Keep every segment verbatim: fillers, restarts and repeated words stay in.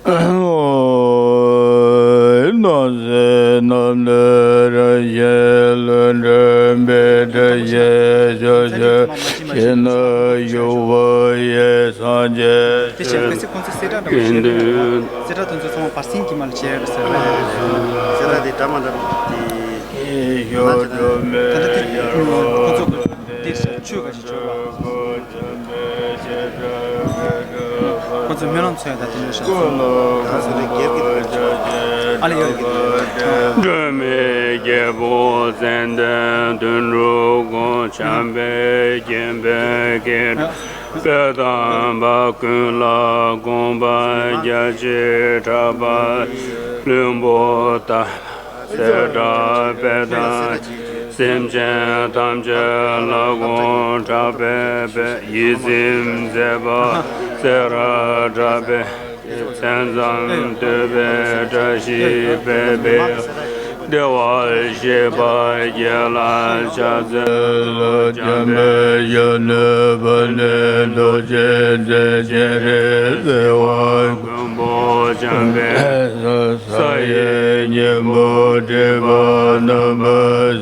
སྣང་སྲིད་རྣམས་ནི་རང་བཞིན་ལུས། འདྲེན་པའི་དགྲ་གཤེད་ཕྱོགས་བཅུར་ཞི་གནས་བཞུགས་པ་ཡི། སངས་རྒྱས་དེ་བྱས་ཆོས་གལ་སྲིད་ཁོང་ཚོས་གསལ་བསྒྲགས་འདྲ་པོ་ཞིག་ཀུན་བྱས་ན། འདུས་གསལ་བསྒྲགས་དེ་ཚོ་ཚང་མ་བར་གསེང་གི་མ་ལ་བྱས་ཡོད་ཟེར་བས། གསལ་བསྒྲགས་དེ་འདྲ་མ་འདྲ་དེ། ད་ལྟ་དེ་ཁོང་ཚོ་དེ་ཆོས་ག་ཞིག་བྱོས་པ། ཁོ་ཚོས་སྨོན་ལམ་འཚོལ་ཡ་དང་དེ་འདྲ་ཤག་སོང་། ཨ་ལེ་ཡོད་ཡོད། སྒྲོལ་མའི་རྒྱལ་པོ་ཙནྡན་དོན་གྲུབ་དགོངས། བྱམས་པས་མཁྱེན་པའི་མཁས་གྲུབ་དཔལ་དམ་པ། ཀུན་ལ་དགོངས་པ་རྒྱ་ཆེར་གྲགས་པ། བློན་པོ་དམ་པ་གསལ་གྲགས་དཔལ་དང་། སེམས་ཅན་ཐམས་ཅད་ལ་དགོངས་གྲགས་པའི་དཔལ། ཡིད་ཚིམ་མཛད་པ་གསལ་བར་གྲགས་པའི་མཚན་ཙམ་ཐོས་པའི་བཀྲ་ཤིས་པའི་དཔལ། བདེ་བར་གཤེགས་པ་རྒྱལ་ལ་ཕྱག་འཚལ་ལོ། འཇམ་དཔལ་གཞོན་ནུ་བར་གནས་རྡོ་རྗེ་འཛིན། སྤྱན་རས་གཟིགས་དབང་མགོན་པོ་འཇམ་དཔལ། ས་ཡི་སྙིང་པོ་སྒྲིབ་པ་རྣམ་པ་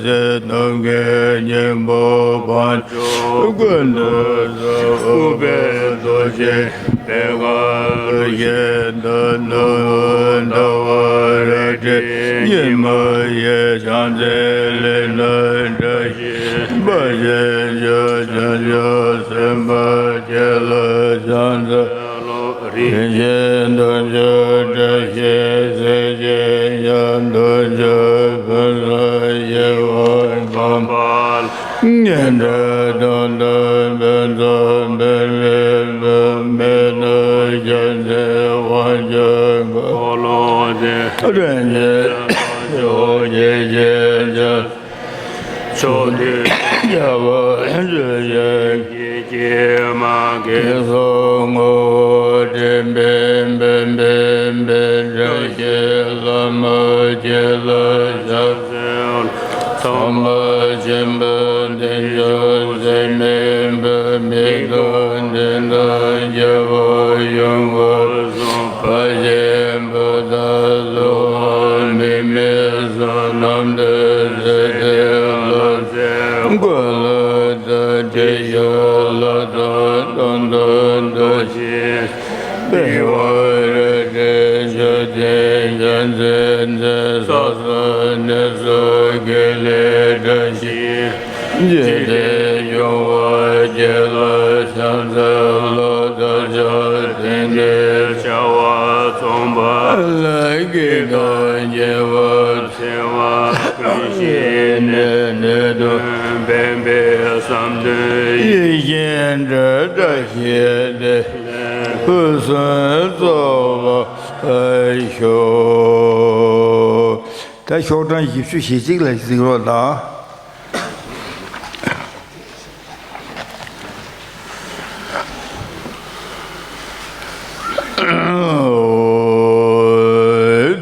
སེལ། ནམ་མཁའི་སྙིང་པོ་དཔལ་མཆོག་ཀུན་ཏུ་བཟང་། ཨུཏྤལ་རྡོ་རྗེ་པད་དཀར་ཞལ་དུ་ནོར་བུ་ཟླ་བ་རལ་གྲི། ཉི་མ་ཡི་ཕྱག་མཚན་ལས་སྣང་བཀྲ་ཤིས་པ། ཞལ་བཞི་བྱང་ཆུབ་སེམས་དཔའ་རྒྱལ་ལ་ཕྱག་འཚལ་ལོ། རིན་ཆེན་དུང་ཆོས་བཀྲ་ཤིས་གཟི་བརྗིད་ཡང་། དུང་ཆོས་ཕུན་སུམ་ཞི་བ་གང་བ་ལ། སྙན་སྒྲ་དུང་དུ་ཕུན་ཚོགས་འཕེལ་བའི་མོད། མི་ནུབ་ཞལ་མཛེས་དབང་ཕྱུག་གི། འཁོར་ལོ་བརྟན་པའི་རིན་ཆེན་ལྷ་མཆོག་ཡེ་ཤེས་འཆང་། ཕྱོགས་དུས་རྒྱལ་བ་སྲས་བཅས་ཀྱི་སྐྱེལ་མ། སྐལ་བཟང་ངོ་བོ་དྲན་པས་འབད་པའི་དཔལ། བཀྲ་ཤིས་ལྷ་མོ་ཁྱེད་ལ་ཕྱག་འཚལ་ལོ། ཚངས་པ་ཆེན་པོ་བདེ་མཆོག་སྲེད་མེད་པ། མིག་ཏུ་མཐོང་དང་རྒྱལ་བ་ཡོངས་སྐོར་གསུམ། དཔའ་ཆེན་པོ་དང་གཟུ་བོ་མིག་མི་བཟུང་། རྣམ་ཐོས་སྲས་བཅས་ལ་འགོད་ལ་བཏུད། ཏྲི་ཤཱ་ལ་དང་སྟོང་ཐུན་རྡོ་རྗེ། པི་ཝང་རཀྟའི་མཆོད་རྟེན་ཕྱག་འཚལ་མཛད། ས་གསུམ་གནས་སུ་དགེ་ལེགས་བཀྲ་ཤིས། འཇིག་རྟེན་འབྱུང་བ་ཁྱེད་ལ་ཕྱག་འཚལ་ལོ། བདག་ཅག་དེང་འདིར་བྱ་བ་རྩོམ་པ་ལ། བགེགས་དང་ཉེས་པ་སེལ་བ་ཀུན་ཞི་ནས། ནད་གདོན་ཕན་པའི་བསམ་དོན་ཡིད་བཞིན་འགྲུབ། བཀྲ་ཤིས་བདེ་ལེགས་ཕུན་སུམ་ཚོགས་པར་ཤོག། ད་ཤོག་གྲངས་བཞི་བཅུ་ཞེ་གཅིག་ལ་གཟིགས་རོགས་གནང་།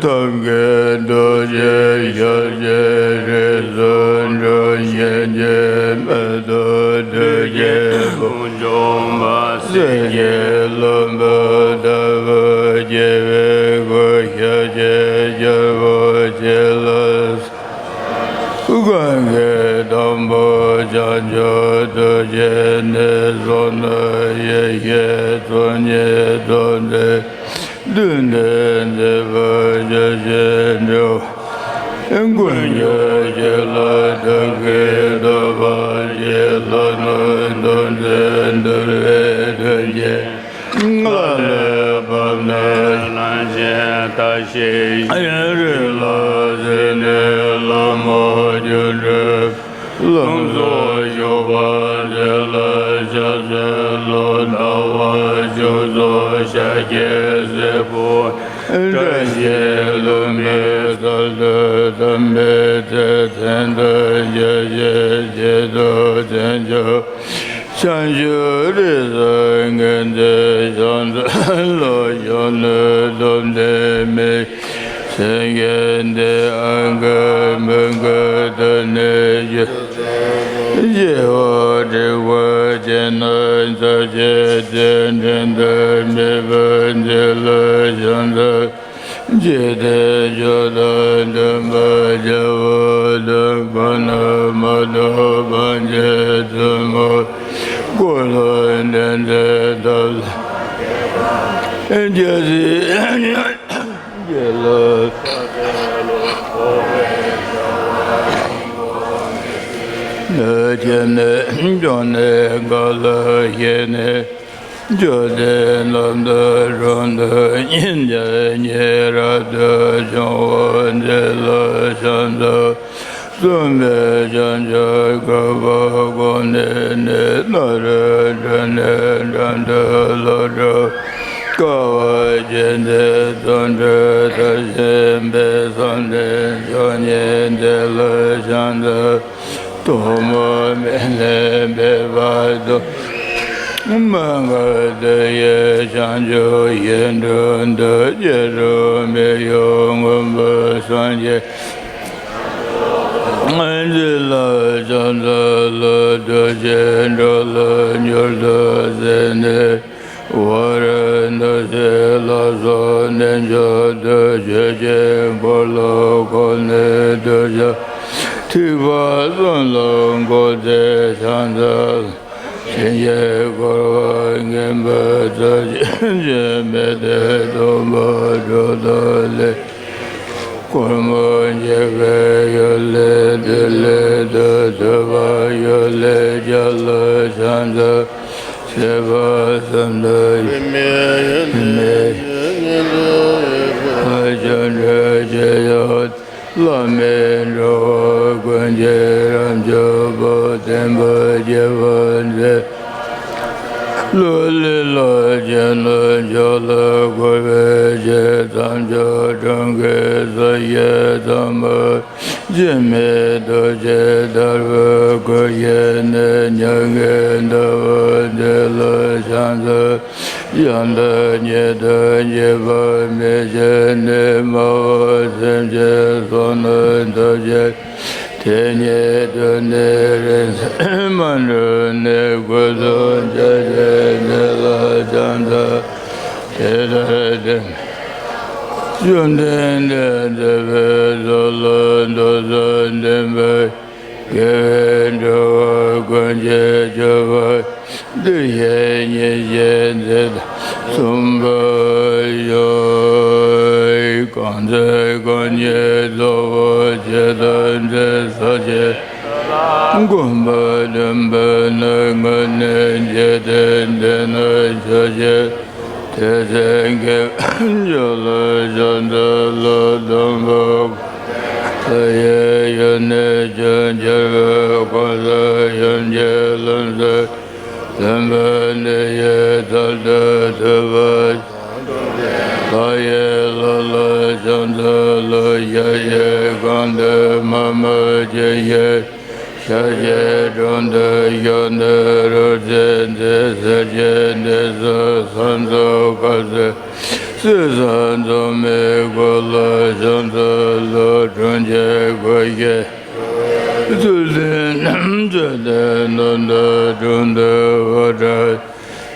ཐབས་མཁས་རྡོ་རྗེ་ཞབས་ཀྱི་རིགས་སུ་འཁྲུངས། གཤིན་རྗེའི་མེ་ཏོག་དུས་ཀྱི་དཔུང་འཇོམས་པ། གསེར་གྱི་ལྷུན་པོ་ལྟ་བུ་རྒྱལ་བའི་སྐུ། ཤཱཀྱའི་རྒྱལ་པོ་ཁྱེད་ལ། གང་གི་དང་པོ་བྱང་ཆུབ་ཐུགས་རྗེ་ནས། གསུང་རྣོན་ཡེ་ཤེས་ཚོགས་གཉིས་ཐོབ་མཛད། བདུད་འདུལ་མཛད་པ་ཆོས་ཀྱི་འབྲུ། ཀུན་ཁྱབ་ཁྱེད་ལ་ཐུགས་ཀྱིས་བསྟོད་པར་བགྱི། ལྷ་ནུབ་ཐོབ་མཛད་འདུལ་བའི་མཐུ་རྐྱེན། ལ་ལས་བབས་ནས་ལམ་གྱི་བརྟག་ཞིང་། གཡོན་རིགས་ལ་གཟིགས་ནས་ལྷ་མོ་སྒྱུ་འཕྲུལ། ལྷུན་རྫོགས་བཞུགས་པ་དེ་ལ་ཕྱག་འཚལ་ལོ། ཟླ་བ་མཇུག་རྫོགས་ཤཱཀྱའི་སྲས་པོ། བཀྲ་ཤིས་ལྷུན་པོའི་ཚལ་དུ་དམ་པའི་ཚེ། མཚན་དང་བཅས་པའི་བརྗེད་ཐོབ་བྱང་ཆུབ། བྱང་ཆུབ་རིགས་སུ་ངེས་འཛིན་ཕྱག་འཚལ་ལོ། གཞོན་ནུ་སྟོབས་ལྡན་མི་ཡི་སེང་གེ་འདི། ཨ་མགོན་བུ་སྐུ་དང་ནི་ཆུ་སྲིན་ སྐྱེ་བ་འབྲས་བུ་ཅན་ནི་ཚར་གཅོད་དེ། འབྲིང་དུ་མེད་པར་འཛིན་ལ་བྱང་ཚར། འཇིག་རྟེན་ཆོས་དང་མཐུན་པར་བྱ་བ་དང་། གང་རྣམས་མ་རྟོགས་པ་ཉིད་ཚུལ་མ། འཁོར་ལོ་འདྲེན་ཚེ་ཐབས་ལ་སྐྱེ་སྲིད་ལ། ནད་ཀྱི་ནད་བྱུང་ནས་ག་ལ་ཞེན་ནས། ཆོས་དེ་རྣམས་དང་གྲོགས་དང་ཉེ་བར་ཉེ་རབ་ཏུ་བྱུང་བ་འདི་ལ་བྱང་ཆུབ་སེམས་དཔའི་བྱང་ཆུབ་བཀོད་པ་བསྒོམས་ནས་ནི། ནཱ་རོ་གྲོ་ནས་འགྲམ་དུ་ལྷོ་འགྲོ། དཀའ་བ་སྤྱད་དེ་རྩོམ་འགྲུས་མཐར་ཕྱིན་པའི་བསམ་གཏན་མཆོག་བརྙེས་འདི་ལ་བྱང་ཆུབ་ཐོག་མ་མེད་ནས་འཕེལ་བར་དུ། མ་འགགས་དེ་ཡི་བྱང་ཆུབ་ཡིད་འགྲུབ་ཏུ། སྐྱེ་འགྲོ་མི་གཡོ་མངོན་པར་སངས་རྒྱས། འདི་ལ་བྱང་ཆུབ་ལ་ཐུགས་རྗེས་འགྲོ་ལ་མྱུར་དུ་བརྩེ་ནས། བར་དུ་ཞི་ལ་སོགས་གནས་མཆོག་ཏུ། ཆོས་ཀྱི་འཁོར་ལོ་བསྐོར་ནས་གདུལ་བྱ་ཐེག་པ་གསུམ་ལ་འགོད་དེ་བྱང་ཆུབ་ལ། བྱིན་གྱིས་བསྐོར་བ་མངོན་པར་རྫོགས་བྱེད་ཅིང་། མི་མཐུན་སྟོང་པ་གྲོལ་ཐབས་ལས། སྒོ་མང་འབྱེད་པའི་གཡོ་ལས་ཐིག་ལེ་དང་། ཐུབ་པ་གཡོ་ལས་རྒྱ་ལ་བྱང་ཆུབ་སེམས་དཔའ་སེམས་དང་མེད་པའི་ཆོ་འཕྲུལ་ཇི་ཡོད། བླ་མེད་འགྲོ་བ་ཀུན་གྱི་རབ་མཆོག་པོ། བསྟན་པ་རྒྱས་པར་མཛད། ལུས་ལས་ལྷག་བྱིན་རླབས་མཆོག་ལ་འགོད་པའི་ཕྱིར། དལ་འབྱོར་གྲོང་ཁྱེར་ས་གཞི་ཐོག་མར། འཆི་མེད་རྡོ་རྗེ་ལྟ་བུའི་སྐུ་བཞེངས་ནས། མྱ་ངན་འདའ་བ་འདི་ལ་བྱང་ཆུབ་ཡང་དག་ཉིད་དུ་འཇིགས་པ་མེད་བྱས་ནས། སྨྲ་བ་སེམས་ཅན་བསོད་ནམས་ཐོབ་ཕྱིར། དེ་ཉིད་དུ་ནི་རིང་བསྲེལ་མ་གྲུབ་ནས། སྐུ་གསུམ་འཆར་བྱེད་འདི་ལ་བྱང་ཆུབ་དེ་ལྟར་བསྟན། བཅོམ་ལྡན་འདས་དེ་བས་མཆོག་ལ་མདོ་གསུམ་སྟོན་པའི། དགེ་བས་འགྲོ་བ་ཀུན་གྱི་སྤྱོད་པ། འདུ་ཤེས་གཉིས་ཀྱིས་འཛིན་སྟངས་གསུངས་པ་ཡང་། གང་ཚེ་རྐང་གཉིས་རྫོགས་པ་ཇི་ལྟར་མཛད། ས་གཞི་བསྒོམ་པ་བདུན་པ་ནི། སྔོན་ནས་འཇིག་རྟེན་འདི་ན་ཆོས་ཀྱི་དེ་ཚེ་དགེ་བའི་ཆོས་ལ་བྱང་ཆུབ་ལ་སྡོམ་པ། ལྷ་ཡི་ཡུལ་ནས་ཆོས་འཆར་བའི་དགོངས་གསལ་ཡུམ་གྱི་ལམ་སྲོལ་སྟོན་པ་འདི་ཡི་ཚུལ་དུ་ཐུབ་པ། ལྷ་ཡི་ལྷ་ལ་བྱང་ཆུབ་ལ། ཞལ་བཞེས་གང་འདུལ་མ་སྨྲ་ཅི་ཞིག་ཞལ་བཞེས་གྲོང་དུ་ཞག་འདི་རུ་ཚེ་འདི། ཟེར་བྱས་འདི་སོགས་གསང་རྫོགས་སྐབས་སུ། གསེར་སྲང་འཛོམས་མའི་གོ་ལ་བྱང་ཆུབ་ལ། གྲོང་ཁྱེར་སྒོ་བཞིའི་ཚུལ་ཁྲིམས་བཅས་ཏེ། གནམ་དང་གྲོང་དང་འོག་བྲག་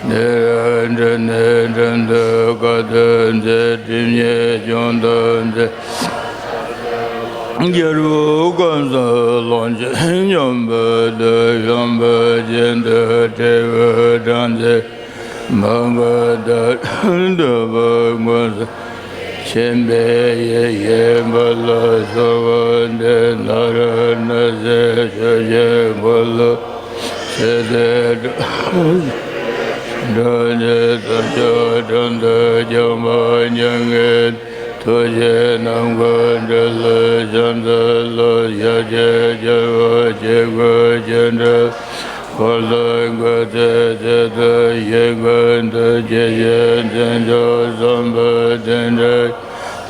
ནས་རབ་འབྲས་ནས་འགྲམ་དུ་དཀའ་ཐུབ་མཛད། སྒྲིབ་གཉིས་སྦྱོང་ཐབས་མཛད། རྒྱལ་པོ་ཁམས་གསུམ་ལོངས་སྤྱོད་སྙོམས་པར་འདུ། ཤངས་པ་སྤྱན་དང་དྲིལ་བུ་སྦྲམ་མཛད། མ་འགགས་མཐར་ཐུག་པ་མངོན་སུམ། མཁྱེན་པའི་ཡེ་ཤེས་འབར་ལ་གསོལ་བ་འདེབས། ནཱ་རོ་ནགས་གསེབ་ཆོས་ཀྱི་འཁོར་ལོ་ཞེས་བྱའི་གྲོང་ཁྱེར་དུ་ཕྱོགས་དྲུག་ཏུ་རྒྱང་མ་མྱ་ངན་ཐུགས་རྗེའི་ནམ་མཁའ་འདི་ལ་བྱང་ཆུབ་ལ། ཞལ་གཅིག་སྦྱར་བ་ཇི་སྐད་ཅི་འགྲུབ། འཁོར་དང་འཁོར་ཚེ་ཚེ་དང་ཞིང་ཁམས་དང་། སྐྱེ་ཤི་མཚན་མཆོག་བསམ་པ་དེ་འདྲ།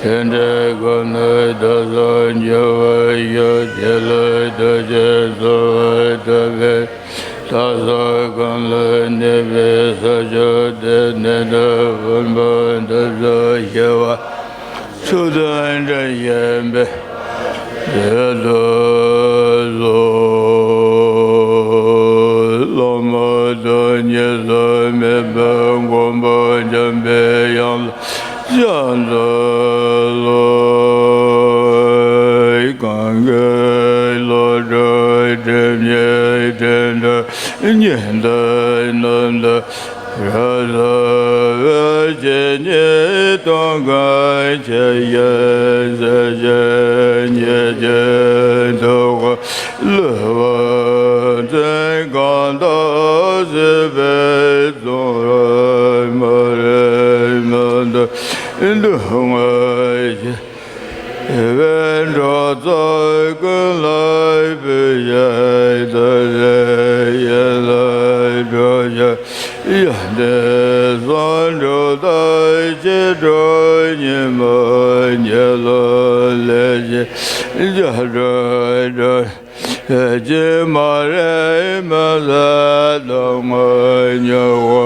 དེ་འདྲའི་སྒོ་ནས་བདག་སོགས་འགྱུར་བར་ཤོག་ཅེས་ལ་ཐུགས་རྗེས་གསོལ་བ་བཏབ་པས། བདག་སོགས་གང་ལ་གནས་པའི་ས་ཕྱོགས་དེར། ནད་དང་ཕུང་པོ་འདི་ཚོ་ཞི་བ། ཚུལ་དང་འདྲ་ཞིང་འཕེལ་བར་མཛད་དུ་གསོལ། གཉིས་སུ་མེད་པའི་མགོན་པོ་འཇམ་པའི་དབྱངས་ལ་ཕྱག་འཚལ་ལོ། གང་གི་བློ་གྲོས་དྲན་ཉེ་དྲན་གྲོལ་ཉི་ཟླ་རྣམས་དང་རབ་གསལ་བའི་ཆོས་ཉིད་སྟོང་གང་ཆེ་ཡེ་ཤེས་ཉིད་ཀྱི་ཐུགས་ཀར་ལུས་པ་མཚན་གང་དག་སྲིད་པའི་གསུང་རབ་མ་རིག་མུན་འཐུམས་སྡུག་བསྔལ་ཞི་བའི་གྲོགས་ཚོགས་ཀུན་ལ་ཕུལ་བྱས་ཐུགས་རྗེ་ཡིད་ལ་འགྲོ་ཞིང་ཡོན་ཏན་གསུང་སྒྲོག་དང་ཕྱི་སྒྲོག་ཉིན་མོ་ཉི་ལོག་ལས་ཀྱི་སྐྱབས་འགྲོ་འགྲོ། ཀྱེ་མ་རིག་མུན་སེལ་སྟོབས་དངོས་མྱུ་གུ་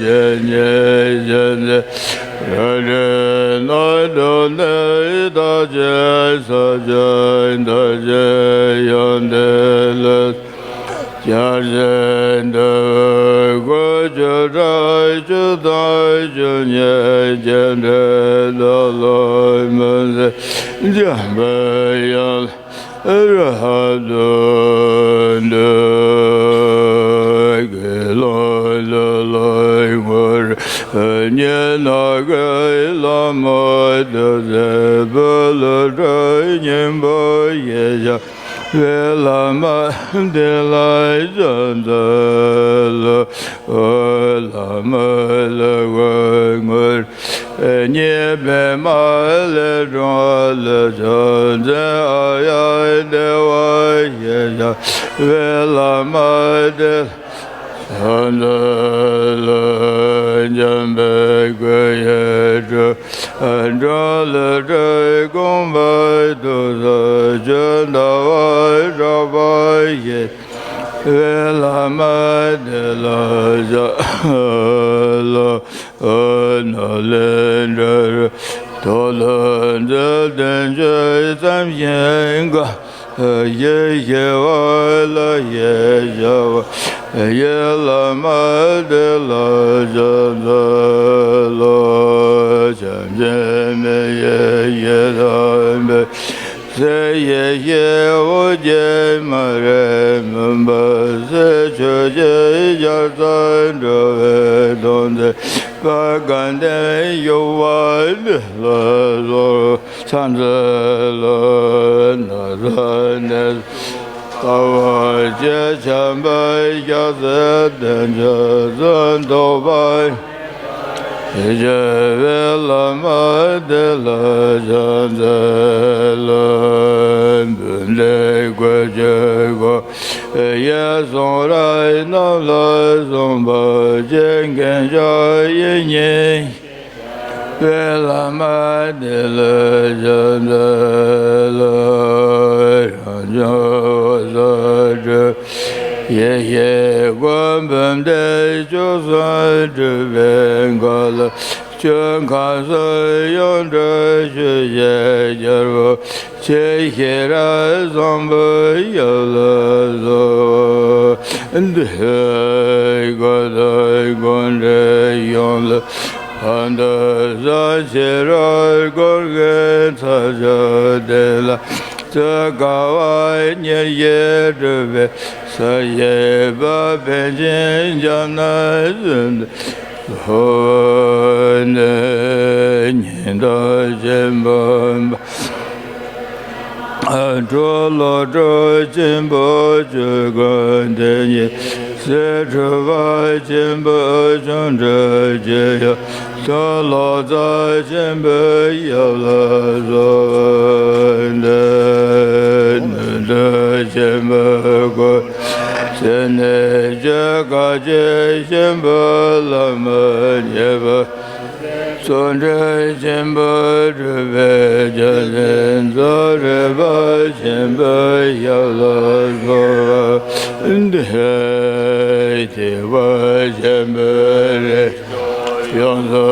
ཇི་སྙེད་བཞིན་མཛད། རང་གྲོལ་སྣང་སྟོང་གནས་དག་བྱེད་ས་བཅུ་ཐམས་ཅད་ཡོན་ཏན་ལས་བྱང་ཆུབ་འདུལ་བའི་སྒོ་བཅུ་ཕྲག་བཅུ་དང་བཅུ་གཉིས་རྒྱས་འབྲེལ་རྟོག་ལོ་མུན་སེལ་འཇམ་པའི་དབྱངས་ལ། རབ་ཏུ་འདུད། དགེ་སློང་ལུས་ལ་ངོ་རིས་ཉེ་རྣམས་ཀྱིས་ལྷ་མོ་བདུད་རྩིའི་བུ་ལ་སྤྲུལ། སྙིང་པོ་ཞེས་བྱ་བའི་བླ་མ་དེ་ལ་ཕྱག་འཚལ་ལོ། བླ་མ་ལ་ངོ་རིས་ཉེ་པདྨ་ལས་འཁྲུངས་ལ་ཕྱག་འཚལ། ཨཱརྱ་དེ་བ་ཞེས་བྱ་བའི་བླ་མ་དེ་ལ་ཕྱག་འཚལ་ལོ། འཇམ་དཔལ་སྐུ་ཡི་སྤྲུལ་སྒྲ་ལས་སྤྲུལ་དགོངས་པ་ཐུགས་སུ་ཆུད་ཟླ་བ་གྲགས་པ་ཞེས་བའི་བླ་མ་དེ་ལ་ཕྱག་འཚལ་ལོ། ནོར་ལས་འགྲོ་རིགས་དོན་ལ་མཛད། བསྟན་བཅོས་བརྩམས་ཤིང་གང་ཞིག་ཞི་བ་ལྷ་ཞེས་བྱ་བ་ཡི་བླ་མ་དེ་ལ་ཕྱག་འཚལ་ལོ། བྱམས་ཆེན་མི་ཡི་ཡི་དམ་པའི་སྲས་ཡེ་ཤེས་ཨོ་རྒྱན་མ་རིག་མུན་པ་སེལ། ཆོས་ཀྱི་ཤར་རྩ་འགྲོ་བའི་དོན་མཛད་པ། དགའ་ལྡན་ཡུམ་བརྒྱུད་ལ་གསོལ། ཕྱག་འཚལ་ལོ། ན་བཟའ་ནས་དཀའ་བ་སྤྱད། བྱམས་པ་ཞག་གསུམ་བསྟེན་ཕྱག་འཚལ། ཐོབ་པ་བྱེད་པའི་བླ་མ་དེ་ལ་ཕྱག་འཚལ་ལོ། འབུལ་འདེབས་བཀོད་བྱེད་སྒོ་ཡི་གསུང་རབ་རྣམས་ལ་གསུངས་པ་ཅན། མཁྱེན་བརྩེ་ཡིད་གཉིས་པའི་བླ་མ་དེ་ལ་ཕྱག་འཚལ་ལོ། རང་བྱུང་འོད་གསལ་སྤྲུལ་ཡེ་ཤེས་སྐུ། འབུམ་སྡེ་བཅུ་གསུམ་སྤྲུལ་པའི་མཁའ་ལ་སྤྱོད། ཁམས་གསུམ་ཡོངས་སྤྲུལ་ཆོས་ཀྱི་རྒྱལ་པོ་ཆེ། ཤེས་རབ་བཟང་པོའི་ཡབ་ལ་གསོལ། འདི་སྐད་དུ་དགོངས་ཏེ་ཡུམ་ལ་ཕན་བཏགས་ཤིང་། ཤེས་རབ་སྐུ་འགས་མཚམས་སྦྱར་ཏེ། ལྷ་དང་དཀའ་བ་གཉེར་ཞིང་སྒྲུབ་པའི་ས་གཞི་པ། ཕན་ཆེན་ལྕམ་ནི་བཟུམ་དུ་ལྷོད་ནས། ཉི་ཟླ་ཆེན་པོ་འབར། གྲོ་ལོད་སྒྲོ་ཆེན་པོ་བཅུ་ཀུན་ཏེ་ཉི་ཟེར། ཁྲོ་བོ་ཆེན་པོ་ཆོ་འཕྲུལ་གྱི་ཡུལ་དུ། ལོ་ཙཱ་ཆེན་པོའི་ཡབ་ལ་གསོལ་ཏེ། ནུས་མཐུ་ཆེན་པོའི་སྐུ་ཚེ་ནས་བརྗོད། དཀའ་སྤྱད་ཆེན་པོའི་ལམ་མི་རྙེད་པ། བརྩོན་འགྲུས་ཆེན་པོས་སྒྲུབ་པའི་རྒྱལ་མཚན་རྫོགས། རིག་པ་ཆེན་པོའི་ཡབ་ལ་གསོལ་བ་འདེབས། ཐེག་པ་ཆེན་པོའི་རིགས་ཡོངས་སུ་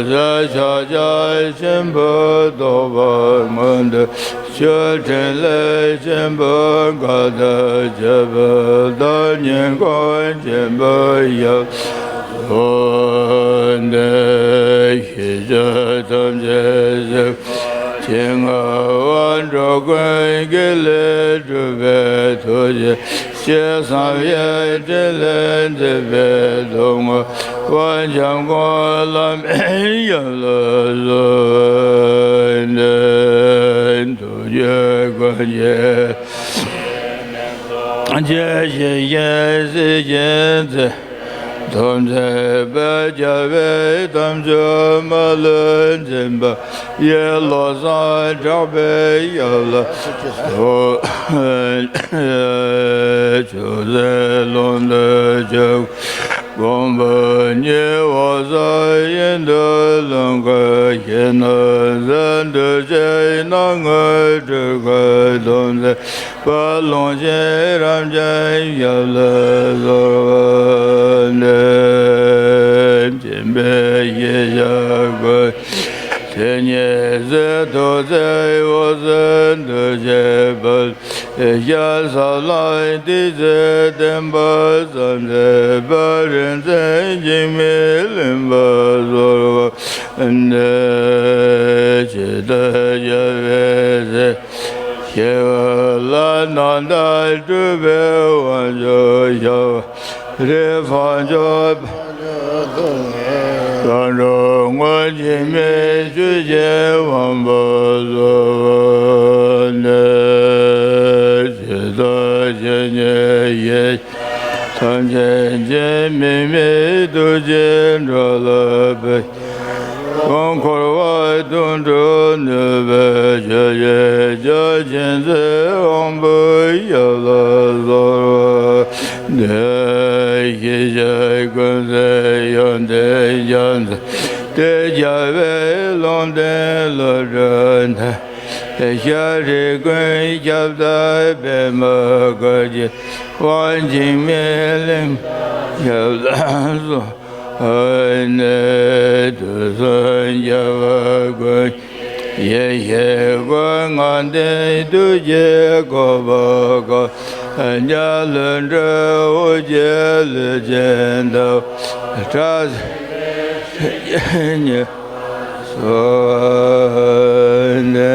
གསལ། ཕྱག་རྒྱ་ཆེན་པོས་རྟོགས་པ་མངོན་དུ་གྱུར། ཕྲིན་ལས་ཆེན་པོས་མཁའ་ལྟར་ཁྱབ་པ་དང་། ཉིན་གང་བྱེད་པར་ཡབ་ལ་གསོལ་འདེབས། ཤེས་བྱ་ཐམས་ཅད་གཟིགས་པ་ཇི་སྙེད་པ། འགྲོ་ཀུན་དགེ་ལེགས་སྒྲུབ་པའི་ཐུགས་རྗེ་ཅན། སངས་རྒྱས་ཕྲིན་ལས་མཛད་པའི་སྟོབས་མངའ་བ། འཇམ་མགོན་བླ་མའི་ཡབ་ལ་གསོལ་འདེབས། ཐུགས་རྒྱུད་ཀུན་གྱི་ཡེ་ཤེས་སྤྱན་རས་གཟིགས། ཡེ་ཤེས་སྐྱེད་མཛད་ཐུགས་མཛད་པ། རྒྱལ་བའི་དམ་ཆོས་མ་ལུས་འཛིན་པ་ཡི། བློ་བཟང་གྲགས་པའི་ཡབ་ལ་གསོལ། ཆོས་སྲིད་ལུང་དུ་ཆོས་དགོངས་པ་ཉིད། འོད་གསལ་ཡིན་དུ་ལོངས་སྐུ་ཞིག་ནས་གསལ། འདུ་བྱེད་སྣང་ངོར་སྤྲུལ་སྐུ་སྟོབས་མཛད་པ། ལོངས་ཤིག་རབ་འབྱམས་ཞབས་ལ་གསོལ་བ་འདེབས། སྦྱིན་པའི་ཤེས་བྱ་ཀུན་དེ་ཉིད་གཟིགས། ཐུགས་བརྩེ་འོད་གསལ་འདུ་བྱེད་དཔལ། ཤར་ས་ལ་ཏི་སེ་བསྟན་པ་སངས་རྒྱས་པ། རིག་འཛིན་འཇིགས་མེད་གླིང་པར་གསོལ་བ་འདེབས། ཇི་ལྟར་རྒྱལ་བའི་སྲས་ཞི་བ་ལྷ། རྣམ་དག་སྤྲུལ་པའི་དབང་ཕྱུག་ཞབས། རིག་འཕགས་མཆོག་དཔལ་འབྱོར་ཐུགས་ཀྱི་དབང་པོ། འཇིགས་མེད་ཆོས་ཀྱི་དབང་པོ་གསོལ་བ་འདེབས། ཇི་ལྟར་ཇི་སྙེད་ཡེ་ཤེས་ཐམས་ཅད་མཁྱེན། དམིགས་མེད་ཐུགས་རྗེས་འགྲོ་ལ་ཕན། ཁམས་འཁོར་བ་དུད་འགྲོ་གནོད་པའི་ཕྱིར། ཡེ་ཤེས་སྤྱན་རས་གཟིགས་དབང་པོའི་ཞབས་ལ་གསོལ་བ་འདེབས། ཤེས་བྱ་ཀུན་གཟིགས་ཡོན་ཏན་རྒྱ་མཚོ་སྟེ། རྒྱལ་བའི་ལུང་བསྟན་བློ་གྲོས་ལྡན། ཤཱ་རིའི་ཀུན་ཁྱབ་བདག་པདྨ་བཀའ་བརྒྱུད་པ། འཇིགས་མེད་གླིང་པ་ཞབས་ལ་གསོལ། ཨ་ནི་དུས་གསུམ་རྒྱལ་བ་ཀུན། ཡེ་ཤེས་སྐུ་མངའ་ལྡན་ཐུགས་ཀྱི་གོ་འཕང་མཁའ། འཇའ་ལུས་འགྲོ་འོད་ཀྱི་ལུས་ཅན་དག། སྐྲ་སེར་ཉི་མ་སོགས་ནས།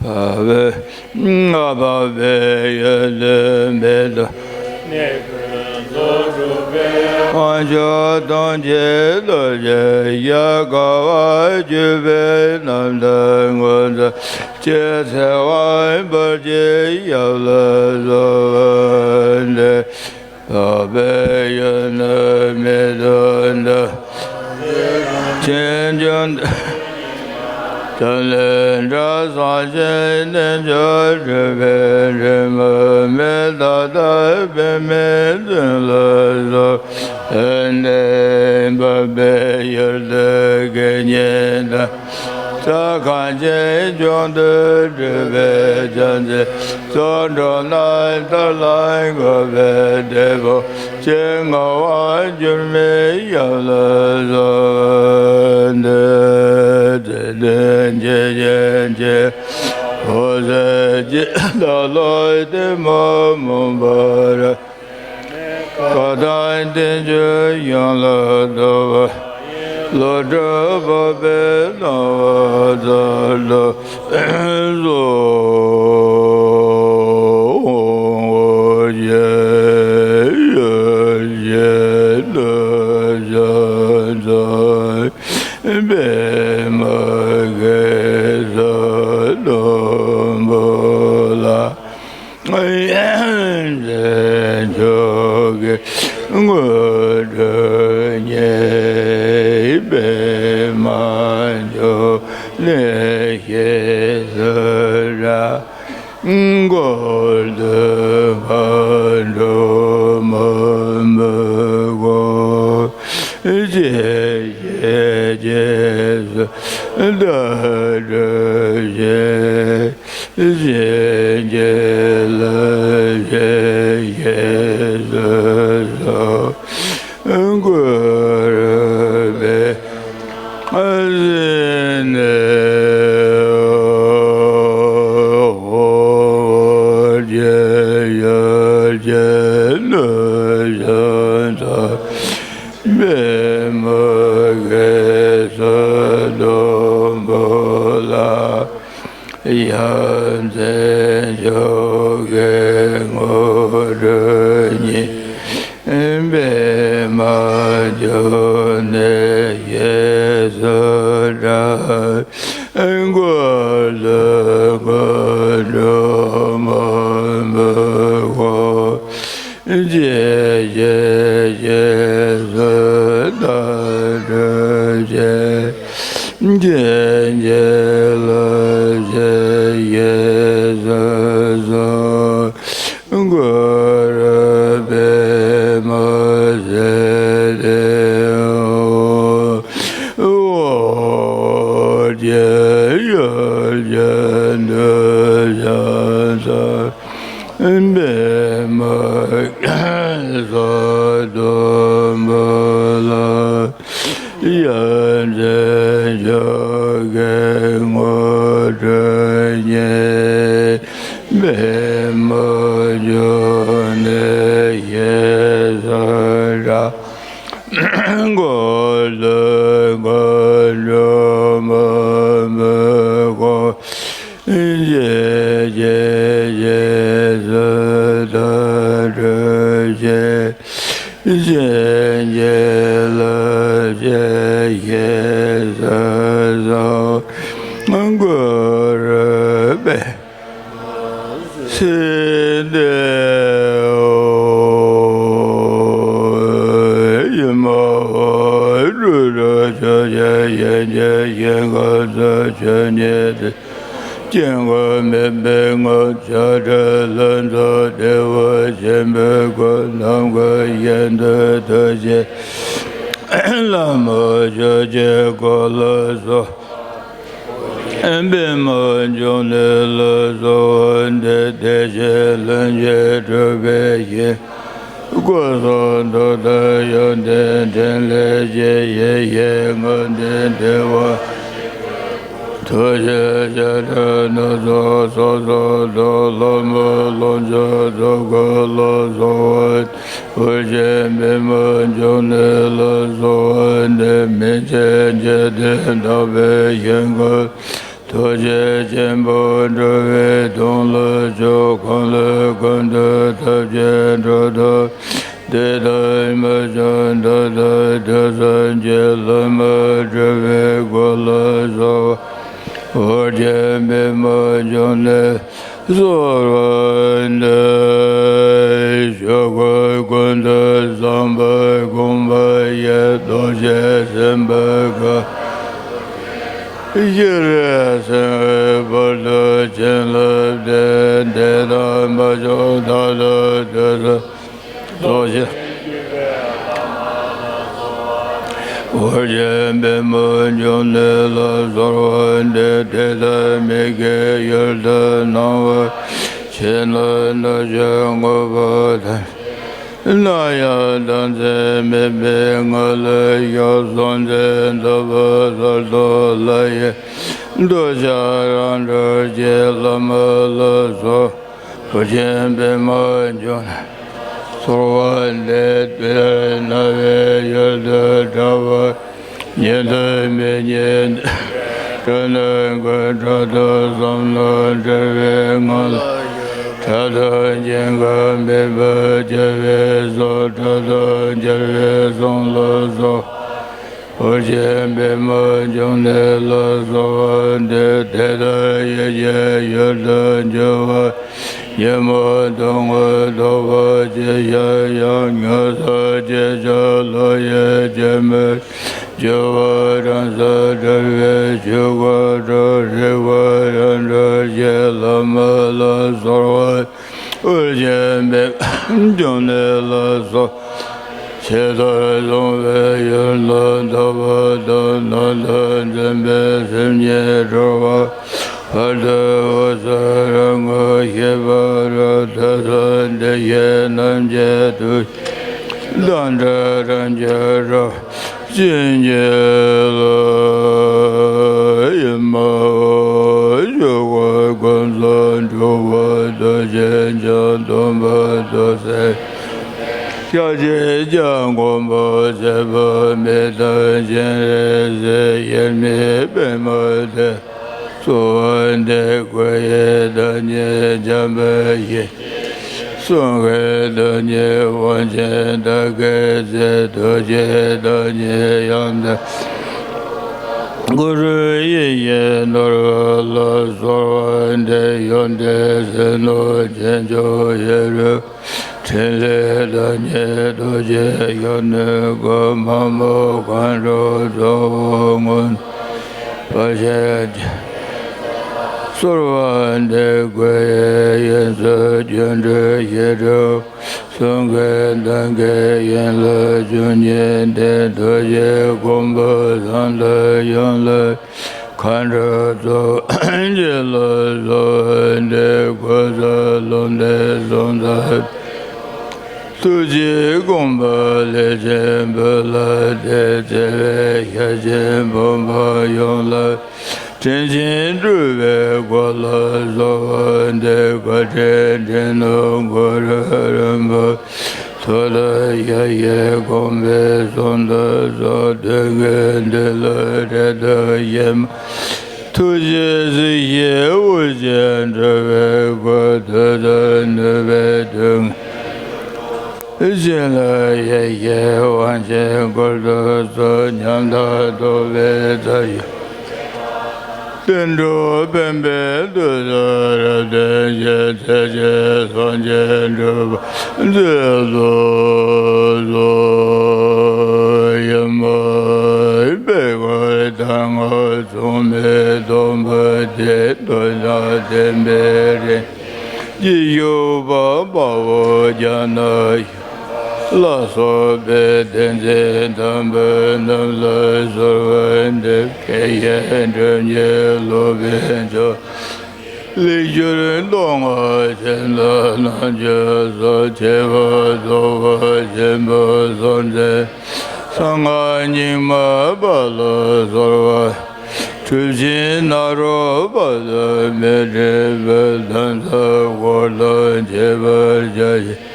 འཕགས་པའི་ལྔ་པ་པའི་ཡུལ་དུ་མེ་ཏོག་དབང་ཕྱུག་དང་བཅས་ལོ་བརྒྱ་ཞག་དཀའ་བ་སྤྱོད་པའི་རྣམ་ཐར་ངོ་མཚར་ཅན། ཚེ་དབང་བར་གྱི་ཞབས་ལ་གསོལ་བ་འདེབས། འཕགས་པའི་ཡུལ་ནི་མེ་ཏོག་ལྡུམ་ར་ཅན། ལྗོངས་འདིར་ཐིམ་ལས་འབྲས་བཟང་ཞིང་རྣལ་འབྱོར་སྤྲུལ་པའི་འབྲས་མ་མེད། ད་ལྟ་པདྨས་འཛིན་ལ་གསོལ་བ་འདེབས། འཕགས་པའི་ཡུལ་དུ་དགེ་བསྙེན་དང་། ས་གང་ཞིག་ལྗོངས་འདིར་སྤྲུལ་པའི་བྱང་སེམས་སོགས། འགྲོ་རྣམས་ཐར་ལམ་འགོད་པའི་དེད་དཔོན་ཅན། ངག་དབང་འགྱུར་མེད་ཞབས་ལ་གསོལ་བ་འདེབས། ཚེ་དོན་བྱེད་བཞིན་གྱི་འོད་ཟེར་གྱིས། བདག་བློ་གཏི་མུག་མུན་པ་རབ། བཀའ་དང་བསྟན་བཅོས་ཡང་ལ་ལྟོས་པ། བློ་གྲོས་འཕགས་པའི་སྣང་བ་མཐར་ཐུག་སོགས། ཡེ་ཤེས་ལ་ཕྱག་འཚལ། པདྨ་གེ་སར་སྡོང་པོ་ལ། མཚན་མཆོག་གི་དངོས་གྲུབ་བརྙེས། པདྨ་འབྱུང་གནས་ཞེས་སུ་གྲགས། འཁོར་དུ་མཁའ་འགྲོ་མ་མི་བསྐོར། ཇི་སྐད་ཅེས་སུ་བདག་སྒྲུབ་ཅིང་། བྱིན་གྱིས་བརླབ་ཕྱིར་ཞེས་སུ་གསོལ། འཁོར་བའི་གཟིངས་ནས་འོང་བར་བགྱི། པདྨ་གེ་སར་སྡོང་པོ་ལ། ཡ་མཚན་མཆོག་གི་ངོ་སྤྲོད་ཉིད། པདྨ་འབྱུང་གནས་ཞེས་སུ་གྲགས། འཁོར་ལོ་འཁོར་འགྲོ་མང་པོའི་འཁོར། སྐྱེ་ཤི་རྒས་གསོན་དང་བྲལ་བའི། སྐྱེ་འཆི་ལ་ཞེན་ཞེས་སུ་གསུངས། འཁོར་པདྨ་སེར་ལྡན་འོད། འོད་ཀྱི་ཡུལ་གྱི་གདུལ་བྱ་ཐམས། པདྨ་གེ་སར་སྡོང་པོ་ལ། ཡ་མཚན་མཆོག་གི་ངོ་སྤྲོད་ཉིད། པདྨ་འབྱུང་གནས་ཞེས་སུ་གྲགས། འཁོར་ལོ་འཁོར་འགྲོ་མང་པོའི་འཁོར། སྐྱེ་ཤི་རྒས་གསོན་དང་བྲལ་བའི། སྐྱེ་འཆི་ལ་ཞེན་ཞེས་སུ་གསུངས། འཁོར་པདྨ་སེར་ལྡན་འོད། ཡི་མ་ཧོ། དྲུག་སྒྲ་ཆོས་ཀྱི་ཡན་ཆད་ཞིང་ཁམས་སུ་ཆོས་ཉིད་དུ། སྐྱེ་འགག་མེད་པའི་ངང་། ཆགས་བྲལ་ལྷུན་རྫོགས་བདེ་བ་ཆེན་པོའི་སྒོ། ནམ་མཁའ་བཞིན་དུ་ཐུགས་རྗེ་ཆེ། ལྷ་མོ་ཆོས་ཀྱི་འཁོར་ལོ་སོགས། པདྨ་འབྱུང་གནས་ལ་གསོལ་བ་འདེབས། བདེ་གཤེགས་ལྷུན་གྱིས་གྲུབ་པའི་ཞིང་། སྐུ་གསུང་ཐུགས་དང་ཡོན་ཏན་ཕྲིན་ལས་ཀྱི། ཡེ་ཤེས་ལྔ་ལྡན་བདེ་བ། ཐུགས་རྗེའི་ཞལ་སྒྲ་སྣ་ཚོགས་སོ་སོར་སྒྲོགས། ལྷ་མོ་ལོངས་སྤྱོད་རྫོགས་སྐུ་ལ་གསོལ་བ། འོད་ཆེན་པདྨ་འབྱུང་གནས་ལ་གསོལ་བ་འདེབས། མི་མཇེད་འཇིག་རྟེན་དག་པའི་ཞིང་ཁམས། ཐུགས་རྗེ་ཆེན་པོ་འགྲོ་བའི་དོན་ལ་སྤྱོད། འཁོར་ལོ་ཀུན་ཏུ་ཐབས་ཀྱིས་འགྲོ་དོན། དེ་དག་མི་བྱུང་ད་ལྟ་དུས་གསུམ་གྱི། ལྷ་མོ་སྒྲུབ་པའི་སྐུ་ལ་གསོལ་བ། འོད་ཆེན་པདྨ་འབྱུང་གནས་གསོལ་བ་འདེབས། ཆོས་འཁོར་ཀུན་ཏུ་བཟང་པོ་དགོངས་པ་ཡི། རྡོ་རྗེ་སེམས་དཔའ་གང་ཞིག་རེག་ཤིང་བར་དུ་བྱིན་རླབས་ཏེ། དེ་དག་མི་འབྱུང་ད་ལྟ་དུས་གསུམ། རྡོ་རྗེ། འོད་ཆེན་པདྨ་འབྱུང་གནས་ལ་གསོལ་བ་འདེབས། དེ་དག་མི་སྐྱེ་ཡུལ་དུ་སྣང་བར། ཕྱི་ནང་སྣོད་བཅུད་དངོས་པོ་ཐམས་ཅད། སྣང་ཡང་དོན་མཚོན་མེད་པའི་ངང་ལ་བཞུགས། སྲོག་འཛིན་འདོད་པ་གསར་རྟོགས་ལྷ་ཡི། འདོད་ཆགས་རང་གྲོལ་གྱི་ལྷ་མོ་ལ་གསོལ། འོད་ཆེན་པདྨ་འབྱུང་གནས་གསོལ་བ་འདེབས། དེ་ལྟར་སྣང་བའི་ཡུལ་དུ་གྲགས་པ། ཉིད་དུ་མི་མཉེས་འདུ་བྱེད་དྲག་སྣང་ཀུན། ཕྲག་དོག་བསམ་མནོ་བྲལ་བའི་ངང་ལ། ཕྲག་དོག་སྐྱེ་འགག་མེད་པར་སྐྱེ་བའི་ཚོགས། ཕྲག་དོག་འཆར་བའི་གཟུངས་ལ་གསོལ། འོད་ཆེན་པདྨ་འབྱུང་གནས་ལ་གསོལ་བ་འདེབས། དེ་ལྟར་ཡིད་ཀྱི་ཡུལ་དུ་གྱུར་པ། ཉོན་མོངས་སྡུག་བསྔལ་ལྡོག་པ་ཇི་ཤར་ཡང་། མྱུར་སངས་རྒྱས་ཤིང་བློ་ཡི་སྐྱེ་མེད། སྦྱོར་བ་གྲངས་སུ་བྲལ་བའི་ཆོས་སྐུ་སྒྲུབ། རིག་པ་རང་གྲོལ་གྱི་ལྷ་མོ་ལ་གསོལ་བ། འོད་ཆེན་པདྨ་འབྱུང་གནས་ལ་གསོལ། ཇི་ལྟར་བཟུང་བའི་ཡུལ་ལ་ལྟ་བ་དང་། ནང་དུ་འཛིན་པའི་སེམས་ཉིད་གྲོལ་བ། བར་དུ་འོད་གསལ་རང་ངོ་ཤེས་པ་རུ། དུས་གསུམ་བདེ་གཤེགས་རྣམས་ཀྱི་ཐུགས་རྗེ། བདག་འདྲ་རང་རྒྱུད་རབ་བྱིན་གྱིས་རློབས། ཡི་མ་ཧོ། ཆོས་འཁོར་ཀུན་ཚང་འཁྲུགས་པ་དང་། ཞེན་ཅིང་སྡང་བ་དང་། སེམས་ ཤཱཀྱའི་སྐྱབས་མགོན་པོ་ཟེར་བ་མེ་ཏོག་སྤྱན་རས་གཟིགས་དབྱེར་མེད་པདྨ་དེ། གསོལ་བ་འདེབས་དགོས་ཡི་བདག་ཉིད་འཇམ་དཔལ་ཡེ། གསུང་གི་བདག་ཉིད་དབང་ཆེན་ད་གའི་ཚེ། ཐུགས་ཀྱི་བདག་ཉིད་ཡང་དག་གུ་རུ་ཡིད་བཞིན་ནོར་བུ་ལ། གསོལ་བ་འདེབས་ཡོན་ཏན་ཟིལ་གནོན་ཅན་མཆོག་ཡེ་རུ། ཕྲིན་ལས་བདག་ཉིད་རྡོ་རྗེ་གཡུ་ནི་གོ། མ་མོ་མཁའ་འགྲོ་ཚོགས་དབང་དངོས། བར་ཆད་གསོལ་བ་འདེབས་དགོས་ཡི་དབྱིངས་སུ་སྒྱུ་འཕྲུལ་ཞི་ཁྲོ། གསུང་གི་གདངས་ཀྱི་ཡན་ལག་བཅུ་གཉིས་ཏེ། རྡོ་རྗེ་སྒོམ་པ་ཟངས་མདོག་གཡུ་ལ། མཁའ་འགྲོ་ཚོགས་ཀྱིས་བསླངས་གསོལ་བ་འདེབས། འཁོར་དང་ལྷ་འདྲེ་སྲུང་མདའ། ཐུགས་རྗེའི་དགོངས་པ་ལས་ཅན་བོད་ལ་གཏད། བརྩེ་བའི་ཞལ་ཆེམས་བོད་འབངས་ཡོངས་ལ། དྲིན་ཆེན་སྤྲུལ་པའི་སྐུ་ལ་གསོལ་བ་འདེབས། བཀའ་དྲིན་དྲན་ནོ་གུ་རུ་རིན་པོ། ཐུགས་དང་ཤཱཀྱའི་དགོངས་པའི་གསུང་དང་ཚོགས། དོན་ཀུན་འདི་ལ་འབྲེལ་དུ་གཞན་མ། ཐུགས་རྗེས་གཟིགས་ཤིང་དབུ་ཅན་སྒྲུབ་པའི་སྐུ། མཐུ་དང་ནུས་པའི་དོན། བྱིན་རླབས་ཡེ་ཤེས་དབང་ཆེན་སྐུར་དུ་གསོལ། ཉམས་དང་རྟོགས་པའི་རྩལ་ཡོད། བསྟན་འགྲོ་ཕན་པའི་དུས་སུ་རབ་བརྟན་ཅིང་། ཚེ་གཅིག་སངས་རྒྱས་འགྲུབ་པར་མཛད་དུ་གསོལ། ཡ་མ་པའི་གོ་ཏ་ང་མཚུངས་མེད་སྟོང་པ་སྟེ། མཐུ་དང་ལྡན་པའི་རིགས་ཀྱི་བཞུགས་པ་དཔའ་བོ་རྒྱ་ནག་ལ་སོགས་པའི་བསྟན་འཛིན་དམ་པ་རྣམས་ལ་གསོལ་བ་འདེབས། སྐད་ཅིག་སྒྲིབ་གཉིས་ལོག་པའི་ཕྱོགས། ལེགས་གྱུར་མདོ་སྔགས་ཆེན་དང་རྣལ་འབྱོར་སོགས། ཁྱད་པར་རྫོགས་པ་ཆེན་པོ་སོགས་མཛད། གསང་སྔགས་རྙིང་མ་པ་ལ་གསོལ་བ། གྲུབ་ཆེན་ནཱ་རོ་པ་དང་མཻ་ཏྲི་པ། གདན་ས་འཁོར་དང་བཅས་པར་བྱ་ཞིང་།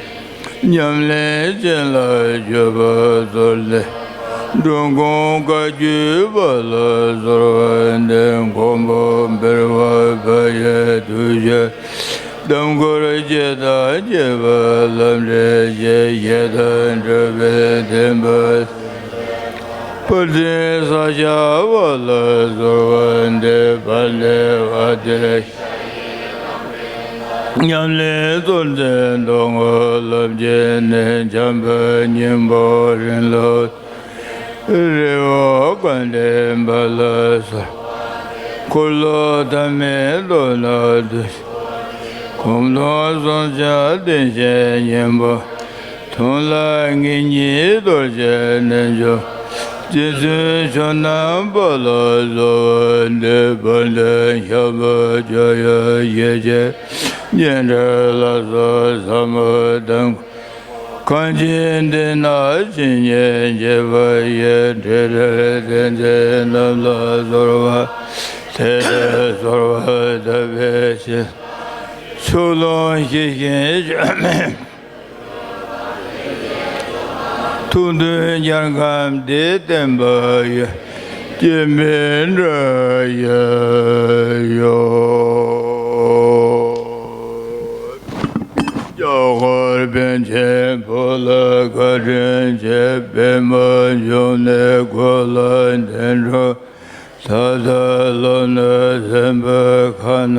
ཉམས་ལེན་ཅན་ལ་སྤྱོད་པ་སྩོལ་ཏེ། འགྲོ་མགོན་བཀའ་བརྒྱུད་པ་ལ་གསོལ་བ་འདེབས། མགོན་པོ་འབུལ་བ་པ་ཡི་ཐུགས་ཀྱི་གདམས་སྐོར་རྒྱས་དང་རྒྱས་པ་ལམ་འབྲས་ཀྱི། བཤད་དང་སྒྲུབ་པའི་བསྟན་པ། དཔལ་ལྡན་ས་སྐྱ་པ་ལ་གསོལ་བ་འདེབས། དཔལ་ལྡན་ཨ་ཏི་ཉམས་ལེན་གཙོ་འཛིན་མདོ་སྔགས་ལམ་གྱི་གནད། འཇམ་དཔལ་སྙིང་པོ་རིང་ལུགས། རི་བོ་དགའ་ལྡན་པ་ལ་གསོལ། འཁོར་ལོ་ཐ་མའི་མདོ་སྔགས་བསྡུས། གོམ་སྟོན་གསུམ་ཆར་བསྟན་བྱའི་སྙིང་པོ། དོན་ལ་ངེས་གཉིས་རྡོ་རྗེ་རྣལ་འབྱོར། རྗེ་བཙུན་ཇོ་ནང་པ་ལ་གསོལ་བ་འདེབས། དཔལ་ལྡན་ཤམ་བུ་ཅོག་ཡང་ཞི་བྱེད། སྙན་འགྲེལ་ལ་སོགས་ཟབ་མོ་གདམས། གང་ཕྱིར་འདི་ན་ཇི་སྙེད་བྱེད་པ་ཡི། འབྲེལ་སྒྲར་བསྟན་འཛིན་རྣམས་ལ་གསོལ་བ། དེ་ལྟར་གསོལ་བ་བཏབ་པའི་ཕྱིར། ཕྱོགས་ལྷུང་ཞི་ཞིང་། ཐུགས་མཐུན་རྒྱལ་ཁམས་འདིར་བརྟན་པ་ཡི། སྐྱེ་འཕེལ་དགྲ་ཡི་གཡོ། ཡུལ་འཁོར་པཎ་ཆེན་བོད་ལ་བཀའ་དྲིན་ཆེ། པདྨ་འབྱུང་གནས་སྐུ་ལ་བདེན་གྲུབ། ད་ལྟ་ལོ་ནི་སྲིན་པོའི་ཁ་ན།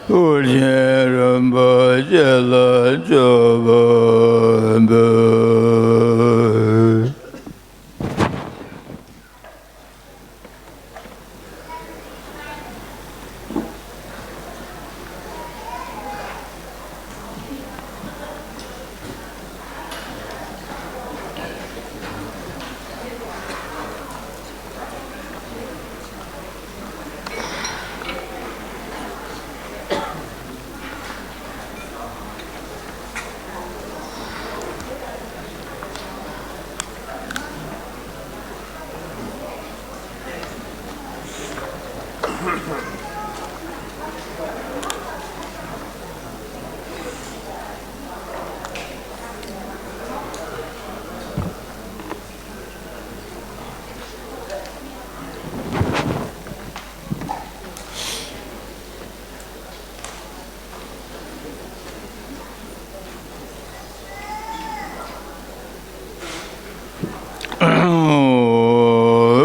དབུལ་ཞིང་རིན་པོ་ཆེ་ལ་སྤྱོད་པ་འབུལ།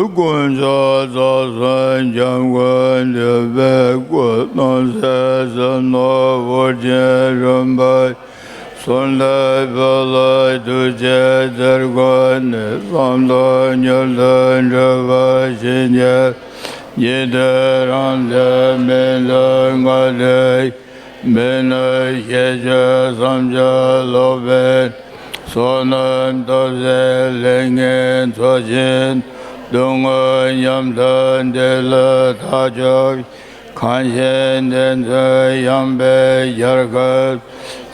དཀོན་མཆོག་རྫོགས་སངས་རྒྱས་ཀུན་འདུས་པའི་སྐུ། རྣམ་གསལ་ཟིལ་གནོན་དབུ་རྒྱན་རིམ་པ། གསུམ་ལྡན་བོད་ལ་ཐུགས་རྗེའི་རྩེར་བཀོད་ནས། བསམ་དོན་མྱུར་དུ་འགྲུབ་པར་བྱིན་གྱིས། ཉན་ཐོས་རང་གྲོལ་མི་འདོད་ང་འདོད། མི་ནུས་ཤེས་བརྗོད་བསམ་བརྗོད་ལོག་པའི། བསོད་ནམས་སྟོབས་ཀྱིས་ལས་ངན་འཚོ་ཞིང་། སྡུག་བསྔལ་ཉམས་དང་བདེ་ལས་ཐར་ཕྱོགས། གངས་ཅན་བསྟན་འཛིན་ཡངས་པའི་རྒྱལ་ཁབ།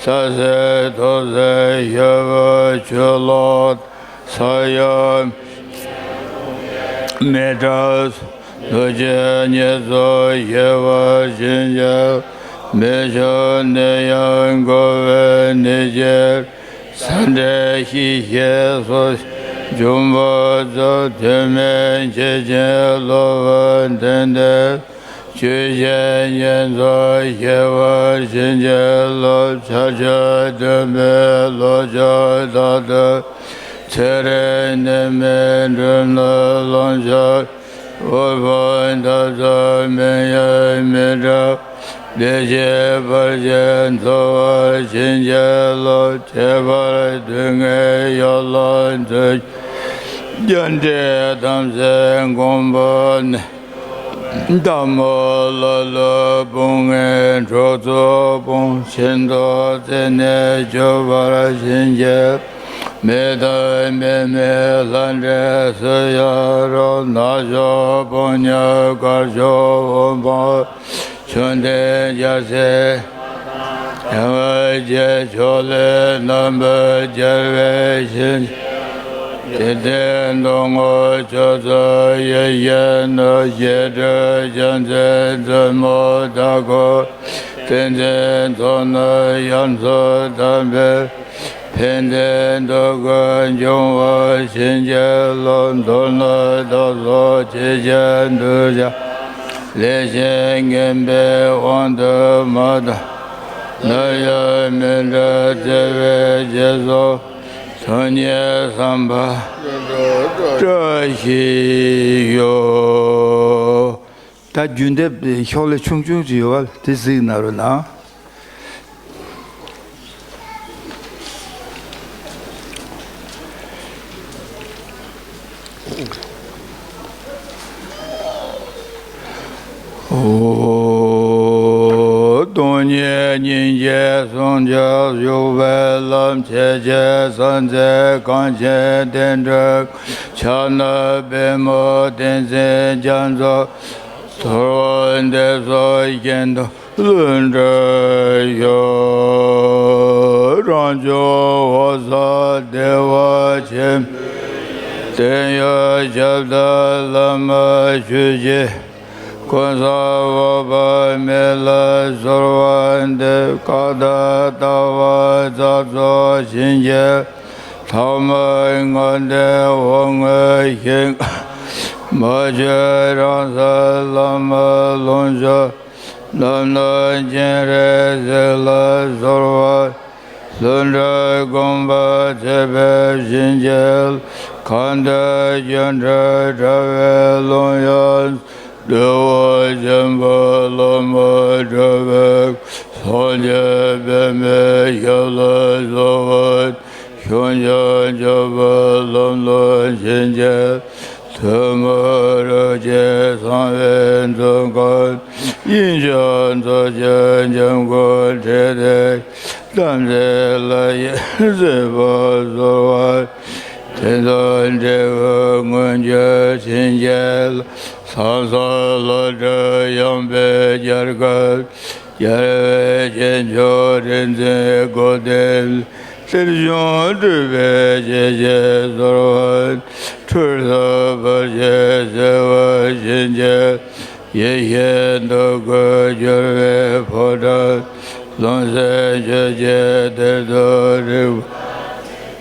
ས་གསེར་ཐོག་གསེར་ཞེ་པོ་ཆུ་ལོག་ས་ཡོམ་མེ་དྲག་ལུས་ཅན་ཉེས་ཚོགས་ཞི་བར་བྱིན་གྱིས། མི་ཆོག་ནད་ཡམས་འགོ་བའི་ནད་ཀྱིས། ས་འདྲེ་ཤི་ཤེས་སོགས་འབྱུང་པོ་ཚོགས། དུས་མིན་འཆི་བྱེད་ལོག་པར་བསྟན་ཏེ། ཆོས་བྱེད་ཉེན་ཚོགས་ཞི་བར་བྱིན་གྱིས་རློབས། ཆར་ཆུ་དུམ་བུས་ལོ་ཕྱུགས་དག་ཏུ། ཚེ་རིང་ནད་མེད་འབྲུ་སྣ་ལོངས་སྤྱོད། དབུལ་ཕོངས་འཐབ་རྩོད་མི་ཡོང་མི་དྲག་བདེ་སྐྱིད་བར་ཆད་འཚོ་བར་བྱིན་གྱིས་རློབས། ཁྱད་པར་སྡུག་བསྔལ་ཡོ་ལང་ཚུལ། རྒྱུ་འབྲས་དམ་སྲི་འགོང་པོ་ནད། མཐའ་མ་ལ་ལུ་སྤོང་ངན་གྲོགས་ཚོགས་སྤོང་། ཆེ་མཐོ་རྩེ་ནས་སྐྱོབ་པར་བྱིན་གྱིས། མི་དང་མི་མེད་ལྷ་འདྲེ་སུ་ཡང་རུང་། ནག་ཕྱོགས་ཕོ་ཉ་དཀར་ཕྱོགས་འོད་དཔག་མཆོད་རྟེན་རྒྱལ་སྲས་ཡང་བའི་རྗེས། ཕྱོགས་ལས་རྣམ་པར་རྒྱལ་བའི་ཞིང་། འཇིག་རྟེན་སྡུག་བསྔལ་ཕྱོགས་སུ་ཡེ་ཤེས་སྣང་། གཞིར་གྲོལ་རྒྱལ་མཚན་བཙུན་མོ་དར་ཁོ། བསྟན་འཛིན་ཚོགས་རྣམས་ཡ་མཚན་དམ་པའི། ཕན་བདེའི་འདོད་དགུ་འབྱུང་བར་བྱིན་གྱིས་རློབས། མདོར་ན་བདག་སོགས་ཆོས་ཅན་གདུལ་བྱ། ལེགས་བྱས་ངན་པའི་དབང་དུ་མ་བཏང་། ནམ་ཡང་མི་འདྲ་བརྩེ་བའི་རྗེས་སུ། དོན་གཉིས་བསམ་པ་བཀྲ་ཤིས་ཤོག་ད་རྒྱུན་དེབ་ཤོག་ལྷེ་ཆུང་ཆུང་ཅིག་ཡོད་པ་དེ་གཟིགས་གནང་རོགས་གནང་། ཨོ། སྟོང་ཉིད་སྙིང་རྗེ་ཟུང་འཇུག་བཞུགས་པའི་ལམ། ཆེ་ཆེ་སངས་རྒྱས་གངས་ཅན་བསྟན་འགྲོའི་ཕྱག་ན་པདྨོ་བསྟན་འཛིན་རྒྱ་མཚོ། ཚོར་བ་འདི་སོགས་གཞན་དུ་ལྷུན་གྲུབ་ཤོག་རང་བྱུང་འོད་གསལ་བདེ་བ་ཆེན་པོའི་དབྱིངས། བརྟན་གཡོ་ཞབས་དང་བླ་མ་ཆོས་ཀྱི་གོ་ས་འོད་དཔག་མེད་ལ་གསོལ་བ་འདེབས། བཀའ་དང་ལྟ་བ་རྩལ་རྫོགས་བྱིན་གྱིས། ཐོག་མར་ངོ་འདྲེན་འོ་སྔོན་ཞིང་། མ་བཅོས་རང་གསལ་བླ་མ་ལོངས་སྤྱོད། རྣམ་སྣང་སྤྱན་རས་གཟིགས་ལ་གསོལ་བ། ལྷུན་གྲུབ་དགོངས་པ་ཐེག་པའི་བྱིན་གྱིས། གང་འདུལ་སྒྱུ་འཕྲུལ་དྲ་བའི་ཀློང་ཡངས། བདུད་དབང་ཆེན་པོ་ལྷ་མོ་གྲུ་པའི། སངས་རྒྱས་པདྨའི་ཞབས་ལ་གསོལ་བ། ཞིང་སྐྱོང་སྐྱོབ་པ་ལམ་སྟོན་བྱིན་གྱིས། ཐུན་མོང་རིག་བྱེད་གསང་བའི་མཛོད་ཁང་། དབྱིངས་ཕྱུག་མཚོ་སྐྱོང་འཇམ་མགོན་ཁྲི་སྟེང་། དམ་ཚིག་ལྷ་ཡིས་གཟིགས་པར་གསོལ་བ། དེ་དང་འབྲེལ་བའི་མངོན་གྱུར་བྱིན་གྱིས་རློབས། ཟབ་གསང་ལྷ་སྒྲུབ་ཡངས་པའི་རྒྱལ་ཁབ། རྒྱལ་བའི་སྐྱེས་མཆོག་རིག་འཛིན་སྒོ་ལྡན། གཏེར་གཞུང་སྤྲུལ་པའི་སྐྱེས་ཆེན་གསོལ་བ། ཁྲོས་སུ་བར་ཆད་སེལ་བར་བྱིན་གྱིས། ཡེ་ཤེས་འདོད་དགུར་སྦྱོར་བའི་ཕོ་བྲང་། ལམ་སེང་ཆོས་ཀྱི་གཏེར་དུ་རིག་པ།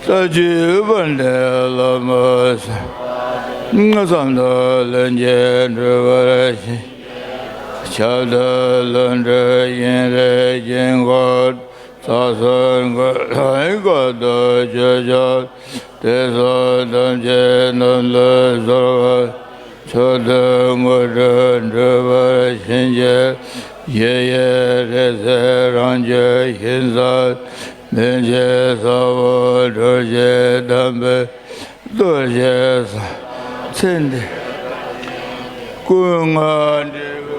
རྩ་བཅུའི་དཔལ་ལྡན་བླ་མ་སེམས། བསམ་དོན་ལྷུན་གྱིས་འགྲུབ་པར་ཤོག་ཁྱབ་བདག་ལྷུན་གྲུབ་དབྱིངས་རིག་དཀྱིལ་འཁོར། རྩ་གསུམ་མགོན་ལྷ་བཀའ་བསྡུ་ཆོས་སྐྱོང་། དེ་སོགས་ཐམས་ཅད་རྣམས་ལ་གསོལ་བ། མཆོག་ཏུ་དངོས་གྲུབ་འགྲུབ་པར་བྱིན་གྱིས་རློབས། ཡེ་ཡེ་རེ་ཟེར་རང་རྒྱུད་ཞིང་ས། མི་མཇེད་ས་འོག་གྲོལ་ཞིང་དམ་པའི་རྡོ་རྗེ་ས། ཚེ་འདི་ཀུན་ང་འབྲས་བུ་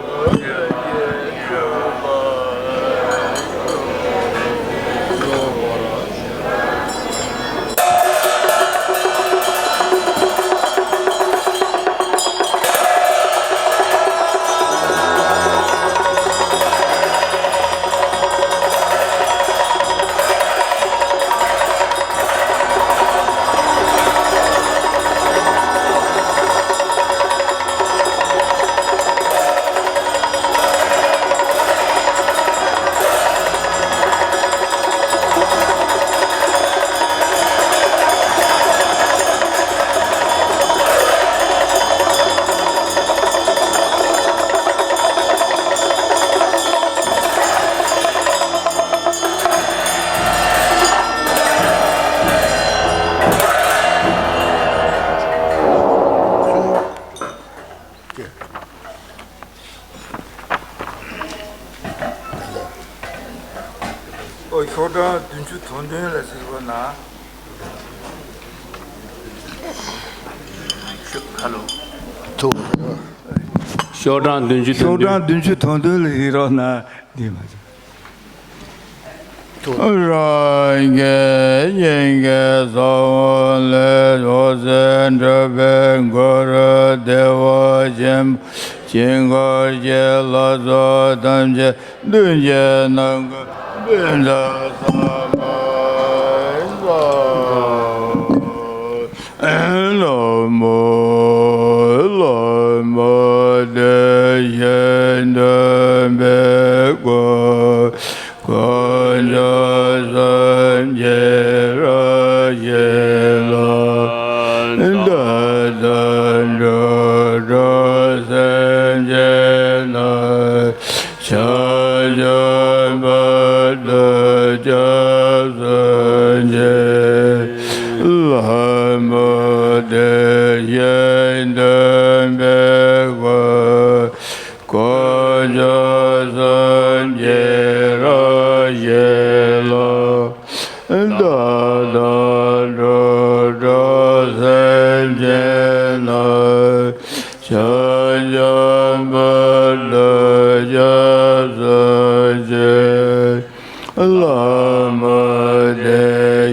ཨོ། ཤོག་གྲངས་བདུན་ཅུ་དོན་བདུན་ལ་གཟིགས་རོགས་གནང་། ཤོག་ཧ་ལོ། ཐུགས། ཤོག་གྲངས་བདུན་ཅུ་དོན་བདུན། ཤོག་གྲངས་བདུན་ཅུ་དོན་བདུན་ལ་གཟིགས་རོགས་གནང་། འདི་མ་བྱུང་། རང་གི་སྙིང་གའི་ས་འོག་ལས། འོད་ཟེར་འཕྲོས་པའི་གུ་རུ་བདེ་བ་ཆེན་པོ་དཀྱིལ་འཁོར་གྱི་ལྷ་ཚོགས་ཐམས་ཅད་མདུན་གྱི་ནམ་མཁའ་བོད་དུ་ས་མ་ས། ལྷ་མོ་ལྷ་མོ་བདེ་གཤེགས་སྟོན་པའི་སྐུ། དཀོན་མཆོག་སེམས་ཅན་རང་གི་ལྷ། བདག་དང་འགྲོ་དྲུག་སེམས་ཅན་རྣམས། བྱང་ཆུབ་བར་དུ་སྐྱབས་སུ་མཆི། ལྷ་མོ་བདེ་གཤེགས་སྟོན་པའི་སྐུ། དཀོན་མཆོག་སེམས་ཅན་རང་གི་ལྷ། བདག་དང་འགྲོ་དྲུག་སེམས་ཅན་རྣམས། བྱང་ཆུབ་བར་དུ་སྐྱབས་སུ་མཆི། ལྷ་མོ་བདེ་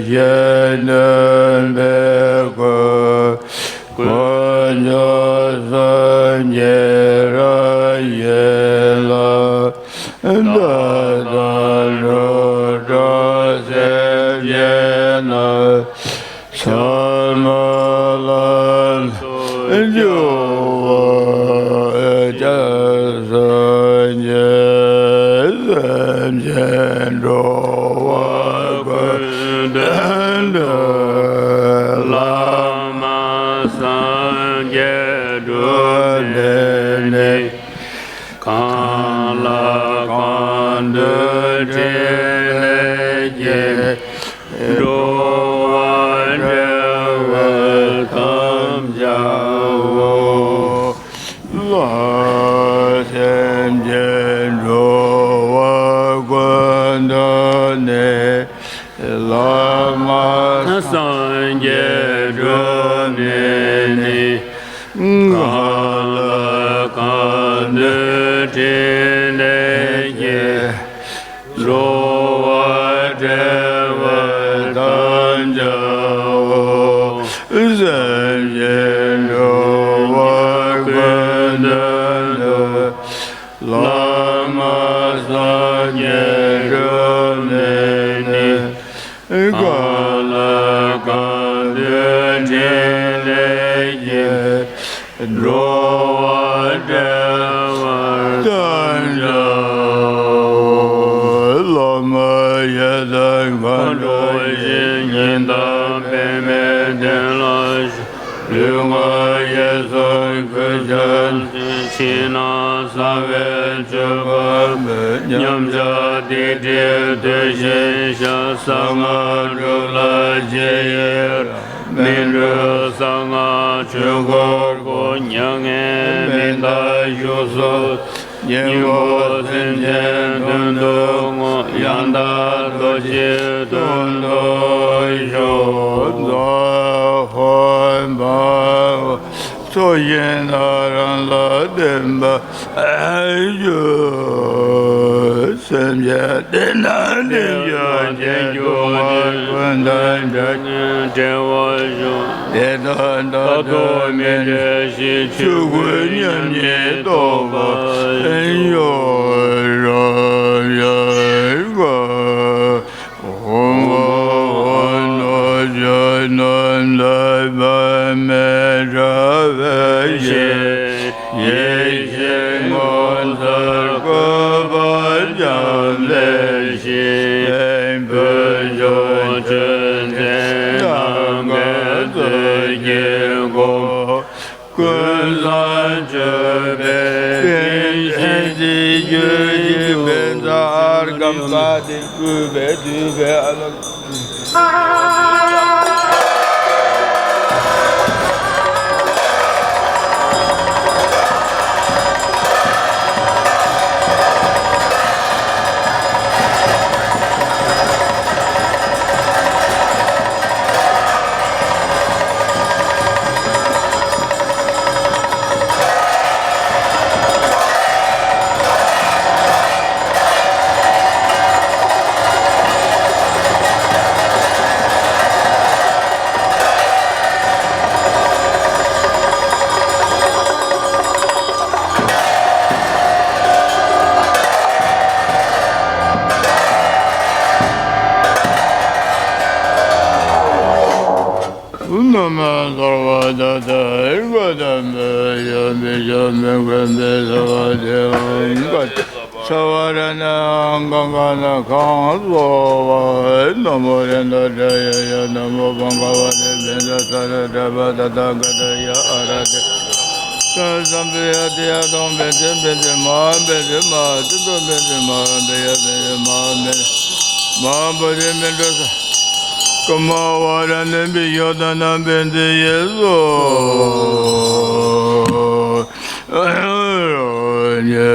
གཤེགས་སྟོན་པའི་སྐུ། དཀོན་མཆོག་སེམས་ཅན་རང་གི་ལྷ། བདག་དང་འགྲོ་དྲུག་སེམས་ཅན་རྣམས། ཚད་མེད་ལམ་དུ་སྐྱོད་པར་སྐྱབས་སུ་མཆི། སེམས་ཅན་འགྲོ་བ་ཀུན་དོན་དུ། བླ་མ་སངས་རྒྱས་འགྲོ་བའི་གནས། གང་ལ་གང་འདུལ་ཕྲིན་ལས་ཀྱིས། འགྲོ་བ་བདེ་བ་ཐམས་ཅད་འོང་། ལྷ་སེམས་ཅན་འགྲོ་བ་ཀུན་དོན་གནས། བླ་མ་སངས་རྒྱས་འགྲོ་བའི་གནས། གང་ལ་གང་འདུལ་ཕྲིན་ལས་ཀྱིས། འགྲོ་བ་བདེ་བ་ཐམས་ཅད་འོང་། སེམས་ཅན་འགྲོ་བ་ཀུན་དོན་དུ། བླ་མ་སངས་རྒྱས་འགྲོ་བའི་གནས། གང་ལ་གང་འདུལ་ཕྲིན་ལས་ཀྱིས། འགྲོ་བ་བདེ་བ་ཐམས་ཅད་འོང་། བླ་མ་ཡི་དམ་མཁའ་འགྲོ་ཡི། ཉི་ཟླ་པདྨའི་གདན་ལ་བཞུགས། ལུས་ངག་ཡིད་གསུམ་གུས་ཕྱག་འཚལ། ཕྱི་ནང་གསང་བའི་སྤྱོད་པ་སྤེལ། མཉམ་གཞག་སྡིག་སྒྲིབ་དུས་གཞན་བཤགས། གསང་སྔགས་སྒྲུབ་ལ་རྗེས་ཡི་རང་། སྨིན་གྲོལ་གསང་སྔགས་ཆོས་འཁོར་བསྐོར། མྱ་ངན་མི་འདའ་བཞུགས་སུ། སྙིང་པོ་སེམས་ཅན་དོན་དུ་བསྔོ། ཡང་དག་རྡོ་རྗེ་དོན་དུ་གཞོལ། ཛཿཧོ་བྷ་ཚོགས་ཞིང་ཐར་ལ་བརྟེན་པར་ཞུ། སེམས་ཅན་བདེ་ན་བདེ་འགྱུར་ཅན། སྐྱོ་བ་ཀུན་དང་བྲལ་བྲལ་བར་ཤོག། དེ་དག་རྟག་ཏུ་མི་འབྲལ་ཞིང་། ཆོས་སྐུ་མཉམ་ཉིད་རྟོགས་པར་ཤོག། རབ་དབྱར་ཁ་ཧོ་ཧོ་ནོ་ཇོ་ནོ་འདོད་པ་མེད་དྲ་བའི་ཞིང་། ཡེ་ཤེས་ངོ་མཚར་བཀོད་པ་འཇམ་དཔལ་ཞིང་། བོད་ལྗོངས་ཆོས་ཚན་ནམ་མཁའི་མཛོད་ཀྱི་སྒོ། ཀུན་བཟང་སྤྱོད་པའི་དེང་ཕྱིན་ཅི་རྒྱུད་ཀྱི་བན་ཛ་ཨརྒྷཾ་པཱ་ཏི་བསྐུལ་བས་བསྡུས་པའི་ཨ་ལ། ན་མོ་སརྦ་ཛ་ཏ་ཨེ་ཀོ་དམ་པའི་ཡོན་ཏན་ཞབས་མི་མཁོན་པའི་སརྦ་དེ་ཨང་ཀ་ཚ་བ་ར་ཎ་གང་ག་ན་གང་སོ་བ། ན་མོ་རནྡ་ཏྲ་ཡ་ཡ། ན་མོ་བྷ་ག་བ་ཏེ་བྷནྡ་ས་ཏ་ཏྲ་བ་ཏ་ཐཱ་ག་ཏ་ཡ་ཨ་ར་ཏེ། ས་སམ་བི་ཡ་ཏི་ཡ་ཏོ་བྷན་ཏེ་བྷན་ཏེ་མ་བྷན་ཏེ་མ་ཏི་ཏོ་བྷན་ཏེ་མ་བྷན་ཡ་བྷན་ཏེ་མ་བྷན་ཏེ་མ་བྷ་ཏེ་མི་འགྲོ་ས། ཀ་མ་ཝ་ར་ཎེ་བི་ཡོ་ཏ་ན་བྷན་ཏེ་ཡེ་སོ། ཉེ་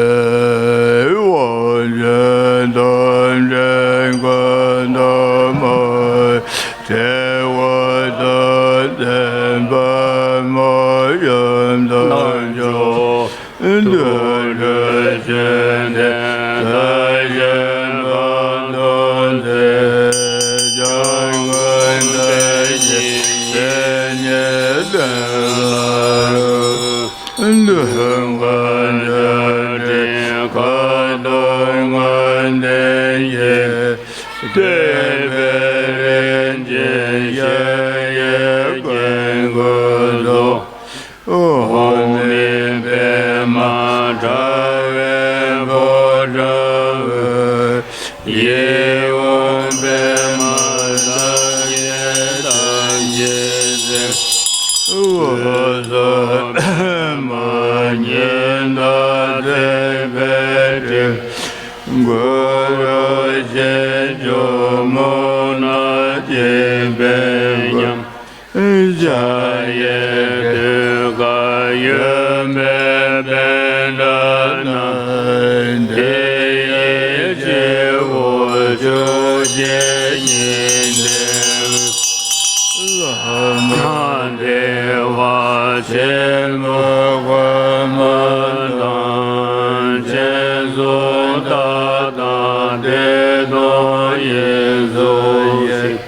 བ་ཅན་ཐམས་ཅད་ཀུན་ཏུ་མ་བྲལ་བ་དང་ལྡན་པ་མ་ཡིན་དང་འཇོག་དུ་འགྲོ་ཞིང་དེ་ལྟར་གཤེགས་པ་མཐོང་ཚེ། སྐྱབས་མགོན་བདག་གི་སེམས་ཉིད་ལྟར། འདོད་པ་ཆགས་བྲལ་ཁ་དོག་ལྔ་ལྡན་ཞིང་། བདེ་བའི་རིན་ཆེན་ཞལ་གྱི་སྐུ་མཚོན། འོག་མིན་པདྨ་དྲ་བའི་ཕོ་བྲང་དབུས། ཡིད་འོང་པདྨ་སངས་རྒྱས་ཐམས་ཅད་སྲས། འོད་ཟེར་པདྨ་ཉི་ཟླ་བརྩེགས་པའི་སྤྲིན། གུ་རུ་ཆོས་སྐྱོང་མུ་ནག་འཇིགས་པའི་ཉམས། འཇའ་ཡི་ཐོད་ཁར་གཡོ་བའི་པཎྜི་ཏ་རྣམས། དེ་ཡི་སྤྱི་བོར་ཆོས་ཀྱི་ཉི་ཟླའི་ལྷ་མོ་བདེ་བ་ཆེན་པོ་གོ་མ་དང་། སྤྱན་ཟུང་དག་དང་བདེ་སྟོང་དབྱིངས་སུ་གཤེགས།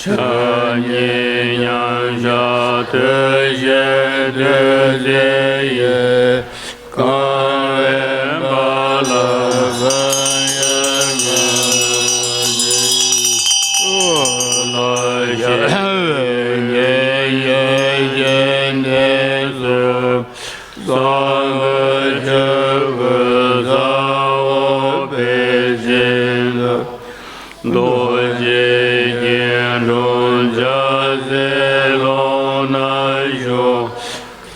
ཕྱག་གཉིས་མཉམ་བཞག་ཐུགས་བཞེད་ཐུགས་བརྩེ་ཡིས། གང་བའི་དཔལ་ལ་ཕན་ཡོན་མངའ་ཞིང་། ལ་ཞེན་ངེས་ཡོད་ཞིང་དེ་སུ། གསང་བའི་ཆོས་སྐུ་ས་འོག་པའི་ཞིང་དུ། རྡོ་རྗེ་སྐྱིལ་ཀྲུང་ཕྱག་འཚལ་ལོ་ན་བཞུགས།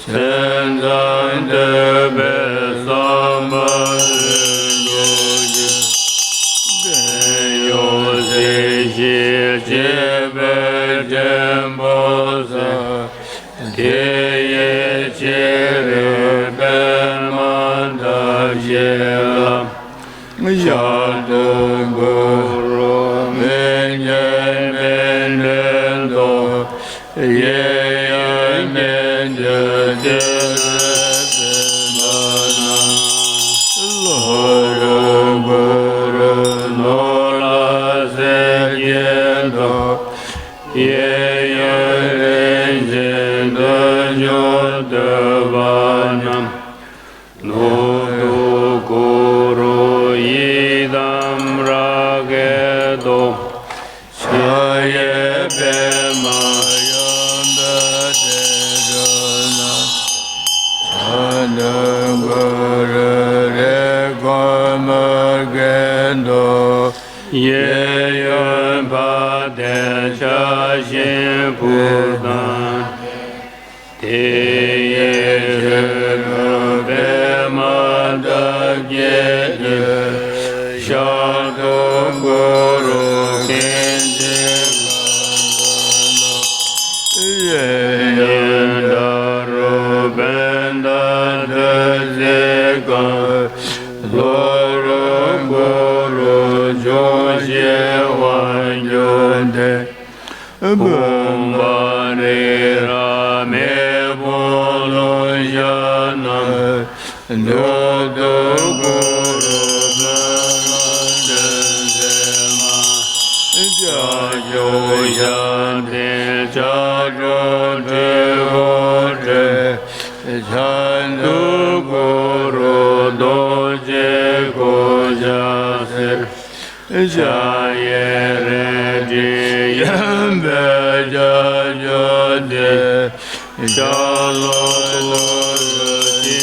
མཚན་ཙམ་ཐོས་པས་བསམ་པ་ལྷུན་གྲུབ་ཀྱི། བརྟན་གཡོ་གཟི་བརྗིད་བཅས་པའི་ཕྲེང་བ། དེ་ཡི་ཕྱིར་པདྨ་འདབ་བཞི་ལ། ཞབས་ཏོག་གུ་རུ་མིག་གི་མིག་འཕྲུལ་མདོག། གཡས་གཡོན་མིག་གི་མིག་འཕྲུལ་པདྨ་རྣམས། ལྷོ་རུ་གུ་རུ་ནོར་ལྷ་གསེར་གྱི་མདོག། གཡས་གཡོན་རིན་ཆེན་དུང་ཕྱུར་བསྡུས་པ་རྣམས། ནུབ་ཏུ་གུ་རུ་ཡི་དམ་རཱ་གའི་མདོག། ཕྱོགས་བཞིར་པདྨ་ཡུམ་བུ་ཏི་རུ་ལ། ཕྱག་ན་གུ་རུ་རེ་སྐོང་མི་བསྐྱོད་མདོག། གཡས་གཡོན་དཔལ་ལྡན་ཕྱག་བཞི་ཕུར་དང་། དེ་ཡི་ཕྱིར་པདྨ་འདབ་བརྒྱད་ཀྱི། ཞབས་ཏོག་གུ་རུ་གིང་ཅི་ག་ཟླ་བ། གཡས་གཡོན་ཌཱ་རུ་པད་ཟླ་བདུད་རྩིའི་གར། ལྷོ་རུ་གུ་རུ་འབྱུང་བཞིའི་དབང་བསྒྱུར་ཏེ། བུམ་པ་རི་རབ་མེ་དཔུང་རླུང་ཞགས་རྣམས། ནུབ་ཏུ་གུ་རུ་བོན་ལུ་སྤྲིན་བསིལ་མ། ལྕགས་ཀྱུ་ཞབས་མཐིལ་ལྕགས་སྒྲོག་དྲིལ་བུ་འདྲེན། བྱང་དུ་གུ་རུ་རྡོ་རྗེ་གུ་ཤ་སེར། ཕྱག་གཡས་རལ་གྲི་གཡོན་པས་ལྕགས་ཀྱུ་འདེགས། ཤར་ལྷོ་ནོར་བུ་ཆེ་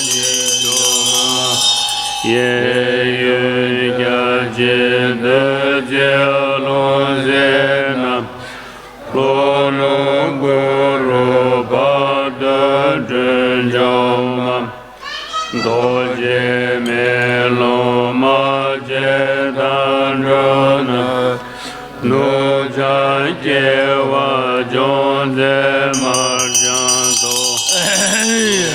བའི་གཞུ་མ། གཡས་གཡོན་རྒྱ་ཆེན་བདུད་རྩིའི་ལྷུང་བཟེད་བསྣམས། ལྷོ་ནུབ་གུ་རུ་དཔལ་སྟོད་སྦྲུལ་ལྕོག་མ། རྡོ་རྗེ་མེ་ལོང་རྨ་བྱའི་མཐའ་འགྲོ་ན། ནུབ་བྱང་སྐྱེ་བ་ཅུང་ཟད་དམར་ལྗང་མདོག། གཡས་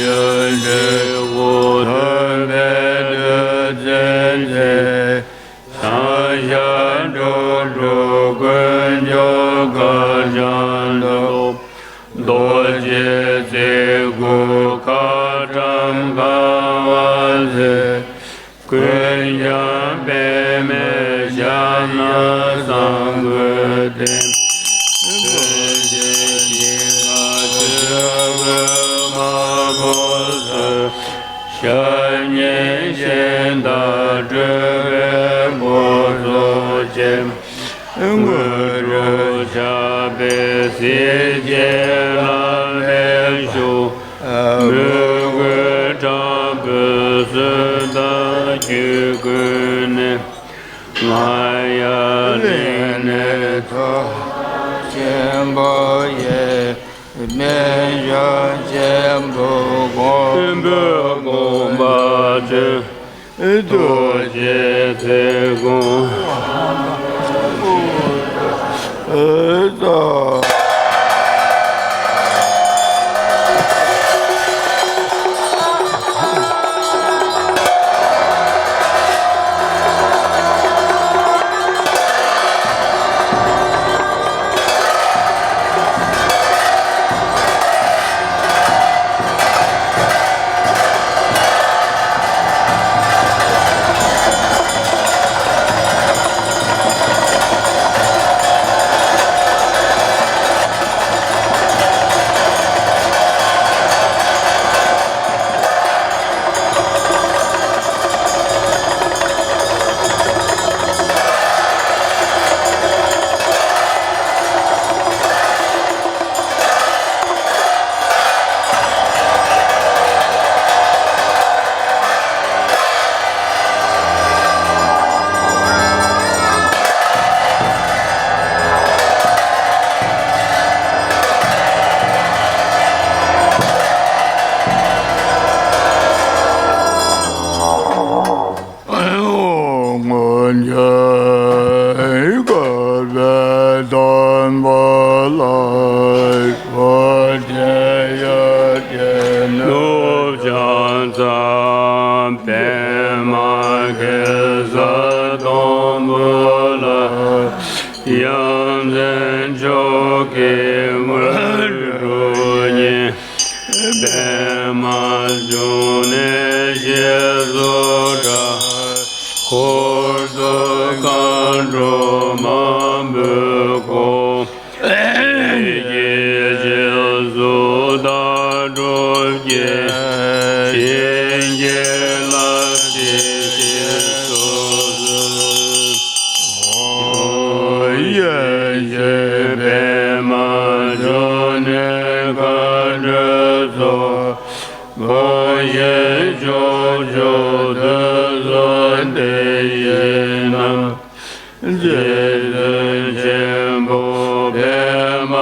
གཡོན་དྲིལ་བུ་ཐོད་པའི་བདུད་རྩི་ཆེ། བྱང་ཤར་འགྲོ་དྲུག་ཀུན་འབྱུང་དཀར་ལྗང་མདོག། རྡོ་རྗེ་རྩེ་དགུ་ཁ་ཊྭཱཾ་ཁ་ཝ་ཟེར། ཀུན་ཀྱང་པདྨའི་ཞབས་ནི་བསང་དགུས་བརྟན། བོད་ཀྱི་ཞིང་ཁམས་ཆོས་སྐུའི་དམག་དཔུང་སོགས། ཞབས་གཉིས་ཤིང་རྟ་སྤྲུལ་པའི་དགུང་ཚོགས་ཅན། དངོས་གྲུབ་ཆགས་པའི་གཟི་བརྗིད་ལམ་མེར་ཞུགས། མོས་གུས་དྲག་པོས་གསོལ་བ་རྒྱུད་བསྐུལ་ནས། རྔ་ཡབ་གླིང་ནས་ཚོགས་ཆེན་པོ་ཡི། སྨན་ལྗོངས་ཆེན་པོའི་དགོངས་པ་ཆོས། རྡོ་རྗེ་ཚེ་དགོངས། དང་སྒྲུབ་ཀྱི་བྱིན་གྱིས་བརླབ་ཕྱིར་གཤེགས་སུ་གསོལ། ཡེ་ཤེས་པདྨ་འབྱུང་གནས་མཁའ་འགྲོའི་ཚོགས། དགོངས་ཤེས་ཕྱོགས་བཅུ་དུས་གསུམ་དེ་བཞིན་ནམ། རྗེ་བཙུན་ཆེན་པོ་པདྨ་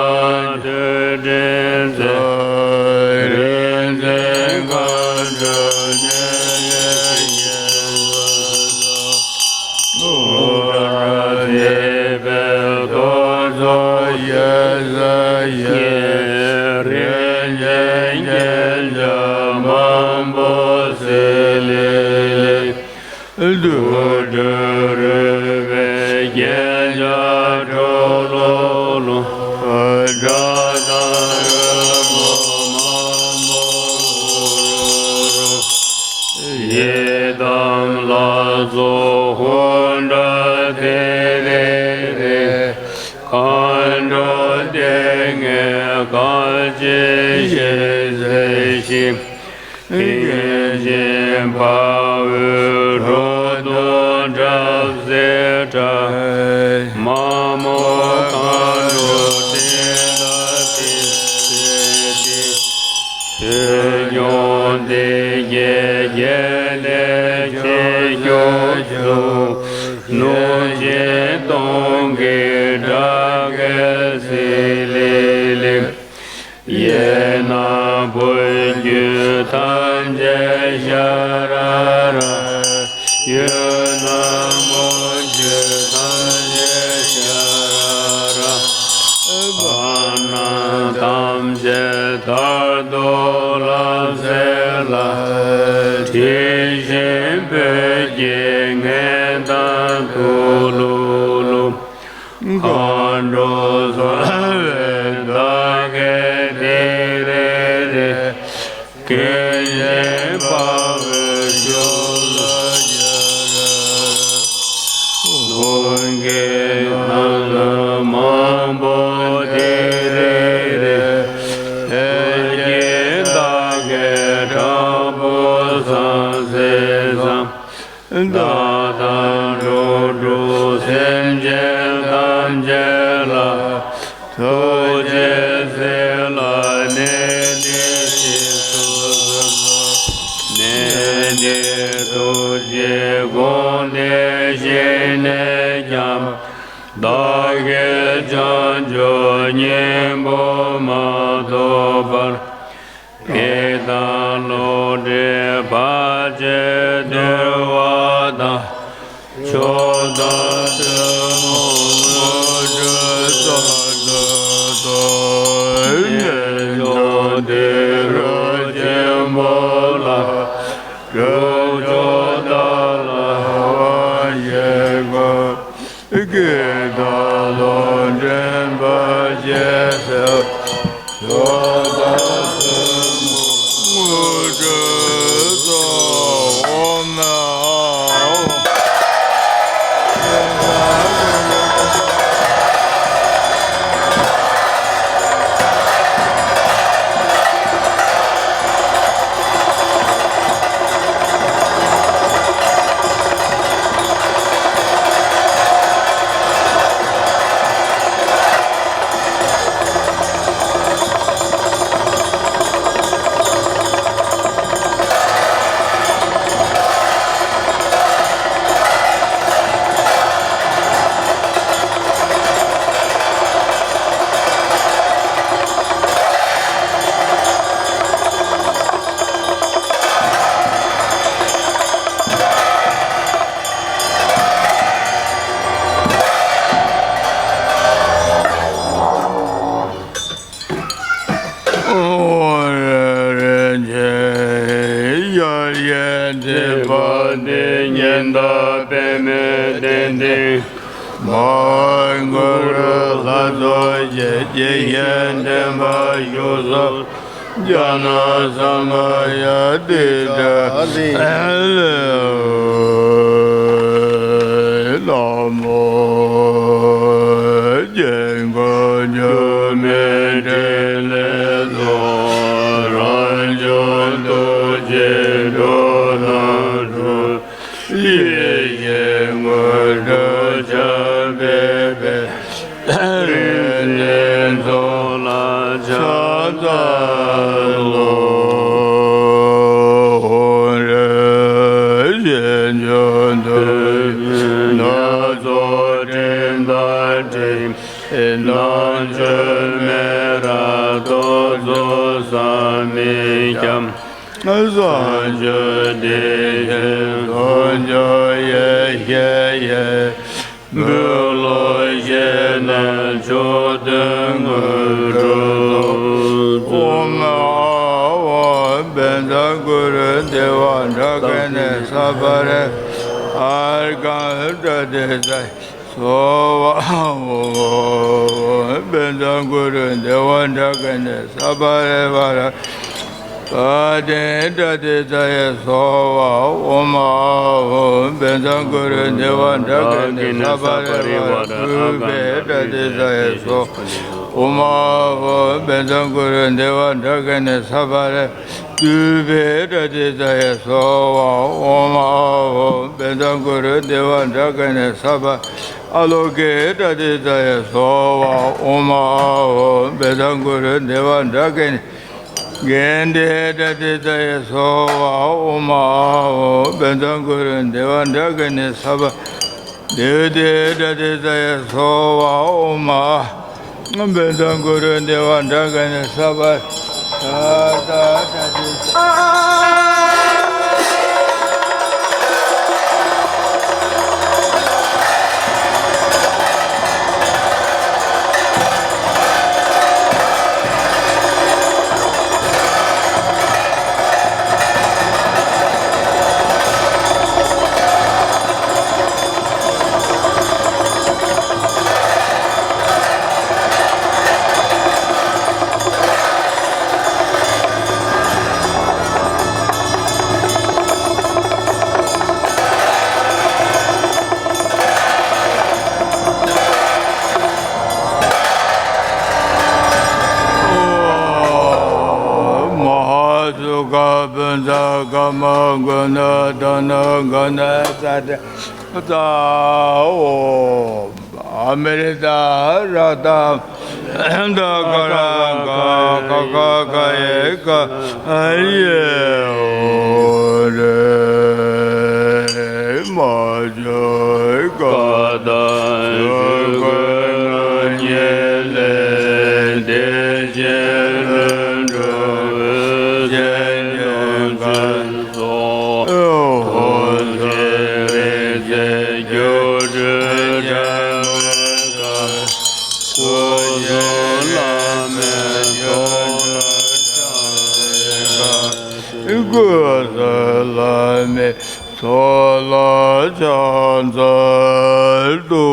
ཐོད་ཕྲེང་རྩལ། རིག་འཛིན་མཁའ་འགྲོ་གནས་ལས་བརྒལ་བ་དང་། ཨུ་ཏྲ་དྷི་པའི་ཏོག་ཙོ་ཡེ་ཤེས་ཀྱི། རིན་ཆེན་རྒྱན་ཆ་མང་པོ་གསལ་ལི་ལི། དུག་སྦྲུལ་རུས་པའི་རྒྱན་ཆ་ཁྲོ་ལོ་ལོ། སྒྲ་དང་རོལ་མོ་མང་པོ་རོ་རོ། ཡི་དམ་ལ་སོགས་ཧཱུྃ་སྒྲ་དི་རི་རི། མཁའ་འགྲོ་སྡེ་ལྔས་བསྐལ་ཆེན་ཞིང་མཛེས་ཤིང་། དེ་བཞིན་དཔའ་བོའི་འགྲོ་དོན་རབ་གསལ་དྲ། མ་མོ་མཁའ་འགྲོ་སྤྲིན་དང་ཏི་སེ་ཏི། ཆོས་སྐྱོང་སྡེ་བརྒྱད་རྒྱལ་ལས་ཆེ་ཤོས་ཆུ། གནོད་སྦྱིན་སྟོང་གི་སྒྲ་སྐད་སིལ་ལི་ལི། གཡས་ན་བོད་བརྒྱུད་ཐམས་ཅད་ཤ་ར་ར། གཡོན་ན་མོན་བརྒྱུད་ཐམས་ཅད་ཤ་ར་ར། བར་ན་ཐམས་ཅད་དར་དུ་ལམ་སེལ་ལ། དྲི་ཞིམ་སྤོས་ཀྱི་ངད་ལྡན་ཐུ་ལུ་ལུ། མཁའ་འགྲོ་ཚངས་པའི་འདབ་སྐྱེས་ཏི་རི་རི། སྐད་ཅིག་དཔའ་བོའི་ཤུགས་ལ་རྒྱ་ར། ལུང་གི་ནང་ན་མང་པོ་ཏི་རི་རི། ལྷས་ཀྱི་འདབ་སྐྱེས་དྲག་པོ་ཟང་ཟིང་ཟང་། བདག་དང་འགྲོ་དྲུག་སེམས་ཅན་ཐམས་ཅད་ལ། ཐུགས་རྗེས་སེམས་ལ་གནས་ཏེ་ཞིང་དུ་གནས་ཏེ་ཐུགས་རྗེས་དགོངས་ཏེ་བཞེངས་ནས་ཀྱང་། བདག་གིས་བྱང་ཆུབ་སྙིང་པོ་མ་ཐོབ་བར། བགེགས་དང་ལོག་འདྲེན་བར་ཆད་གདུལ་བ་དང་། མཆོག་དང་ཐུན་མོང་དངོས་གྲུབ་གསར་དུ་ཐོབ། རྣལ་འབྱོར་ཏུ་རུ་ཆེན་པོ་ལ། སྒྲུབ་མཆོག་ཏཱ་ལ་པ་ཞིག་དགོས། བགེགས་དང་ལོག་འདྲེན་བར་ཆད་སེལ། མཆོག་དང་ཐུན་མོང་དངོས་གྲུབ་ཐོབ། ཨོ་མ་ཨོ། ཨོ་རེ་རེ་ཆེ་ཡར་ཡན་ཏེ་པ་ཏི་ཉི་ཟླ་པདྨའི་གདན་སྟེང་། མར་གུ་རུ་ལྷ་ཚོགས་ཀྱིས་ཀྱི་ཡན་ལྡན་པ་བཞུགས་སོ། ཛྙཱ་ན་སཾ་མ་ཡ་ཏཱིཙྪ་ལས། ལྷ་མོ་སྐྱེ་འགོ་འགྱུར་མེད་ཕྲིན་ལས་རྫོགས། བསམ་མི་ཁྱབ། བྱང་ཆུབ་བདེ་ཆེན་ཟུང་འཇུག་ཡེ་ཤེས་ཡིན། འབུལ་ལོ་བཞེས་ནས་མཆོག་ཐུན་དངོས་གྲུབ་སྩོལ། ཨོཾ་ཨཱཿཧཱུྃ་བཛྲ་གུ་རུ་དེ་ཝ་ཌཱ་ཀ་ཎི་སརྦ་རི་ཨརྒྷཾ་པྲ་ཏཱིཙྪ་སྭཱ་ཧཱ། ཨོཾ་ཨཱཿཧཱུྃ་བཛྲ་གུ་རུ་དེ་ཝ་ཌཱ་ཀ་ཎི་སརྦ་རི་ཝཱ་ར་པ་ཏི་པྲ་ཏཱིཙྪ་སྭཱ་ཧཱ། ཨོཾ་ཨཱཿཧཱུྃ་བཛྲ་གུ་རུ་དེ་ཝ་ཌཱ་ཀ་ཎི་སརྦ་རི་ཝཱ་ར་ཏུཏྟེ་པྲ་ཏཱིཙྪ་སྭཱ་ཧཱ། ཨོཾ་ཨཱཿཧཱུྃ་བཛྲ་གུ་རུ་དེ་ཝ་ཌཱ་ཀ་ཎི་སརྦ་རི་ཏུཏྟེ་པྲ་ཏཱིཙྪ་སྭཱ་ཧཱ། ཨོཾ་ཨཱཿཧཱུྃ་བཛྲ་གུ་རུ་དེ་ཝ་ཌཱ་ཀ་ཎི་སརྦ་རི་ཨ་ལོ་ཀེ་པྲ་ཏཱིཙྪ་སྭཱ་ཧཱ། ཨོཾ་ཨཱཿཧཱུྃ་བཛྲ་གུ་རུ་དེ་ཝ་ཌཱ་ཀ་ཎི་ཀཱནྟེ་པྲ་ཏཱིཙྪ་སྭཱ་ཧཱ། ཨོཾ་ཨཱཿཧཱུྃ་བཛྲ་གུ་རུ་དེ་ཝ་ཌཱ་ཀ་ཎི་སརྦ་རི་དཱུརྟེ་པྲ་ཏཱིཙྪ་སྭཱ་ཧཱ། ཨོཾ་ཨཱཿཧཱུྃ་བཛྲ་གུ་རུ་དེ་ཝ་ཌཱ་ཀ་ཎི་སརྦ་རི་ཤ་ཏ་པྲ་ཏཱིཙྪ། མ་ཧཱ་སུ་ཁ་བྷཱུ་ཛ་ཀ་མ་གུ་ཎ་དྷ་ན་ག་ཎ་ཙ་ཏེ་ཙ། ཨོཾ་ཨ་མྲྀ་ཏ་རཀྟ་ཏ་ཀ་ར་ཀ་ཀ་ཀ་ཡེ་ཀ་ཡེ་ཨོ་རེ་མ་ཇོ་ཀ་ཏ་ཤུ་གུ་ན་ཉེ་ལེ་བདེ་ཆེན་ལྷུན་གྲུབ་འོད་ཟེར་ལྗོན་ཙོ། ཨོ་ཧོ་ཧོ་ཧོ་ཧོ། ཚོགས་ལ་ཕྱག་འཚལ་ལོ།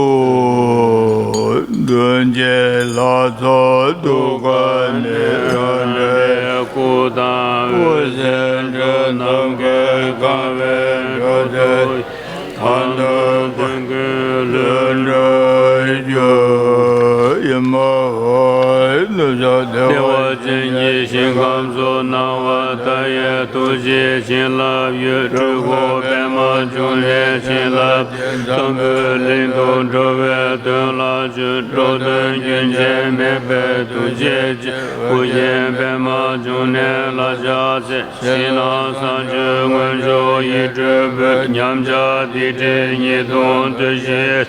མདུན་གྱི་ལྷ་ཚོགས་ཐུགས་ཀར་མཉེས་པ་འདྲ། སྐུ་དང་འོད་ཟེར་འཕྲོ་ནམ་མཁའི་ཁམས་བས་འགྲོ་དོན་ཐམས་ཅད་མཁྱེན་པའི་ལྷུན་གྲུབ་ཀྱི་ཡིད་མ་ཧོ། ནུབ་ཕྱོགས་བདེ་བ་ཅན་གྱི་ཞིང་ཁམས་སུ་སྣང་བ་མཐའ་ཡས་ཐུགས་རྗེའི་བྱིན་རླབས་ཡོད། སྤྲུལ་སྐུ་པདྨ་འབྱུང་གནས་བྱིན་རླབས་ཅན། འཛམ་བུའི་གླིང་དུ་འགྲོ་བའི་དོན་ལ་བྱོན། འགྲོ་དོན་རྒྱུན་ཆད་མེད་པའི་ཐུགས་རྗེ་ཅན། ཨོ་རྒྱན་པདྨ་འབྱུང་གནས་ལ་ཕྱག་འཚལ། ཕྱི་ནང་གསང་མཆོག་མངོན་བརྗོད་ཡིད་སྤྲུལ་པའི། ཉམས་ཆག་སྡིག་སྒྲིབ་ཉེས་ལྟུང་བདུད་བཞི།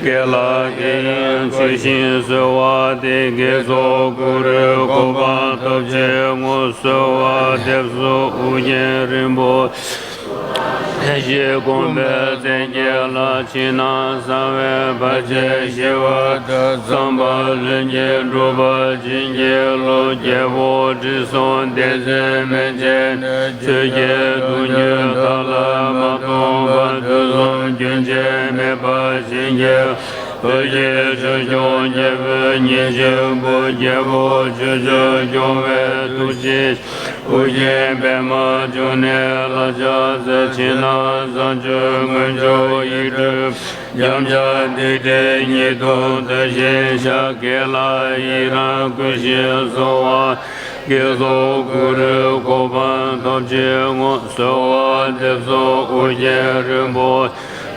དགེ་ལགས་དགེ་ཡིན་ཚུལ་བཞིན་གསོལ་བ་འདེབས། དགེ་ཚོགས་གུ་རུའི་གོ་འཕང་ཐོབ་ཕྱིར་བསྔོ། གསོལ་བ་འདེབས་སོ་ཨོ་རྒྱན་རིན་པོ་ཆེ། བདེ་གཤེགས་དགོངས་པའི་རྩལ་གྱི་ལྷ། ཕྱི་ནང་གསང་བའི་བར་ཆད་ཞི་བ་དང་། བསམ་པ་ལྷུན་གྱིས་འགྲུབ་པར་བྱིན་གྱིས་རློབས། རྒྱལ་པོ་ཁྲི་སྲོང་ལྡེ་བཙན་མན་ཆད་ནས། ཆོས་ཀྱི་གདུང་རྒྱུད་བདག་ལ་མ་སྟོངས་པར། དུས་གསུམ་རྒྱུན་ཆད་མེད་པར་བྱིན་གྱིས། བོད་ཀྱི་ཆོས་སྐྱོང་རྒྱལ་པོའི་གཉེན་གཅིག་པུ། རྒྱལ་པོ་ཆོས་སྤྱོད་སྐྱོང་བའི་ཐུགས་རྗེ་ཅན། ཨོ་རྒྱན་པདྨ་འབྱུང་གནས་ལ་ཕྱག་འཚལ། ཕྱི་ནང་གསང་མཆོག་མངོན་བརྗོད་ཡིད་སྤྲུལ། ཉམས་ཆག་སྡིག་སྒྲིབ་ཉེས་ལྟུང་བདུད་བཞི་བཤགས། དགེ་ལགས་ཡི་རང་བསྐུལ་ཞིང་གསོལ་བ། དགེ་ཚོགས་གུ་རུའི་གོ་འཕང་ཐོབ་ཕྱིར་བསྔོ། གསོལ་བ་འདེབས་སོ་ཨོ་རྒྱན་རིན་པོ་ཆེ།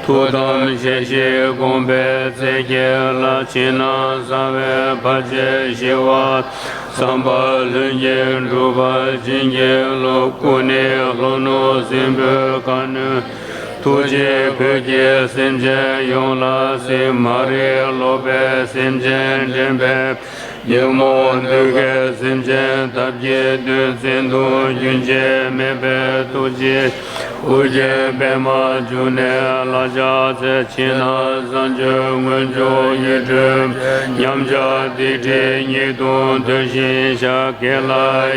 ཐུགས་དམ་ཞལ་བཞེས་དགོངས་པའི་རྩལ་གྱི་ལྷ། ཕྱི་ནང་གསང་བའི་བར་ཆད་ཞི་བ། བསམ་པ་ལྷུན་གྱིས་འགྲུབ་པར་བྱིན་གྱིས་རློབས། སྐུ་ནི་ལྷོ་ནུབ་སྲིན་པོའི་ཁ་གནོན། ཐུགས་རྗེས་བོད་ཀྱི་སེམས་ཅན་ཡོངས་ལ་གཟིགས། མ་རིག་ལོག་པའི་སེམས་ཅན་འདྲེན་པའི། ཉོན་མོངས་གདུལ་དཀའི་སེམས་ཅན་ཐམས་ཅད་དོན་གཟན་དུ་རྒྱུན་ཆད་མེད་པའི་ཐུགས་རྗེ་ཨོ་རྒྱན་པདྨ་འབྱུང་གནས་ལ་ཕྱག་འཚལ། ཕྱི་ནང་གསང་སྤྱོད་མངོན་སྤྱོད་ཡིད་སྤྲུལ་པའི། ཉམས་ཆག་སྡིག་སྒྲིབ་ཉེས་ལྟུང་དོན་ཞེན་བཤགས། དགེ་ལ་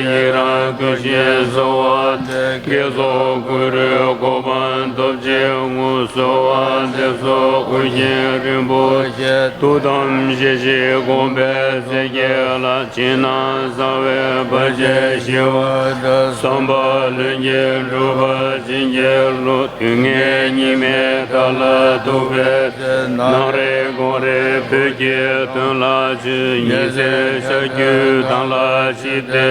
ཡི་རང་བསྐུལ་ཞིང་གསོལ་བ་འདེབས། དགེ་ཚོགས་གུ་རུའི་གོ་འཕང་ཐོབ་ཅིང་ངོ་། གསོལ་བ་འདེབས་སོ་ཨོ་རྒྱན་རིན་པོ་ཆེ། ཐུགས་དམ་བཞེས་ཤིང་དགོངས་པའི་ཚེ་གཅིག་ལ། ཕྱི་ནང་གསང་བའི་བར་ཆད་ཞི་བ་དང་། བསམ་པ་ལྷུན་གྱིས་འགྲུབ་པར་བྱིན་གྱིས་རློབས། དུས་ངན་སྙིགས་མའི་མཐའ་ལ་ཐུག་པའི་ཚེ། ནམ་རེ་དགོང་རེ་བོད་ཀྱི་དོན་ལ་བྱོན། ཉི་ཟེར་ཤར་རྒྱུད་དམ་ལ་ཆིབས་ཏེ།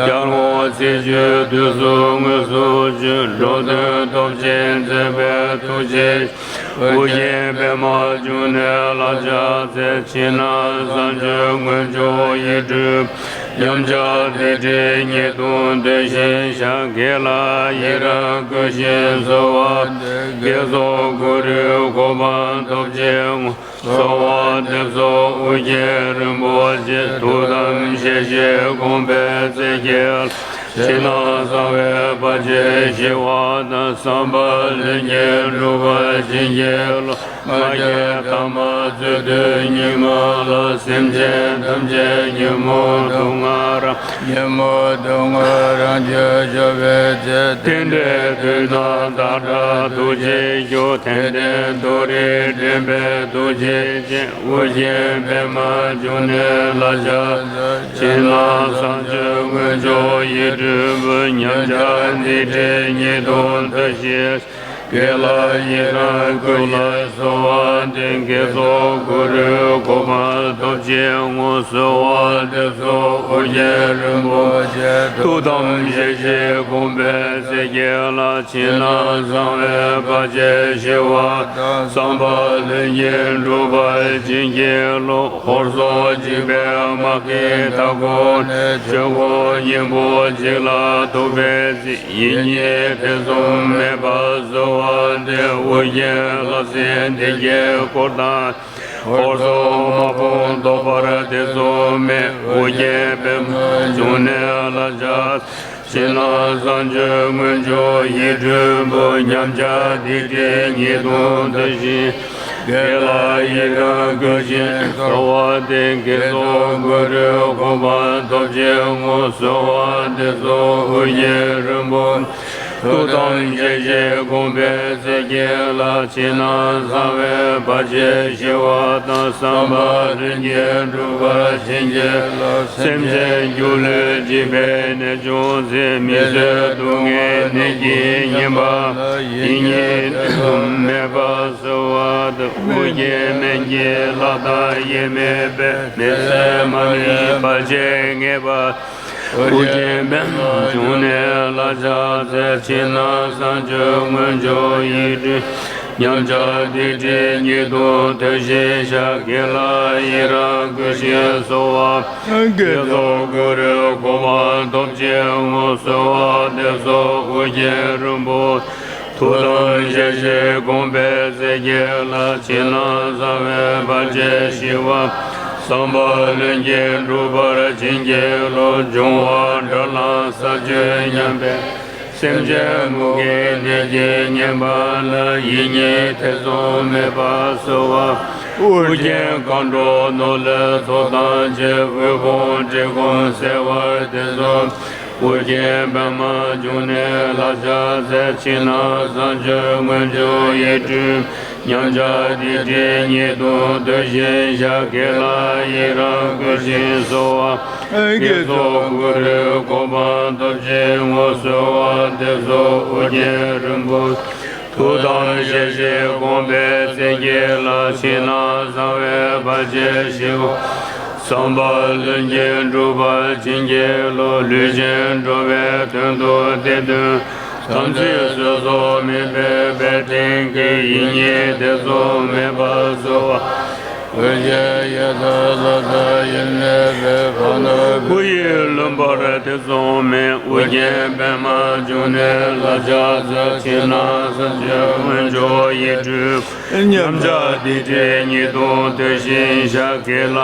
ཡར་ལོངས་ཚེས་བཅུའི་དུས་སུ་དངོས་སུ་བྱོན། འགྲོ་དོན་སྟོབས་ཆེན་མཛད་པའི་ཐུགས་རྗེ་ཆེ། ཨོ་རྒྱན་པདྨ་འབྱུང་གནས་ལ་ཕྱག་འཚལ། ཕྱི་ནང་གསང་སྤྱོད་མངོན་སྤྱོད་ཡིད་སྤྲུལ་པའི། ཉམས་ཆག་སྡིག་སྒྲིབ་ཉེས་ལྟུང་དོན་ཞེན་བཤགས། དགེ་ལ་ཡི་རང་བསྐུལ་ཞིང་གསོལ་བ་འདེབས། དགེ་ཚོགས་གུ་རུའི་གོ་འཕང་ཐོབ་ཅིང་ངོ་། གསོལ་བ་འདེབས་སོ་ཨོ་རྒྱན་རིན་པོ་ཆེ། ཐུགས་དམ་བཞེས་ཤིང་དགོངས་པའི་ཚེ་གཅིག་ལ། ཕྱི་ནང་གསང་བའི་བར་ཆད་ཞི་བ་དང་། བསམ་པ་ལྷུན་གྱིས་འགྲུབ་པར་བྱིན་གྱིས་རློབས། ང་རྒྱལ་དང་མ་རྩོད་དུས་སྙིགས་མ་ལ། སེམས་ཅན་ཐམས་ཅད་ཉོན་མོངས་དུག་ལྔ་རང་། ཉོན་མོངས་དུག་ལྔ་རང་གྱུར་སྐྱོབ་པའི་ཕྱིར། རྟེན་འབྲེལ་དུས་དང་བདག་འདྲ་ཐུགས་རྗེས་སྐྱོངས། དད་ལྡན་མཐོ་རིས་འདྲེན་པའི་ཐུགས་རྗེ་ཅན། ཨོ་རྒྱན་པདྨ་འབྱུང་གནས་ལ་ཕྱག་འཚལ། ཕྱི་ནང་གསང་སྤྱོད་མངོན་སྤྱོད་ཡིད་སྤྲུལ་པའི། ཉམས་ཆག་སྡིག་སྒྲིབ་ཉེས་ལྟུང་དོན་ཞེན། དགེ་ལ་ཡི་རང་བསྐུལ་ཞིང་གསོལ་བ་འདེབས། དགེ་ཚོགས་གུ་རུའི་གོ་འཕང་ཐོབ་ཅིང་ངོ་། གསོལ་བ་འདེབས་སོ་ཨོ་རྒྱན་རིན་པོ་ཆེ། ཐུགས་དམ་བཞེས་ཤིང་དགོངས་པའི་ཚེ་གཅིག་ལ། ཕྱི་ནང་གསང་བའི་བར་ཆད་ཞི་བ་དང་། བསམ་པ་ལྷུན་གྱིས་འགྲུབ་པར་བྱིན་གྱིས་རློབས། ཧོར་སོག་འཇིགས་པའི་དམག་གིས་མཐའ་བསྐོར་ནས། ཆོས་འཁོར་གཉན་པོ་འཇིག་ལ་ཐུག་པའི་ཚེ། ཡིད་གཉིས་ཐེ་ཚོམ་མེད་པར་གསོལ་བ་འདེབས། ཨོ་རྒྱན་ལྷ་སྲིན་སྡེ་བརྒྱད་འཁོར་དང་། ཧོར་སོག་དམག་དཔུང་བཟློག་པར་ཐེ་ཚོམ་མེད། ཨོ་རྒྱན་པདྨ་འབྱུང་གནས་ལ་ཕྱག་འཚལ། ཕྱི་ནང་གསང་སྤྱོད་མངོན་སྤྱོད་ཡིད་སྤྲུལ་པའི། ཉམས་ཆག་སྡིག་སྒྲིབ་ཉེས་ལྟུང་དོན་ཞེན། དགེ་ལ་ཡི་རང་བསྐུལ་ཞིང་གསོལ་བ་འདེབས། དགེ་ཚོགས་གུ་རུའི་གོ་འཕང་ཐོབ་ཅིང་ངོ་། གསོལ་བ་འདེབས་སོ་ཨོ་རྒྱན་རིན་པོ་ཆེ། ཐུགས་དམ་བཞེས་ཤིང་དགོངས་པའི་ཚེ་གཅིག་ལ། ཕྱི་ནང་གསང་བའི་བར་ཆད་ཞི་བ་དང་། བསམ་པ་ལྷུན་གྱིས་འགྲུབ་པར་བྱིན་གྱིས་རློབས། སེམས་ཅན་སྒྱུ་ལུས་འཇིག་པའི་ནད་བྱུང་ཚེ། མི་བཟོད་སྡུག་བསྔལ་ནད་ཀྱིས་ཉེན་པ་ལ། ཡིད་གཉིས་ཐེ་ཚོམ་མེད་པར་གསོལ་བ་འདེབས། ཨོ་རྒྱན་སྨན་གྱི་བླ་དང་དབྱེར་མེད་པའི། མི་བཟད་མ་ལུས་བར་ཆད་ངེས་པར། ཨོ་རྒྱན་པདྨ་འབྱུང་གནས་ལ་ཕྱག་འཚལ། ཕྱི་ནང་གསང་སྤྱོད་མངོན་སྤྱོད་ཡིད་སྤྲུལ། ཉམས་ཆག་སྡིག་སྒྲིབ་ཉེས་ལྟུང་དོན་ཞེན་བཤགས། དགེ་ལ་ཡི་རང་བསྐུལ་ཞིང་གསོལ་བ། དགེ་ཚོགས་གུ་རུའི་གོ་འཕང་ཐོབ་ཅིང་ངོ་། གསོལ་བ་འདེབས་སོ་ཨོ་རྒྱན་རིན་པོ་ཆེ། ཐུགས་དམ་བཞེས་ཤིང་དགོངས་པའི་ཚེ་གཅིག་ལ། ཕྱི་ནང་གསང་བའི་བར་ཆད་ཞི་བ། བསམ་པ་ལྷུན་གྱིས་འགྲུབ་པར་བྱིན་གྱིས་རློབས། འབྱུང་བ་དགྲར་ལངས་ས་བཅུད་ཉམས་པའི། སེམས་ཅན་མུ་གེའི་ནད་ཀྱིས་ཉེན་པ་ལ། ཡིད་གཉིས་ཐེ་ཚོམ་མེད་པར་གསོལ་བ། ཨོ་རྒྱན་མཁའ་འགྲོ་ནོར་ལྷའི་ཚོགས་དང་བཅས། དབུལ་ཕོངས་བཀྲེས་སྐོམ་སེལ་བར་ཐེ་ཚོམ། ཨོ་རྒྱན་པདྨ་འབྱུང་གནས་ལ་ཕྱག་འཚལ། ཕྱི་ནང་གསང་སྤྱོད་མངོན་སྤྱོད་ཡིད་སྤྲུལ། ཉམས་ཆག་སྡིག་སྒྲིབ་ཉེས་ལྟུང་དོན་ཞེན་བཤགས། དགེ་ལ་ཡི་རང་བསྐུལ་ཞིང་གསོལ་བ། དགེ་ཚོགས་གུ་རུའི་གོ་འཕང་ཐོབ་ཅིང་ངོ་། གསོལ་བ་འདེབས་སོ་ཨོ་རྒྱན་རིན་པོ་ཆེ། ཐུགས་དམ་བཞེས་ཤིང་དགོངས་པའི་ཚེ་གཅིག་ལ། ཕྱི་ནང་གསང་བའི་བར་ཆད་ཞི་བ། བསམ་པ་ལྷུན་གྱིས་འགྲུབ་པར་བྱིན་གྱིས་རློབས། ལུས་ཅན་འགྲོ་བའི་དོན་དུ་འདི་དོན་དམ་ཚིག་བཟོད་གསོལ་དམིགས་པའི་དཔལ་ལྡན་གྱིས། ཡིད་གཉིས་ཐེ་ཚོམ་མེད་པར་གསོལ་བ། ཀུན་གྱི་ཡིད་དུ་ལྷ་དང་ཡེ་ནས་པའི་ཁམས་ནོར་བུ་ཡིས་ལོན་པར་ཐེ་ཚོམ་མེད། ཨོ་རྒྱན་པདྨ་འབྱུང་གནས་ལ་ཕྱག་འཚལ། ཕྱི་ནང་གསང་སྤྱོད་མངོན་བརྗོད་ཡིད་སྤྲུལ་པའི། ཉམས་ཆག་སྡིག་སྒྲིབ་ཉེས་ལྟུང་འདུལ་ཞིང་གཤེགས། དགེ་ལ་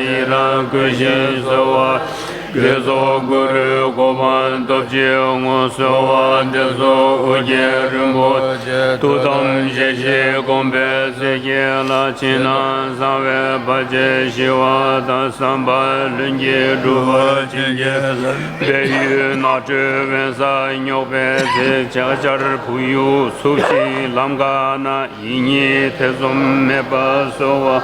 ཡི་རང་བསྐུལ་ཞིང་གསོལ་བ། དགེ་ཚོགས་ཀུན་རིག་གོ་འཕང་ཐོབ་ཅིང་ངོ་། གསོལ་བ་འདེབས་སོ་ཨོ་རྒྱན་རིན་པོ་ཆེ། ཐུགས་དམ་བཞེས་ཤིང་དགོངས་པའི་ཚིག་གི་ལྷ། ཕྱི་ནང་གསང་བའི་བར་ཆད་ཞི་བ་དང་། བསམ་པ་ལྷུན་གྱིས་འགྲུབ་པར་བྱིན་གྱིས་བརླབ། སྦས་ཡུལ་ནགས་ཁྲོད་དབེན་ས་སྙོགས་པའི་ཚེ། ཕྱག་བྱར་བུ་ཡུག་འཚུབས་ཤིང་ལམ་འགགས་ན། ཡིད་གཉིས་ཐེ་ཚོམ་མེད་པར་གསོལ་བ།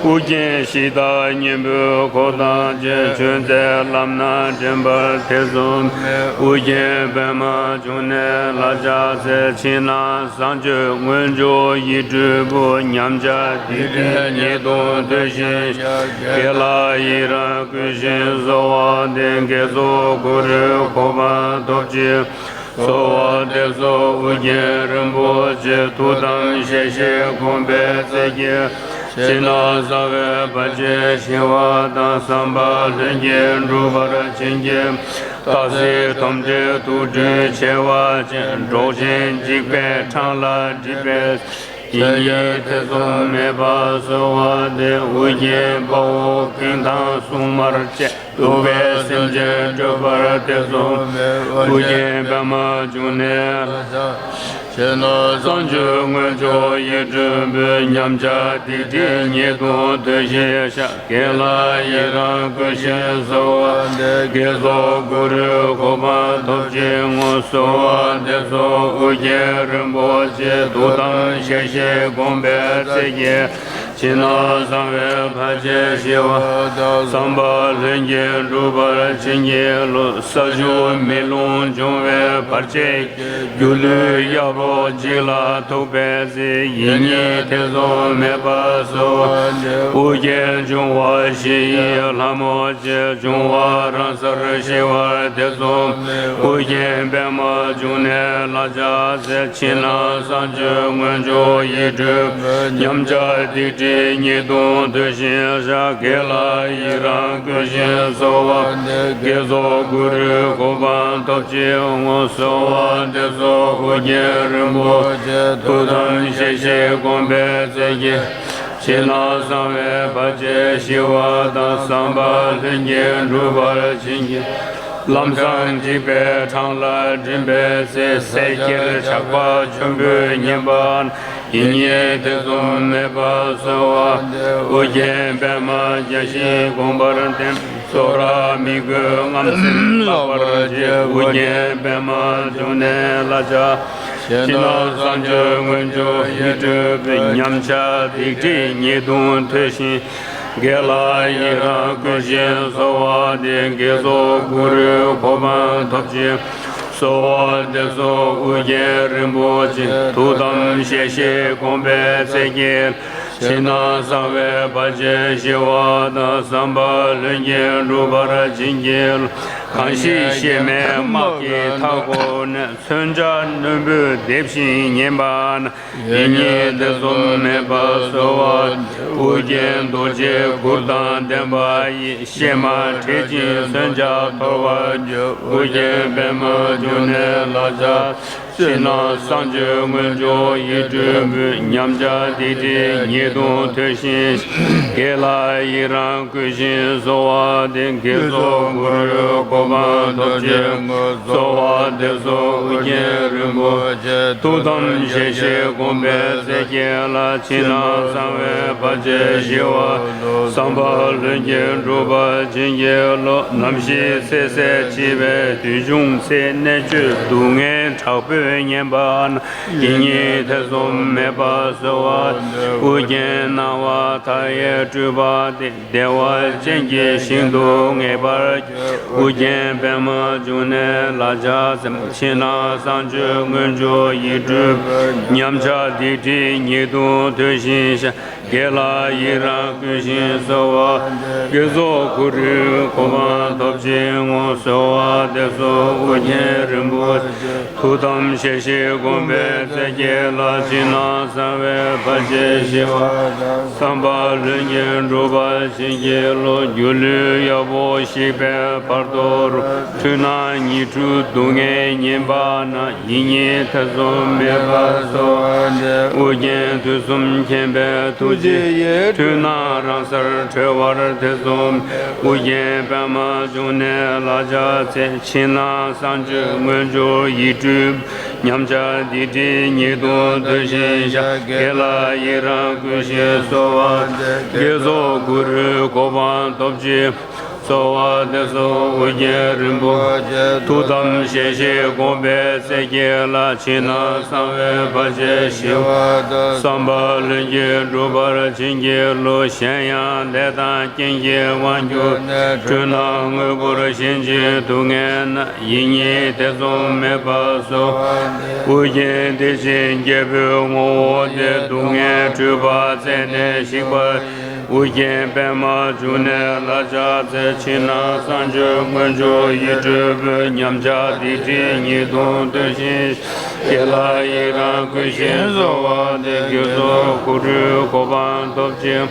ཨོ་རྒྱན་གཞི་བདག་གཉན་པོའི་འཁོར་དང་བཅས། མཆོད་རྫས་ལམ་སྣ་འདྲེན་པར་ཐེ་ཚོམ་མེད། ཨོ་རྒྱན་པདྨ་འབྱུང་གནས་ལ་ཕྱག་འཚལ། ཕྱི་ནང་གསང་སྤྱོད་མངོན་བརྗོད་ཡིད་སྤྲུལ་པའི། ཉམས་ཆག་སྡིག་སྒྲིབ་ཉེས་ལྟུང་འདུལ་ཞིང་གཤེགས། དགེ་ལ་ཡི་རང་བསྐུལ་ཞིང་གསོལ་བ་འདེབས། དགེ་ཚོགས་ཀུན་རིག་གོ་འཕང་ཐོབ་ཅིང་། གསོལ་བ་འདེབས་སོ་ཨོ་རྒྱན་རིན་པོ་ཆེ། ཐུགས་དམ་བཞེས་ཤིང་དགོངས་པའི་ཚིག་གི། ཕྱི་ནང་གསང་བའི་བར་ཆད་ཞི་བ་དང་། བསམ་པ་ལྷུན་གྱིས་འགྲུབ་པར་བྱིན་གྱིས། སྟག་གཟིག་དོམ་དྲེད་དུག་སྦྲུལ་མཆེ་བ་ཅན། འབྲོག་ཆེན་འཇིགས་པའི་འཕྲང་ལ་སྒྲིབ་པའི། ཡིད་གཉིས་ཐེ་ཚོམ་མེད་པར་གསོལ་བ་འདེབས། ཨོ་རྒྱན་དཔའ་བོ་ཀུན་བཏང་སྲུང་མར་བཅས། གདུག་པའི་སེམས་ཅན་སྐྲོད་པར་ཐེ་ཚོམ་མེད། ཨོ་རྒྱན་པདྨ་འབྱུང་གནས་ལ་ཕྱག། ཕྱི་ནང་གསང་སྤྱོད་མངོན་བརྗོད་ཡིད་སྤྲུལ་པའི། ཉམས་ཆག་སྡིག་སྒྲིབ་ཉེས་ལྟུང་འདུལ་ཞིང་གཤེགས། དགེ་ལ་ཡི་རང་བསྐུལ་ཞིང་གསོལ་བ་འདེབས། དགེ་ཚོགས་ཀུན་རིག་གོ་འཕང་ཐོབ་ཅིང་ངོ་། གསོལ་བ་འདེབས་སོ་ཨོ་རྒྱན་རིན་པོ་ཆེ། ཐུགས་དམ་བཞེས་ཤིང་དགོངས་པའི་ཚིག་གི། ཕྱི་ནང་གསང་བའི་བར་ཆད་ཞི་བ་དང་། བསམ་པ་ལྷུན་གྱིས་འགྲུབ་པར་བྱིན་གྱིས་རློབས། ས་ཆུ་མེ་རླུང་འབྱུང་བའི་བར་ཆད་ཀྱི། སྒྱུ་ལུས་གཡག་པོ་འཇིག་ལ་ཐུག་པའི་ཚེ། ཡིད་གཉིས་ཐེ་ཚོམ་མེད་པར་གསོལ་བ་འདེབས། ཨོ་རྒྱན་འབྱུང་བ་བཞི་ཡི་ལྷ་མོ་ཆེ། འབྱུང་བ་རང་སར་ཞི་བར་ཐེ་ཚོམ། ཨོ་རྒྱན་པདྨ་འབྱུང་གནས་ལ་ཕྱག་འཚལ། ཕྱི་ནང་གསང་སྤྱོད་མངོན་བརྗོད་ཡིད་སྤྲུལ་པའི། ཉམས་ཆག་སྡིག་སྒྲིབ་ཉེས་ལྟུང་འདུལ་ཞིང་གཤེགས། དགེ་ལ་ཡི་རང་བསྐུལ་ཞིང་གསོལ་བ་འདེབས། དགེ་ཚོགས་ཀུན་རིག་གོ་འཕང་ཐོབ་ཅིང་ངོ་། གསོལ་བ་འདེབས་སོ་ཨོ་རྒྱན་རིན་པོ་ཆེ། ཐུགས་དམ་བཞེས་ཤིང་དགོངས་པའི་ཚིག་གི། ཕྱི་ནང་གསང་བའི་བར་ཆད་ཞི་བ་དང་། བསམ་པ་ལྷུན་གྱིས་འགྲུབ་པར་བྱིན་གྱིས། ལམ་སྲང་འཇིགས་པའི་འཕྲང་ལ་འགྲིམ་པའི་ཚེ། ཟས་སྐྱེལ་ཇག་པ་འཇོན་པོས་ཉེན་པ་ན། ཡིད་གཉིས་ཐེ་ཚོམ་མེད་པར་གསོལ་བ་འདེབས། ཨོ་རྒྱན་པདྨ་བརྒྱ་བྱིན་དགོངས་པར་ལྡན། ཚོགས་རབ་མི་བསྐྱོད་རྔམ་སེམས་བརླག་པར་བྱེད། ཨོ་རྒྱན་པདྨ་འབྱུང་གནས་ལ་ཕྱག། ཕྱི་ནང་གསང་སྤྱོད་མངོན་བརྗོད་ཡིད་སྤྲུལ་པའི། ཉམས་ཆག་སྡིག་སྒྲིབ་ཉེས་ལྟུང་འདུལ་ཞིང་། དགེ་ལ་ཡི་རང་བསྐུལ་ཞིང་གསོལ་བ་འདེབས། དགེ་ཚོགས་ཀུན་རིག་གོ་འཕང་ཐོབ་ཅིང་། གསོལ་བ་འདེབས་སོ་ཨོ་རྒྱན་རིན་པོ་ཆེ། ཐུགས་དམ་བཞེས་ཤིང་དགོངས་པའི་ཚིག་གི། ཕྱི་ནང་གསང་བའི་བར་ཆད་ཞི་བ་དང་། བསམ་པ་ལྷུན་གྱིས་འགྲུབ་པར་བྱིན་གྱིས་རློབས། གང་ཞིག་གཤེད་མའི་དམག་གིས་མཐའ་བསྐོར་ནས། མཚོན་ཆ་རྣོན་པོས་འདེབས་ཤིང་ཉེན་པ་ན། ཡིད་གཉིས་ཐེ་ཚོམ་མེད་པར་གསོལ་བ་འདེབས། ཨོ་རྒྱན་རྡོ་རྗེའི་གུར་དང་ལྡན་པ་ཡིས། གཤེད་མ་བྲེད་ཅིང་མཚོན་ཆ་འཐོར་བར་འགྱུར། ཨོ་རྒྱན་པདྨ་འབྱུང་གནས་ལ་ཕྱག། ཕྱི་ནང་གསང་སྤྱོད་མངོན་བརྗོད་ཡིད་སྤྲུལ་པའི། ཉམས་ཆག་སྡིག་སྒྲིབ་ཉེས་ལྟུང་འདུལ་ཞིང་། དགེ་ལ་ཡི་རང་བསྐུལ་ཞིང་གསོལ་བ་འདེབས། དགེ་ཚོགས་ཀུན་རིག་གོ་འཕང་ཐོབ་ཅིང་། གསོལ་བ་འདེབས་སོ་ཨོ་རྒྱན་རིན་པོ་ཆེ། ཐུགས་དམ་བཞེས་ཤིང་དགོངས་པའི་ཚིག་གི་ལྷ། ཕྱི་ནང་གསང་བའི་བར་ཆད་ཞི་བ། བསམ་པ་ལྷུན་གྱིས་འགྲུབ་པར་བྱིན་གྱིས་རློབས། ནམ་ཞིག་ཚེ་ཟད་འཆི་བའི་དུས་བྱུང་ཚེ། གནད་གཅོད་སྡུག་བསྔལ་དྲག་པོས་ཉེན་པ་ན། ཡིད་གཉིས་ཐེ་ཚོམ་མེད་པར་གསོལ་བ་འདེབས། ཨོ་རྒྱན་སྣང་བ་མཐའ་ཡས་སྤྲུལ་པ་སྟེ། བདེ་བ་ཅན་གྱི་ཞིང་དུ་ངེས་པར་སྐྱོད། ཨོ་རྒྱན་པདྨ་འབྱུང་གནས་ལ་ཕྱག་འཚལ། ཕྱི་ནང་གསང་སྤྱོད་མངོན་བརྗོད་ཡིད་སྤྲུལ་པའི། ཉམས་ཆག་སྡིག་སྒྲིབ་ཉེས་ལྟུང་འདུལ་ཞིང་གཤེགས། དགེ་ལ་ཡི་རང་བསྐུལ་ཞིང་གསོལ་བ། དགེ་ཚོགས་གུ་རུའི་གོ་འཕང་ཐོབ་ཅིང་ངོ་། གསོལ་བ་འདེབས་སོ་ཨོ་རྒྱན་རིན་པོ་ཆེ། ཐུགས་དམ་བཞེས་ཤིང་བསྒོམས་པའི་རྩེ་གཅིག་ལ། ཕྱི་ནང་གསང་བའི་བར་ཆད་ཞི་བ་དང་། བསམ་པ་ལྷུན་གྱིས་འགྲུབ་པར་བྱིན་གྱིས་རློབས། སྒྱུ་ལུས་གཡོག་པོ་ཞིག་པའི་བར་དོ་རུ། འཁྲུལ་སྣང་ཉིད་འཁྲུལ་སྡུག་བསྔལ་ཉེན་པ་ན། ཡིད་གཉིས་ཐེ་ཚོམ་མེད་པར་གསོལ་བ་འདེབས། ཨོ་རྒྱན་དུས་གསུམ་མཁྱེན་པའི་ཐུགས་རྗེ་ཡིས། འཁྲུལ་སྣང་རང་སར་གྲོལ་བར་ཐེ་ཚོམ་མེད། ཨོ་རྒྱན་པདྨ་འབྱུང་གནས་ལ་ཕྱག་འཚལ། ཕྱི་ནང་གསང་སྤྱོད་མངོན་སྦྱོར་ཡིད་སྤྲུལ། ཉམས་ཆག་སྡིག་སྒྲིབ་ཉེས་ལྟུང་འདོད་ཞེན་བཤགས། དགེ་ལ་ཡི་རང་བསྐུལ་ཞིང་གསོལ་བ་འདེབས། དགེ་ཚོགས་གུ་རུའི་གོ་འཕང་ཐོབ་ཅིང་། གསོལ་བ་འདེབས་སོ་ཨོ་རྒྱན་རིན་པོ་ཆེ། ཐུགས་དམ་བཞེས་ཤིང་བསྒོམས་པའི་རྩེ་གཅིག་ལ། ཕྱི་ནང་གསང་བའི་བར་ཆད་ཞི་བ་དང་། བསམ་པ་ལྷུན་གྱིས་འགྲུབ་པར་བྱིན་གྱིས་རློབས། གཞན་ཡང་ལས་དང་རྐྱེན་གྱིས་དབང་གྱུར་ནས། འཁྲུལ་སྣང་དངོས་པོར་ཞེན་ཅིང་སྡུག་བསྔལ་ན། ཡིད་གཉིས་ཐེ་ཚོམ་མེད་པར་གསོལ་བ་འདེབས། ཨོ་རྒྱན་བདེ་ཆེན་རྒྱལ་པོའི་ངོ་བོ་སྟེ། སྡུག་བསྔལ་འཁྲུལ་པ་རྩད་ནས་ཞིག་པ་ཡི། ཨོ་རྒྱན་པདྨ་འབྱུང་གནས་ལ་ཕྱག་འཚལ། ཕྱི་ནང་གསང་སྤྱོད་མངོན་སྦྱོར་ཡིད་སྤྲུལ་པའི། ཉམས་ཆག་སྡིག་སྒྲིབ་ཉེས་ལྟུང་འདོད་ཞེན། དགེ་ལ་ཡི་རང་བསྐུལ་ཞིང་གསོལ་བ་འདེབས། དགེ་ཚོགས་གུ་རུའི་གོ་འཕང་ཐོབ་ཅིང་།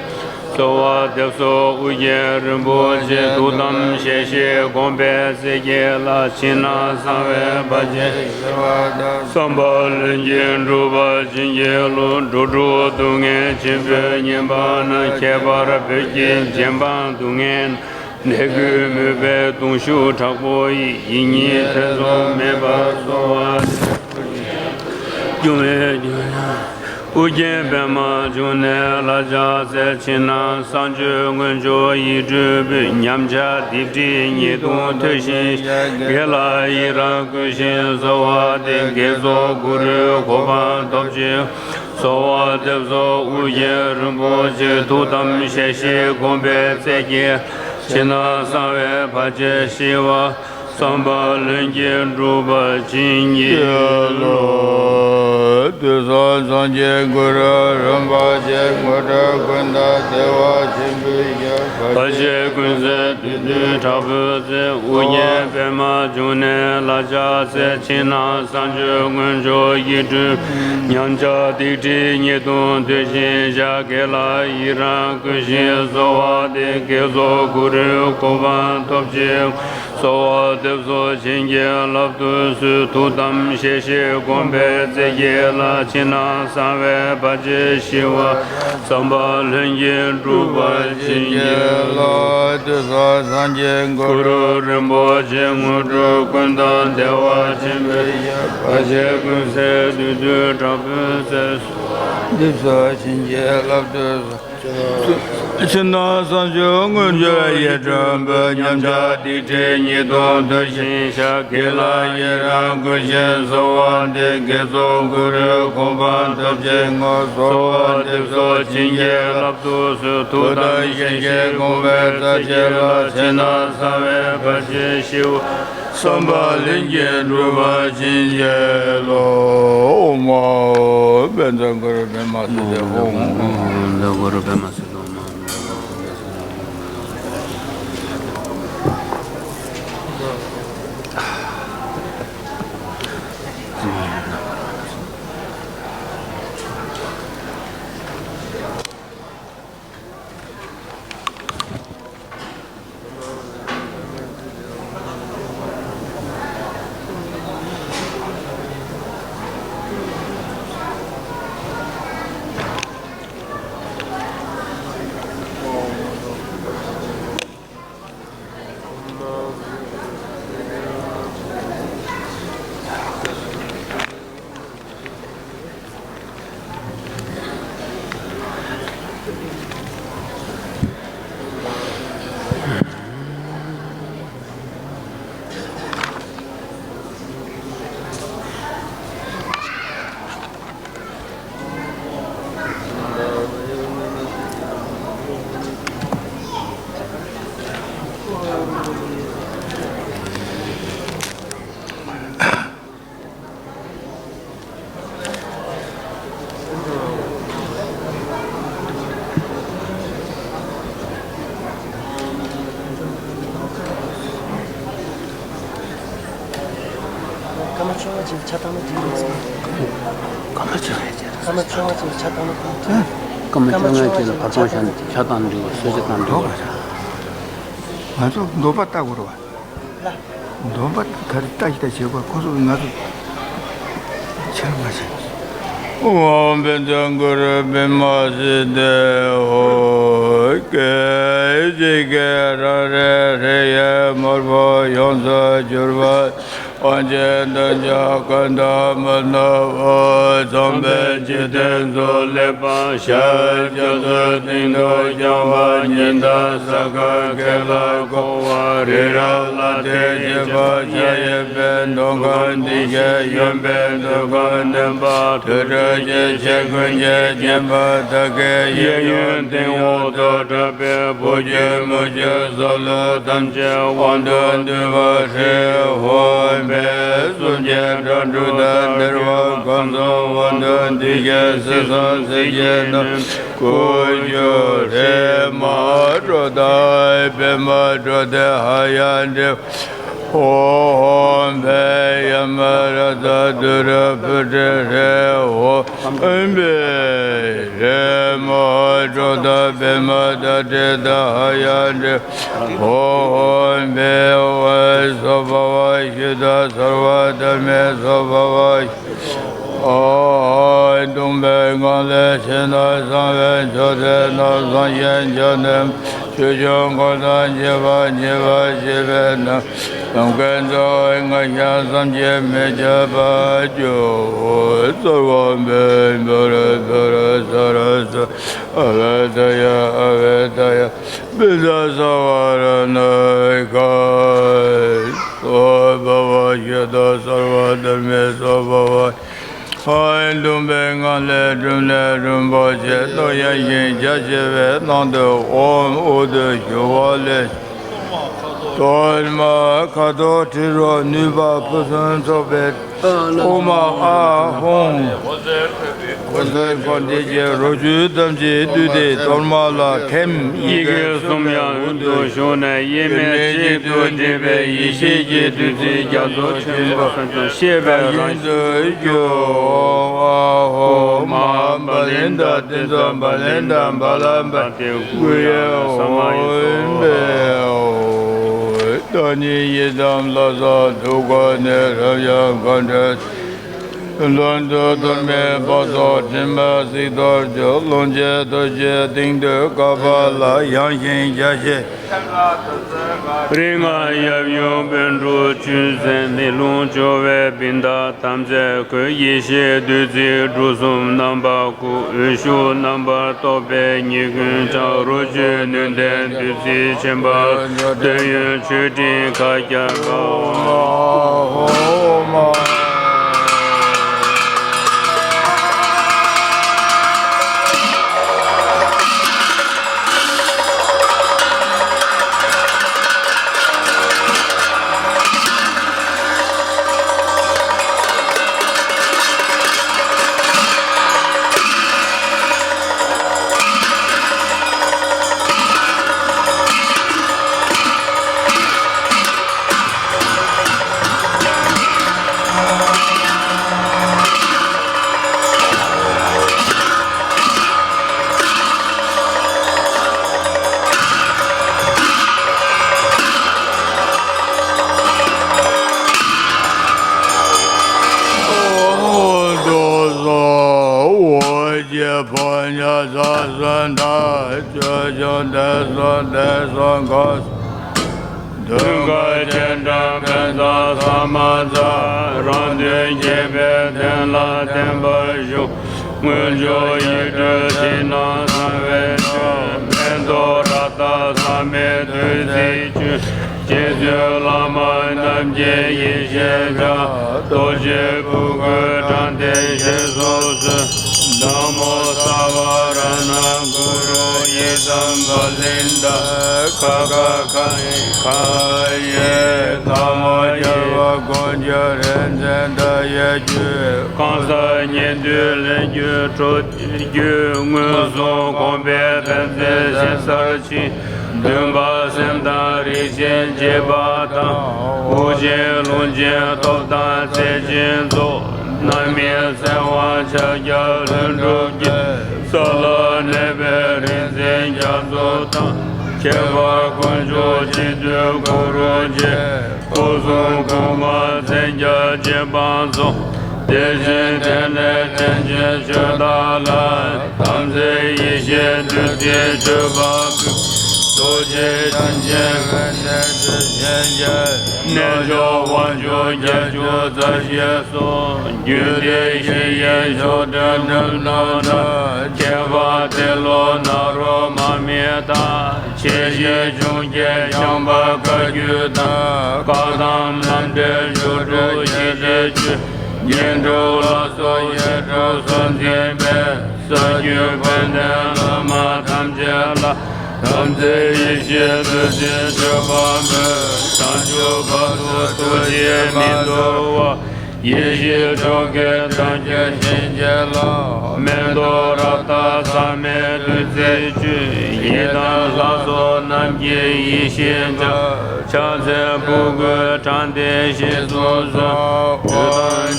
གསོལ་བ་འདེབས་སོ་ཨོ་རྒྱན་རིན་པོ་ཆེ། ཐུགས་དམ་བཞེས་ཤིང་བསྒོམས་པའི་རྩེ་གཅིག་ལ། ཕྱི་ནང་གསང་བའི་བར་ཆད་ཞི་བ་དང་། བསམ་པ་ལྷུན་གྱིས་འགྲུབ་པར་བྱིན་གྱིས་རློབས། འགྲོ་དྲུག་སྡུག་བསྔལ་ཆེན་པོས་ཉེན་པ་ན། ཁྱད་པར་བོད་ཀྱི་རྗེ་འབངས་སྡུག་བསྔལ་ན། ནད་ཀྱིས་མུན་པའི་གདུང་ཤུགས་དྲག་པོ་ཡིས། ཡིད་གཉིས་ཐེ་ཚོམ་མེད་པར་གསོལ་བ་འདེབས། སྐྱོབ་པའི་རྒྱུ་ཡང་ཨོ་རྒྱན་པདྨ་འབྱུང་གནས་ལ་ཕྱག་འཚལ། ཕྱི་ནང་གསང་སྤྱོད་མངོན་སྦྱོར་ཡིད་སྤྲུལ་པའི། ཉམས་ཆག་སྡིག་སྒྲིབ་ཉེས་ལྟུང་འདོད་ཞེན་བཤགས། དགེ་ལ་ཡི་རང་བསྐུལ་ཞིང་གསོལ་བ་འདེབས། དགེ་ཚོགས་གུ་རུའི་གོ་འཕང་ཐོབ་ཅིང་། གསོལ་བ་འདེབས་སོ་ཨོ་རྒྱན་རིན་པོ་ཆེ། ཐུགས་དམ་བཞེས་ཤིང་བསྒོམས་པའི་རྩེ་གཅིག། ཕྱི་ནང་གསང་བའི་བར་ཆད་ཞི་བ། བསམ་པ་ལྷུན་གྱིས་འགྲུབ་པར་བྱིན་གྱིས་རློབས། དུས་གསུམ་སངས་རྒྱས་གུ་རུ་རིན་པོ་ཆེ། དངོས་གྲུབ་ཀུན་དང་བདེ་བ་ཆེན་པོའི་ཞབས། བར་ཆད་ཀུན་སེལ་བདུད་འདུལ་དྲག་པོའི་རྩལ། ཨོ་རྒྱན་པདྨ་འབྱུང་གནས་ལ་ཕྱག་འཚལ། ཕྱི་ནང་གསང་སྤྱོད་མངོན་སྦྱོར་ཡིད་སྤྲུལ། ཉམས་ཆག་སྡིག་སྒྲིབ་ཉེས་ལྟུང་འདོད་ཞེན་བཤགས། དགེ་ལ་ཡི་རང་བསྐུལ་ཞིང་གསོལ་བ་འདེབས། དགེ་ཚོགས་གུ་རུའི་གོ་འཕང་ཐོབ་ཅིང་། གསོལ་བ་འདེབས་སོ་བྱིན་གྱིས་བརླབ་ཏུ་གསོལ། ཐུགས་དམ་བཞེས་ཤིང་བསྒོམས་པའི་རྩེ་གཅིག་ལ། ཕྱི་ནང་གསང་བའི་བར་ཆད་ཞི་བ། བསམ་པ་ལྷུན་གྱིས་འགྲུབ་པར་བྱིན་གྱིས་རློབས། དུས་གསུམ་སངས་རྒྱས་གུ་རུ་རིན་པོ་ཆེ། དངོས་གྲུབ་ཀུན་དང་བདེ་བ་ཆེན་པོའི་ཞབས། བར་ཆད་ཀུན་སེལ་བདུད་འདུལ་དྲག་པོའི་རྩལ། འདེབས་སོ་བྱིན་གྱིས་བརླབ་ཏུ་གསོལ། ཕྱི་ནང་གསང་སྤྱོད་མངོན་སྦྱོར་ཡིད་སྤྲུལ་པའི། ཉམས་ཆག་སྡིག་སྒྲིབ་ཉེས་ལྟུང་འདོད་ཞེན་བཤགས། དགེ་ལ་ཡི་རང་བསྐུལ་ཞིང་གསོལ་བ་འདེབས། དགེ་ཚོགས་གུ་རུའི་གོ་འཕང་ཐོབ་ཅིང་ངོ་། གསོལ་བ་འདེབས་སོ་བྱིན་གྱིས་བརླབ་ཏུ་གསོལ། ཐུགས་དམ་བཞེས་ཤིང་བསྒོམས་པའི་རྩེ་གཅིག་ལ། ཕྱི་ནང་གསང་བའི་བར་ཆད་ཞི་བ། བསམ་པ་ལྷུན་གྱིས་འགྲུབ་པར་བྱིན་གྱིས་རློབས། ཨོཾ་ཨཱཿཧཱུྃ་བཛྲ་གུ་རུ་པདྨ་སིདྡྷི་ཧཱུྃ། ཨོཾ་ཨཱཿཧཱུྃ་བཛྲ་གུ་རུ་པདྨ་སིདྡྷི་ཧཱུྃ། སྐར་མ་བཅོ་ལྔ་ཅིག་ཆ་བཏང་ན་འགྲིག་རེད་ཟེར། སྐར་མ་བཅོ་ལྔ་ཅིག་སྐར་མ་བཅོ་ལྔ་ཅིག་ཆ་བཏང་ན་འགྲིག་སྐར་མ་བཅོ་ལྔ་ཅིག་ལ་བར་སྟོང་བཞག་ནས་ཆ་བཏང་འགྲིག་གསོལ་ཇ་བཏང་འགྲིག་ང་ཚོ་འདོད་པ་ལྟ་དགོས་རེད་བ། འདོད་པ་ག་རེ་ལྟ་ཞིག་ལྟ་བྱེད་དགོས། ཁོ་ཚོ་ང་ཚོ་ཆེར་མ་བྱེད། ཨོཾ་བཛྲ་གུ་རུ་པདྨ་སིདྡྷི་ཧོ། སྐད་ཅིག་གིས་རང་རེ་རེ་ཡི་དམར་པོ་ཡོངས་སུ་གྱུར་པ། དབང་ཆེན་དུ་འཇོག་ཀུན་ཏུ་མི་སྣང་བ། ཚངས་པའི་འཇིག་རྟེན་སུ་ལེགས་པར་ཤར། རྒྱ་མཚོའི་སྟེང་དུ་འཕྱང་བ་ཉི་ཟླ་ས་ག་ཁེ་ལ་གོ་བ་རི་རབ་ལ་དེ་བཞིན་པ་ཤར་ཡོད་པའི་མདོ་ཁམས་འདི་ཞེས་ཡོན་པོའི་མདོ་ཁམས་སྟོན་པ། དུར་ཁྲོད་ཀྱི་ཆས་གོས་ཀྱིས་བརྒྱན་པ་དག་གི་གཡས་གཡོན་སྟེང་འོག་ཏུ་གྲགས་པའི་བུ་བརྒྱུད་མོ་བརྒྱུད་སོགས་ལུགས་ཐམས་ཅད་དབང་དུ་འདུས་པ་ཧྲཱིཿ་ཧཱུྃ་ཕཊ། གསུང་གི་སྒྲ་དྲུག་དང་ལྡན་པ་ཁམས་གསུམ་དབང་དུ་འདུས་ཤིང་། གསེར་སྲང་གསེར་གྱི་སྣམ་བུས་བསྐུལ་ཞིང་། ཧྲཱིཿ་མ་ཧཱ་གྲོ་དང་པདྨ་གྲོ་དེ་ཧ་ཡང་འདྲེས། ཧཱུྃ་ཧཱུྃ་ཕཊ། ཡ་མ་ར་ཛ་དུ་ར་བྷུ་ཏྲ་ཧྲཱིཿ་ཧཱུྃ་ཕཊ། ཧྲཱིཿ་མ་ཧཱ་གྲོ་དང་པདྨ་དང་ཏྲི་དང་ཧ་ཡང་འདྲེས། ཧཱུྃ་ཧཱུྃ་ཕཊ། ཨོཾ་སྭ་བྷཱ་ཝ་ཤུདྡྷ་སརྦ་དྷརྨེ་སྭ་བྷཱ་ཝ། ཨོཾ་གདོང་པའི་ངང་ལས་ཕྱི་ནང་གསང་བའི་མཆོད་རྫས་རྣམས་བཟང་ཞིང་སྐྱོན་ལྡན་པ། ཆོས་སྐྱོང་འཁོར་དང་བཅས་པ་ཉེ་བར་བཞེས་པའི་ནང་། ནམ་མཁའི་མཐའ་དབུས་མངོན་ཤར་བསམ་གྱིས་མི་ཁྱབ་པར་གྱུར་ཅིག་སྭ་བྷཱ་ཧཱུྃ་ཕཊ། ཕཊ་ཕཊ་ཕཊ་ཕཊ། ཨ་བྷཱུ་ཏ་ཡ་ཨ་བྷཱུ་ཏ་ཡ། པིཌ་ས་བ་ར་ཎ་ཀ། སྭ་བྷཱ་ཝ་ཤུདྡྷ་སརྦ་དྷརྨེ་སྭ་བྷཱ་ཝ། ཨ་གདོང་པའི་ངང་ལས་འབྲུམ་ནད་རིན་པོ་ཆེ་སྟོབས་ཡངས་ཤིང་རྒྱ་ཆེ་བའི་ནང་དུ་ཨོཾ་ཨུ་དུ་ཞུ་བ་ལས། གཏོར་མ་ཁ་དོག་དྲི་རོ་ནུས་པ་ཕུན་སུམ་ཚོགས་པའི་ཨོཾ་ཨཱཿཧཱུྃ། འོད་ཟེར་འཕྲོས་པའི་འཁོར་འདས་ཀྱི་རོ་བཅུད་ཐམས་ཅད་བསྡུས་ཏེ་གཏོར་མ་ལ་ཐིམ། ཡི་གེ་གསུམ་ཡང་དབུས་སུ་ཞུགས་ནས་དབྱེར་མེད་གཅིག་ཏུ་སྒྲིལ་བའི་ཡེ་ཤེས་ཀྱི་བདུད་རྩི་རྒྱ་མཚོ་ཆེན་པོ་ཤེས་པའི་རང་བཞིན་དུ་གྱུར། ཨོཾ་ཨཱཿཧཱུྃ་མ་ཧཱ་བ་ལི་ཏ་ཏེ་ཛ་བ་ལི་ཏ་བ་ལ་བ་ཏེ་གུ་ཡེ་ཧཱུྃ་ཕཊ། བདག་ཉིད་ཡི་དམ་ལྷ་བསངས་བདུག་སྐོར་ནས་རབ་འབྱམས་མཁའ་འགྲོའི་གདོན་དུ་གཏོར་མའི་བར་དུ་དྲི་མ་སིལ་གཏོར་གྱི་ཀློང་ཆེན་རྡོ་རྗེའི་སྟེང་དུ་བཀའ་བབས་ལ་ཡངས་ཤིང་རྒྱ་ཆེ། རིགས་ལྔ་ཡབ་ཡུམ་སྤུན་དྲུག་བཅུ་ཟེར་ནི་ལུང་སྦྱོར་བའི་བིན་ད་ཐམས་ཅད་ཀུན། ཡེ་ཤེས་བདུད་རྩི་གྲུ་གསུམ་རྣམ་པ་དགུ། འོད་ཞུ་རྣམ་པར་རྟོག་པའི་ཉེས་ཀུན་བྱང་། རོ་བཅུད་ནུས་ལྡན་བདུད་རྩི་ཆེན་པོ། འདོད་ཡོན་མཆོད་སྤྲིན་མཁའ་ཁྱབ་པ། ཨོ་དོ་ཟོ། འོ་བརྒྱལ་ཕོ་ཉ་ས་སོན་ད་ཅོ་ཅོ་འདས་སོ་འདས་སོ་ག་སོ། དུད་ཁ་ཆེ་ཕྲ་ཕན་ཚ་ས་མ་ཚ། རང་དོན་རྒྱས་པའི་དོན་ལ་བརྟན་པར་བཞུགས། དངོས་འབྱོར་ཡིད་སྤྲུལ་ཕྱི་ནང་གསང་བའི་ཆོས། མེ་ཏོག་རཀྟ་ཟག་མེད་བདུད་རྩིའི་ཆུ། རྗེ་བཙུན་བླ་མ་རྣམས་ཀྱི་ཡེ་ཤེས་ཆར། རྡོ་རྗེ་ཕུར་ཁུ་དྲང་ཐིག་ཞལ་སོགས་གསོལ། ན་མོ་སརྦ་རཏྣ་གུ་རུ་ཡི་དམ་བ་ལི་ཏ་ཁ་ཁ་ཁ་ཡེ་ཁ་ཡེ། ཐལ་མོ་སྦྱར་བ་དཀོན་མཆོག་རིག་འཛིན་མཐའ་ཡས་རྒྱུད། གང་ཟག་ཉན་ཐོས་ལས་གྱུར་ཁྲོ་རྒྱུད། མངོན་སུམ་དགོངས་པས་ཐམས་ཅད་ཞི་ས་ཕྱིན། འདུན་པ་སེམས་དང་རིགས་ཆེན་བྱེད་པ་དང་། དབུགས་ཆེན་རླུང་ཆེན་སྟོབས་དང་རྩལ་ཆེན་ཚོགས། རྣམ་སྨིན་གསལ་བ་ཕྱག་རྒྱ་ལྷུན་གྲུབ་ཀྱིས། ས་ལ་གནས་པའི་རིག་འཛིན་རྒྱ་མཚོ་དང་། ཁྱད་པར་དཀོན་མཆོག་སྤྱི་མཐུན་གུ་རུ་རྗེ། སྐུ་གསུང་ཐུགས་ཀར་མཚན་བརྒྱ་བརྒྱ་པ་སོགས། དེ་བཞིན་དེ་ནས་དྲིན་ཅན་ཆོས་བདག་ལ། དམ་ཚིག་ཡེ་ཤེས་བདུད་རྩིའི་མཆོད་པ་ཕུལ། རྡོ་རྗེ་འཆང་ཆེན་ཕན་བདེ་བདུད་ཆེན་བརྒྱད། རྣལ་འབྱོར་དབང་ཕྱུག་བརྒྱད་ཅུ་རྩ་བཞི་སོགས། རྒྱུད་སྡེ་བཞི་ཡི་མཆོག་སྤྲུལ་གྲུབ་རྣམས་དང་། ཁྱད་པར་ཏེ་ལོ་ནཱ་རོ་མ་མི་དང་། ཆེ་བཞི་འབྱུང་བརྒྱད་ཤངས་པ་བཀའ་བརྒྱུད་དང་། བཀའ་གདམས་རྣམ་འགྲེལ་སྒྱུ་འཕྲུལ་ཞི་བྱེད་ཆོས། བསྙེན་སྒྲུབ་ལ་སོགས་བཤད་སྒྲུབ་སུ་འཛིན་པའི། ས་བརྒྱུད་དཔལ་ལྡན་བླ་མ་ཐམས་ཅད་ལ། དམ་ཚིག་ཡེ་ཤེས་བདུད་རྩིའི་མཆོད་པ་འབུལ། བྱང་ཆུབ་བར་དུ་ཐུགས་རྗེས་མི་སྡུག་པ། ཡེ་ཤེས་ཆོས་ཀྱི་བདག་རྒྱུད་བྱིན་གྱིས་བརླབ། མེ་ཏོག་རཀྟ་ཟ་མའི་བདུད་རྩིའི་བཅུད། ཡི་དམ་ལྷ་ཚོགས་རྣམས་ཀྱི་ཡེ་ཤེས་ལྕགས། ཕྱག་འཚལ་ཕུར་བུ་དྲང་བདེན་ཞེས་སུ་གསོལ། ཡི་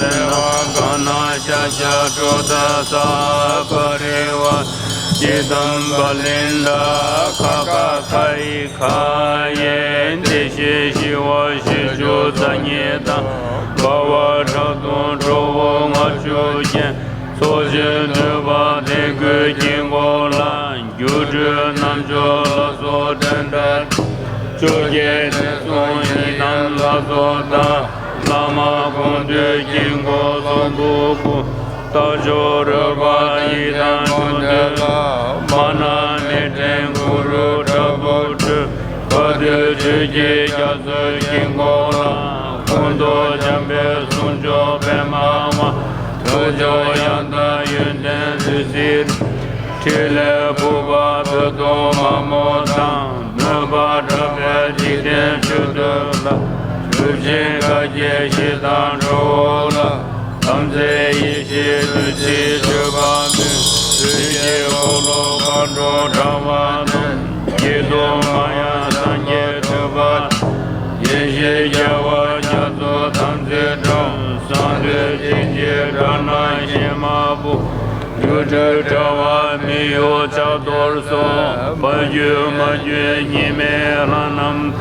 དམ་ལྷ་གང་ན་ཤཱཀྱ་ཀྲོ་དྷ་ས། པ་རི་ཝ་ཡི་དམ་བ་ལིན་དྲ་ཁ་ཁ་ཁ་ཡི་ཁ་ཡེ། བདེ་གཤེགས་ཞི་བ་བཞི་བཅུ་རྩ་གཉིས་དང་། འབར་བ་ཁྲག་འཐུང་ཁྲོ་བོ་ལྔ་བཅུ་རྒྱན། ཚོགས་ཞིང་འདུས་པ་དེ་ཀུན་དཀྱིལ་འཁོར་ལ། སྒྱུ་འཕྲུལ་རྣམ་འབྱོར་ལ་སོགས་འགྲན་ཟླ། བཅོ་བརྒྱད་ཐེར་གསུམ་ཡི་དམ་ལྷ་ཚོགས་དང་། བླ་མ་དགོངས་འདུས་དཀྱིལ་འཁོར་ཚོགས་འདུ་ཀུན། རྟ་མཆོག་རོལ་པ་ཡི་དམ་འབྱུང་གནས་ལ། མ་ཎ་མཎྜལ་གུ་རུ་དྲག་པོའི་སྤྲུལ། བཀའ་སྡོད་ཆོས་ཀྱི་རྒྱ་མཚོའི་དཀྱིལ་འཁོར་ལ། སྐུ་མདོག་འཇམ་དཔལ་གསུང་མཆོག་པདྨ་དབང་། ཐུགས་མཆོག་ཡང་དག་ཡོན་ཏན་བདུད་རྩི། ཕྲིན་ལས་ཕུར་པ་བོད་དུ་མ་མོ་དང་། མོས་པ་དྲག་པོས་འཇིག་རྟེན་མཆོད་བསྟོད་ལ། གྲུབ་ཆེན་བཀའ་བརྒྱད་ཞི་དང་ཁྲོ་བོ་ལ། དམ་ཚིག་ཡེ་ཤེས་བདུད་རྩིའི་མཆོད་པ་འབུལ། དུས་ཀྱི་འཁོར་ལོ་མཁའ་འགྲོ་གྲགས་པ་དང་། སྐྱིད་སྡུག་མ་ཡལ་སངས་རྒྱས་སྤྲུལ་པ། ཡེ་ཤེས་རྒྱལ་བ་རྒྱ་མཚོ་དམ་ཚིག་དྲག། གསང་འདུས་ཆོས་ཀྱི་དགྲ་རྣམས་ཞི་མ་ཕུ། སྒྱུ་འཕྲུལ་དྲ་བ་མི་གཡོ་ཕྱག་རྡོར་སོགས། པ་རྒྱུད་མ་རྒྱུད་གཉིས་མེད་ལྷ་རྣམས།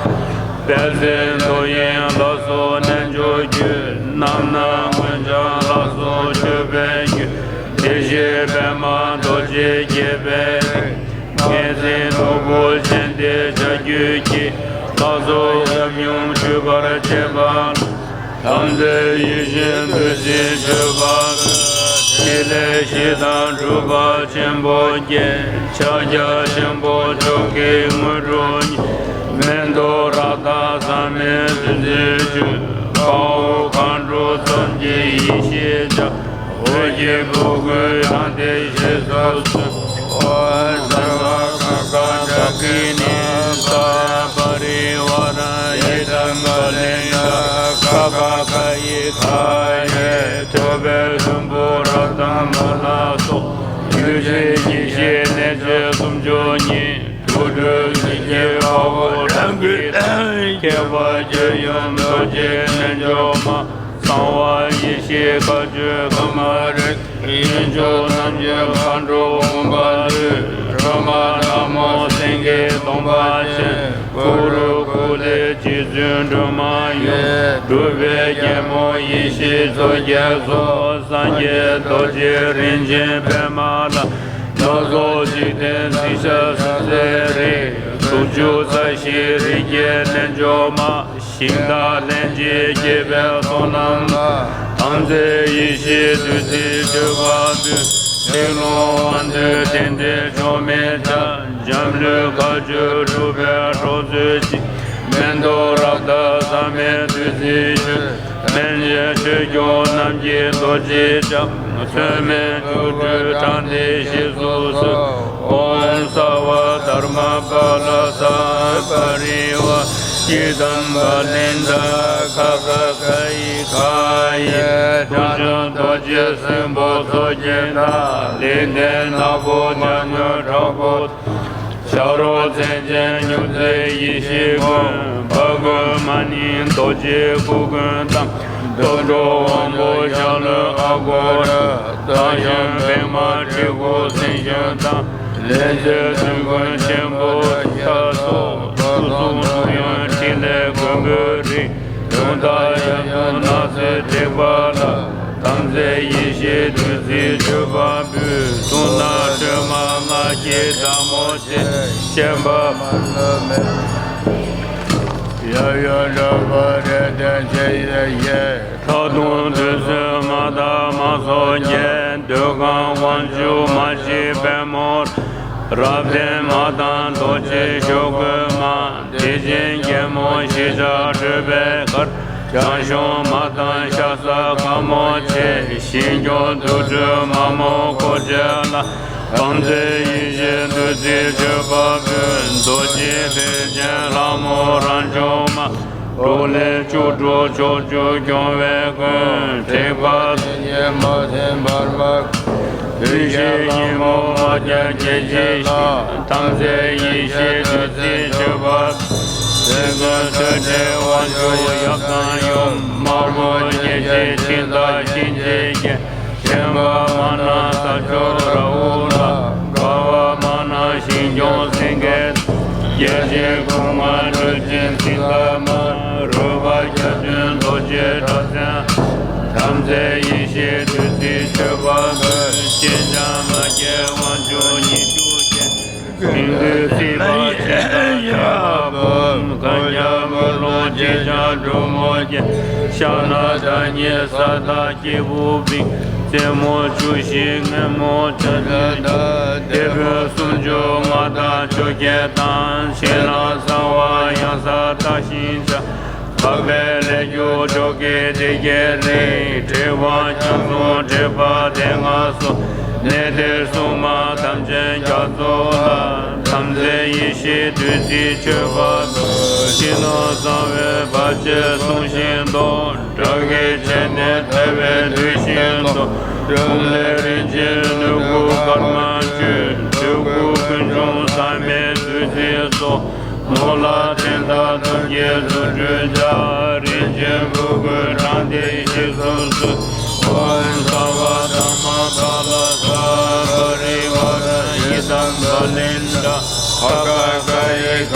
དཔལ་བརྩེགས་རྡོ་གཡས་ལ་སོགས་རྣལ་འབྱོར་རྒྱུད། རྣམ་སྣང་མངོན་བྱང་ལ་སོགས་མཆོད་པའི་རྒྱུད། བདེ་གཤེགས་པདྨ་རྡོ་རྗེ་རྒྱས་པའི་རིང་། མངའ་མཛད་ནོར་བུ་ཅན་དེ་བྱ་རྒྱུད་ཀྱི། ལྷ་ཚོགས་ཡབ་ཡུམ་སྤྲུལ་པར་བཅས་པ། དམ་ཚིག་ཡིད་བཞིན་བདུད་རྩིའི་མཆོད་པ་འབུལ། ཕྲིན་ལས་ཞི་དང་སྒྲུབ་པ་ཆེན་པོ་བརྒྱད། ཕྱག་རྒྱ་ཆེན་པོ་མཆོག་གི་དངོས་གྲུབ་བརྙེས། མེ་ཏོག་རཀྟ་ཟ་མའི་བདུད་རྩིའི་བཅུད། དཔའ་བོ་མཁའ་འགྲོ་ཙམ་གྱི་ཡེ་ཤེས་ལྕགས། འོད་ཀྱི་ཕུང་པོའི་དྲང་བདེན་ཞེས་སུ་གསོལ། ཨོཾ་སརྦ་གྷ་གྷ་ཌ་ཀི་ནི་ས། པ་རི་ཝཱ་ར་ཡི་དམ་བ་ལི་ཎ་ཁ་ཁ་ཁ་ཡི་ཁ་ཡེ། ཐོད་པའི་ཟླུམ་པོ་རཀྟ་མ་ལ་སོགས། རྒྱུད་བཞི་ཡེ་ཤེས་གནས་བྱེད་སུམ་ཅུ་སོ་གཉིས། དུག་སྦྲུལ་གཟི་བརྗིད་དཔའ་བོ་དགྲ་བགེགས། ཁྱད་པར་སྤྱོད་ཡུལ་རྡོ་རྗེ་རྣལ་འབྱོར་མ། གསང་བ་ཡེ་ཤེས་མཁའ་སྤྱོད་ཀ་མ་ལ་ཀྲྀ། གཡོན་ཕྱོགས་རྣམ་འབྱོར་མཁའ་འགྲོ་འོད་དཔལ་ལུས། སྒྲོལ་མ་དམ་མོ་སེང་གེ་གདོང་པ་ཅན། ཀུ་རུ་ཀུ་ལེ་རྗེ་བཙུན་སྒྲོལ་མ་ཡུམ། སྒྲུབ་པའི་རྒྱལ་མོ་ཡེ་ཤེས་མཚོ་རྒྱལ་སོགས། སངས་རྒྱས་རྡོ་རྗེ་རིན་ཆེན་པདྨ་ལ། ལྷ་ཚོགས་འཇིག་རྟེན་འཛིན་ཞགས་སྲིད་རྩེའི་རིགས། དྲུག་ཅུ་རྩ་བཞིའི་རིགས་བརྒྱའི་རྣལ་འབྱོར་མ། ཞིང་བདག་ལྷན་ཅིག་སྐྱེས་པའི་ཚོགས་རྣམས་ལ། དམ་ཚིག་ཡེ་ཤེས་བདུད་རྩིའི་མཆོད་པ་འབུལ། ཚིག་རླུང་དབང་མཛད་རྟེན་འབྲེལ་མཆོག་མེད་ཕྱག། འཇམ་ལུས་མཁའ་སྤྱོད་སྒྲུབ་པའི་གྲོགས་མཛོད་ཅིག། མེ་ཏོག་རཀྟ་ཟ་མའི་བདུད་རྩིའི་བཅུད། སྨན་བྱེད་ཆོས་སྐྱོང་རྣམས་ཀྱི་རྡོ་རྗེའི་ལྕགས། མཚོན་མེད་དུག་སྦྲུལ་དྲང་བདེན་ཞེས་སུ་གསོལ། ཨོཾ་སརྦ་དྷརྨ་པཱ་ལ་ས། པ་རི་ཝཱ་ཡི་དམ་བ་ལི་ཎ་ཁ་ཁ་ཁ་ཡི་ཁ་ཡེ། ཁྲོ་ཆུ་རྡོ་རྗེ་སྲིན་པོ་མཚོ་སྐྱེས་དང་། ལེགས་ལྡན་ནག་པོ་ཉག་ཉོག་དྲག་པོ། ཤ་རོགས་མཚན་ཅན་སྨྱུག་རྩེ་ཡེ་ཤེས་མགོན། འཕགས་མགོན་མ་ནིང་རྡོ་རྗེ་སྐུ་མགོན་དང་། རྟ་གྲོགས་དབང་པོ་ཤ་ལུ་ཨ་གོ་ར། རྟ་ཞོན་བེང་མ་གྲི་གུག་སེང་ཞོན་དང་། ལས་མཛད་དུས་མགོན་ཆེན་པོ་ཤ་སོགས། སྐུ་གསུང་ཐུགས་ཡོན་ཕྲིན་ལས་མགོན་པོའི་རིགས། དུང་ཐག་ཡབ་ཡུམ་སྣང་སྲིད་ཐེག་པ་ལ། དམ་རྫས་ཡེ་ཤེས་བདུད་རྩིའི་མཆོད་པ་འབུལ། དུག་སྣ་ཁྲོས་མ་ལྔ་བསྐྱེད་དྭངས་མོ་ཆེ། བཤན་པ་མ་ལུས་མེ། ཡབ་ཡུམ་འགྲོ་བ་རེ་ལྡན་ཆེ་ཡེ་ཡེ། ཁྲག་འཐུང་བདུད་རྩི་མ་དག་མ་སོགས་རྒྱས། འདོད་ཁམས་དབང་ཕྱུག་མ་ཤི་པད་མོ། རབ་བརྟན་མ་དང་རྡོ་རྗེ་གཤོག་སྒོ་མ། དེ་བཞིན་རྒྱལ་མོ་ཞི་བྱ་སྤྲུལ་པའི་གར། བྱང་ཆུབ་མ་དང་ཤ་ཟ་དཀར་མོ་ཆེ། ཞིང་སྐྱོང་དུར་ཁྲོད་མ་མོ་འཁོར་བཅས་ལ། དམ་རྫས་ཡེ་ཤེས་བདུད་རྩིའི་མཆོད་པ་འབུལ། རྡོ་རྗེ་ཐེག་ཆེན་ལྷ་མོ་རང་བྱུང་མ། འགྲོ་ལས་བཅུ་དྲུག་ཕྱོགས་བཅུ་སྐྱོང་བའི་མགོན། དྲེགས་པ་དེ་ཉིད་མ་ཟིན་བར་མ། བདུད་བཞིའི་ཉོན་མོངས་དམག་རྒྱུད་སྐད་ཅིག་ཞི། དམ་རྫས་ཡེ་ཤེས་བདུད་རྩིའི་མཆོད་པ། སྲས་མགོན་ཐོད་ཕྲེང་དབང་ཕྱུག་ཡབ་དང་ཡུམ། དམག་དཔུང་སྙེད་ཅིག་འཕྲིན་བདག་གཤིན་རྗེའི་རྒྱལ། བཤན་པ་མ་ན་ས་ཕྱོགས་ར་ཧུ་ལ། དགའ་བ་མ་ན་ཞིང་སྐྱོང་སེང་གེ། རྒྱལ་ཆེན་ཀུན་དགའ་སྤྲུལ་ཆེན་སིདྡྷ་མ། རོལ་པ་བརྒྱ་བདུན་རྡོ་རྗེ་སྒྲ་སེན། དམ་རྫས་ཡེ་ཤེས་བདུད་རྩིའི་མཆོད་པ་འབུལ། སྤྱན་ལྕམ་མ་སྐྱེས་དབང་ཕྱུག་ཉི་ཤུ་རྩ། དྲིན་ཀུན་བརྩེ་བ་ཆེ་ས་ཡ་བུམ། གན་ཇ་མུ་ལོང་ཅེ་ཤ་འབྲུག་མོ་ཅན། ཤ་ན་བདག་ཉིད་ས་བདག་སྐྱེས་བུ་བིང་། རྩེ་མོ་བཅུ་བཞི་སྔོན་མོ་ཅ་ལ་དང་། དེད་དཔོན་སུམ་ཅུ་མངའ་བདག་ཆུ་སྐྱེས་དང་། ཕྱི་ནང་གསང་བ་གཡང་ས་བདག་ཤིང་བྱ། འཕགས་པའི་ལས་རྒྱུ་ཕྱོགས་ཀྱི་སྡེ་བརྒྱད་རིགས། དྲེགས་པ་རྒྱ་མཚོ་དྲེགས་པ་སྡེ་ལྔ་སོགས། གནས་བརྟན་སྲུང་མ་དམ་ཅན་རྒྱ་མཚོ་ལ། དམ་རྫས་ཡེ་ཤེས་བདུད་རྩིའི་མཆོད་པ་འབུལ། ཕྱི་ནང་གསང་བའི་བར་ཆད་སྲུང་ཞིང་སྡོམ། དགྲ་བགེགས་བྱད་མེད་ཐལ་བའི་བདུད་ཞི་གཏོང་། འབུམ་ལས་རིན་ཆེན་སྣོད་དགུ་དཀར་དམར་ཆོས། འདོད་དགུ་ཀུན་འབྱུང་ཟག་མེད་བདུད་རྩིའི་སྲོག། ནོར་ལྷ་བསྟན་དང་ཐམས་ཅད་རྫུ་འཕྲུལ་འཆང་། རིན་ཆེན་ཕུར་བུས་དྲངས་ཏེ་གཤེགས་སུ་གསོལ། ཨོཾ་སརྦ་དྷརྨ་པཱ་ལ་ས་པ་རི་ཝཱ་ར་ཡི་དམ་བ་ལིནྡྲ་ཧ་ཀ་ཀ་ཡི་ག་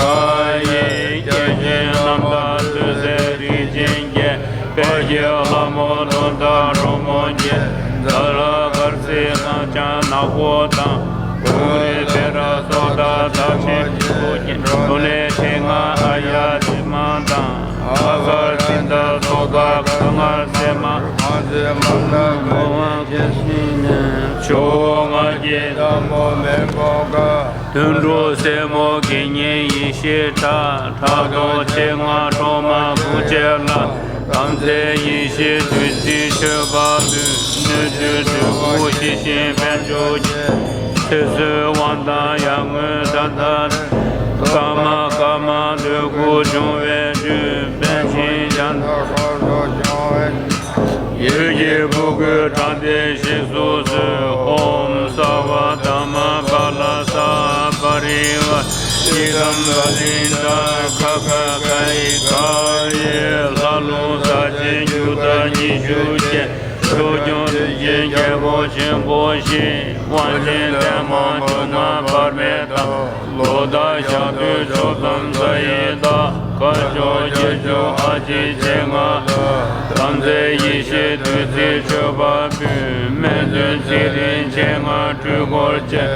ཡི། སྐྱེས་ཆེན་རྣམས་དང་ཐུགས་སྲས་རིན་ཆེན་བརྒྱད། དཔལ་གྱི་ལྷ་མོ་གདོང་དང་རོལ་མོ་རྒྱན། ཛ་ལ་དཀར་སེར་དཀར་ལྕང་ནག་པོ་དང་། གུ་རུ་བེ་ར་སོ་ཏ་དང་ཆེན་པོ་རྒྱན། འབྲུ་ལས་ཕྲེང་ལྔ་ཨཱརྱ་དྷཱི་མ་དང་། ཨ་གརྞ་དང་སོ་ག་ག་ང་སེ་མ། མ་ཟེ་མ་ན་མོ་ཝང་ཁྱེར་སི་ནས། ཇོ་བོ་ལྔ་བརྒྱའི་ལྷ་མོ་མེ་ཕོ་ཁ། དུད་འགྲོ་སྲས་མོ་དགེ་བསྙེན་ཡེ་ཤེས་ཁྲ། ཕྲག་དོག་ཆེ་ལྔ་གྲོག་མ་ཀུ་ཅེ་ལ། དམ་རྫས་ཡེ་ཤེས་བདུད་རྩིའི་མཆོད་པ་འབུལ། སྣོད་བཅུད་འདོད་དགུ་ཞི་ཞིང་དཔལ་འབྱོར་ཅན། ཚེ་བསོད་དབང་ཐང་ཡར་ངོའི་ཟླ་ལྟར། ཀ་མ་ཀ་མ་འདོད་དགུ་འབྱུང་བའི་རྒྱུ། པཎ་ཆེན་རྒྱ་མཚོ་ཁོང་དུ་བྱུང་བའི། འོད་ཀྱི་ཕུང་པོས་དྲངས་ཏེ་གཤེགས་སུ་གསོལ། ཨོཾ་སརྦ་དྷརྨ་པཱ་ལ་ས་པ་རི་ཝཱ་ཡི་དམ་བ་ལིནྡྲ་ཁ་ཁ་ཁ་ཡི་ག་ཡི། ལྷ་ལུང་ས་ཆེན་རྒྱུ་དང་ཉི་ཤུ་ཅན། ཕྱོགས་སྐྱོང་དུས་ཆེན་རྒྱལ་པོ་ཆེན་པོ་བཞི། དབང་ཆེན་ལྡན་མ་འབྱུང་ལྔ་བར་མེད་དང་། ལོ་ཟླ་ཞག་དུས་ཕྱོགས་མཚམས་ས་ཡི་བདག། དཀར་ཕྱོགས་སྐྱེས་མཆོག་ཨ་ཕྱི་མཆེད་ལྔ་ལ། དམ་རྫས་ཡེ་ཤེས་བདུད་རྩིའི་མཆོད་པ་འབུལ། སྨན་བཙུན་ཚེ་རིང་མཆེད་ལྔ་འཁྲུལ་འཁོར་ཅན།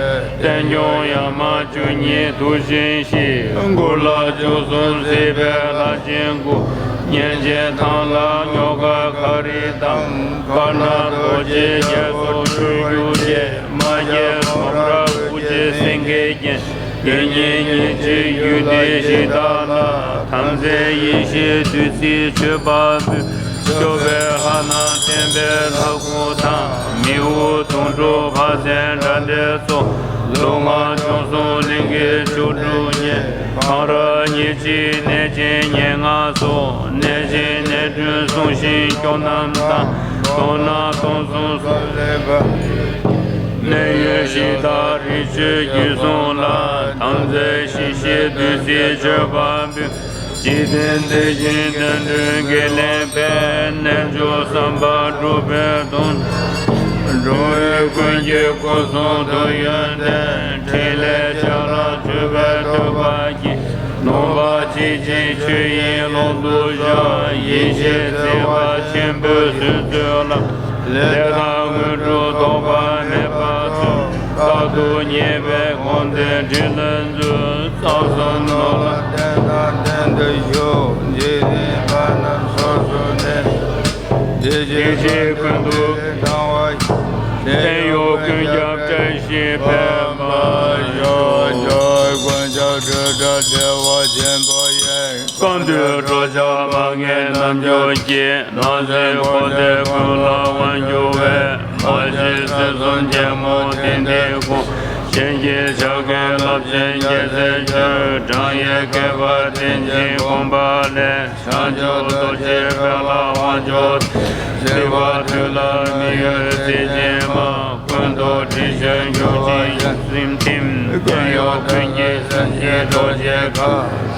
བསྟན་སྐྱོང་ཡ་མ་བཅུ་གཉིས་དུག་ཤིང་བཞི། མགུར་ལྷ་བཅུ་གསུམ་སྲིད་པའི་ལྷ་ཆེན་དགུ། གཉན་ཆེན་ཐང་ལྷ་རྙོག་དཀར་ཁ་རི་དང་། དཀར་ནག་རྡོ་རྗེ་རྒྱ་མཚོ་ཆོས་འབྱུང་ཅན། མ་སྐྱེས་ཁྲོམ་ར་དགུ་བྱེད་སེང་གེ་རྒྱན། དེ་ཉིད་ཉིན་བྱེད་རྒྱུད་སྡེ་བཞི་དག་ལ། དམ་རྫས་ཡེ་ཤེས་བདུད་རྩིའི་མཆོད་པ་འབུལ། སྐྱོབ་པའི་ལྷ་ནང་བསྟན་པའི་ལྷ་སྐུ་དང་། མི་དབུལ་དུང་སྒྲོགས་ཕ་སེང་དགྲ་འདྲེ་སོགས། ལུས་ངག་བྱང་སེམས་གླིང་གི་བཅུ་དྲུག་ཉིད། གང་ར་ཉིད་ཀྱི་གནས་ཆེན་ཉེར་ལྔ་སོགས། གནས་ཆེན་གནས་བདུན་སྲུང་ཞིང་སྐྱོང་རྣམས་དང་། སྟོང་ནང་སྟོང་གསུམ་སོགས་ལས་པ། གནས་ཡུལ་གཞི་བདག་རི་ཆོས་ཀྱི་གསུང་ལ། དམ་རྫས་ཞི་བྱེད་བདུད་རྩིའི་མཆོད་པ་འབུལ། འཇིག་རྟེན་བདེ་ཞིང་དོན་འགྲུབ་དགེ་ལེགས་འཕེལ། རྣལ་འབྱོར་བསམ་པ་འགྲུབ་པའི་དོན། འགྲོ་བའི་ཀུན་གྱི་སྐུ་གསུང་ཐུགས་ཡོན་ཏན། ཕྲིན་ལས་བྱ་ར་སྤྲུལ་པའི་ཐོད་པ་གྱིས། ནོངས་པ་ཅི་མཆིས་ཆོས་དབྱིངས་ཀློང་དུ་བཞག་ཡེ་ཤེས་བརྩེ་བ་ཆེན་པོས་གསོལ་མཛོད་ལ། ལས་དང་དངོས་གྲུབ་ཐོགས་པ་མེད་པ་སྩོལ། རྟག་ཏུ་མཉེས་པའི་དགོངས་ལྡན་དྲིན་ལན་འཛོལ། ས་གསུམ་ནོར་ལྷ་གདན་དང་ལྡན་དུ་བཞུགས། འཇིག་རྟེན་པ་རྣམས་སོ་སོར་གནས། དེ་བཞིན་ཀུན་ཏུ་དང་བ། བརྟན་གཡོ་ཀུན་ཁྱབ་བཀྲ་ཤིས་འཕེལ་མ་ཤོག། ཀུན་ཁྱབ་སྤྲོས་བྲལ་བདེ་བ་ཆེན་པོ་ཡི། སྐུ་མདུན་འགྲོ་འཆག་མ་ངེས་རྣལ་འབྱོར་གྱི། ནང་སེམས་འཁོར་འདས་ཀུན་ལ་དབང་བསྒྱུར་བའི། མ་གཅིག་སྲིད་གསུམ་རྒྱལ་མོ་དེ་འདིར་དགོངས། གཞན་གྱི་ཕྱག་གི་རླབས་ཆེན་རྒྱལ་སྲས་ཆོས། བགྲང་ཡས་བསྐལ་པ་བསྟན་ཅིང་གོམས་པ་ལས། བྱང་ཆུབ་རྡོ་རྗེ་དཔལ་ལ་དབང་ཕྱུག་སྟེ། བརྩེ་བ་དུས་ལ་མི་གཡོ་རྩེ་ཆེན་མ། ཀུན་ཏུ་དྲི་ཞིམ་འབྱུང་བཞིན་སེམས་ཐིམ། ཀུན་གཡོ་ཀུན་གྱི་སེམས་ཀྱི་རྡོ་རྗེ་ཁ།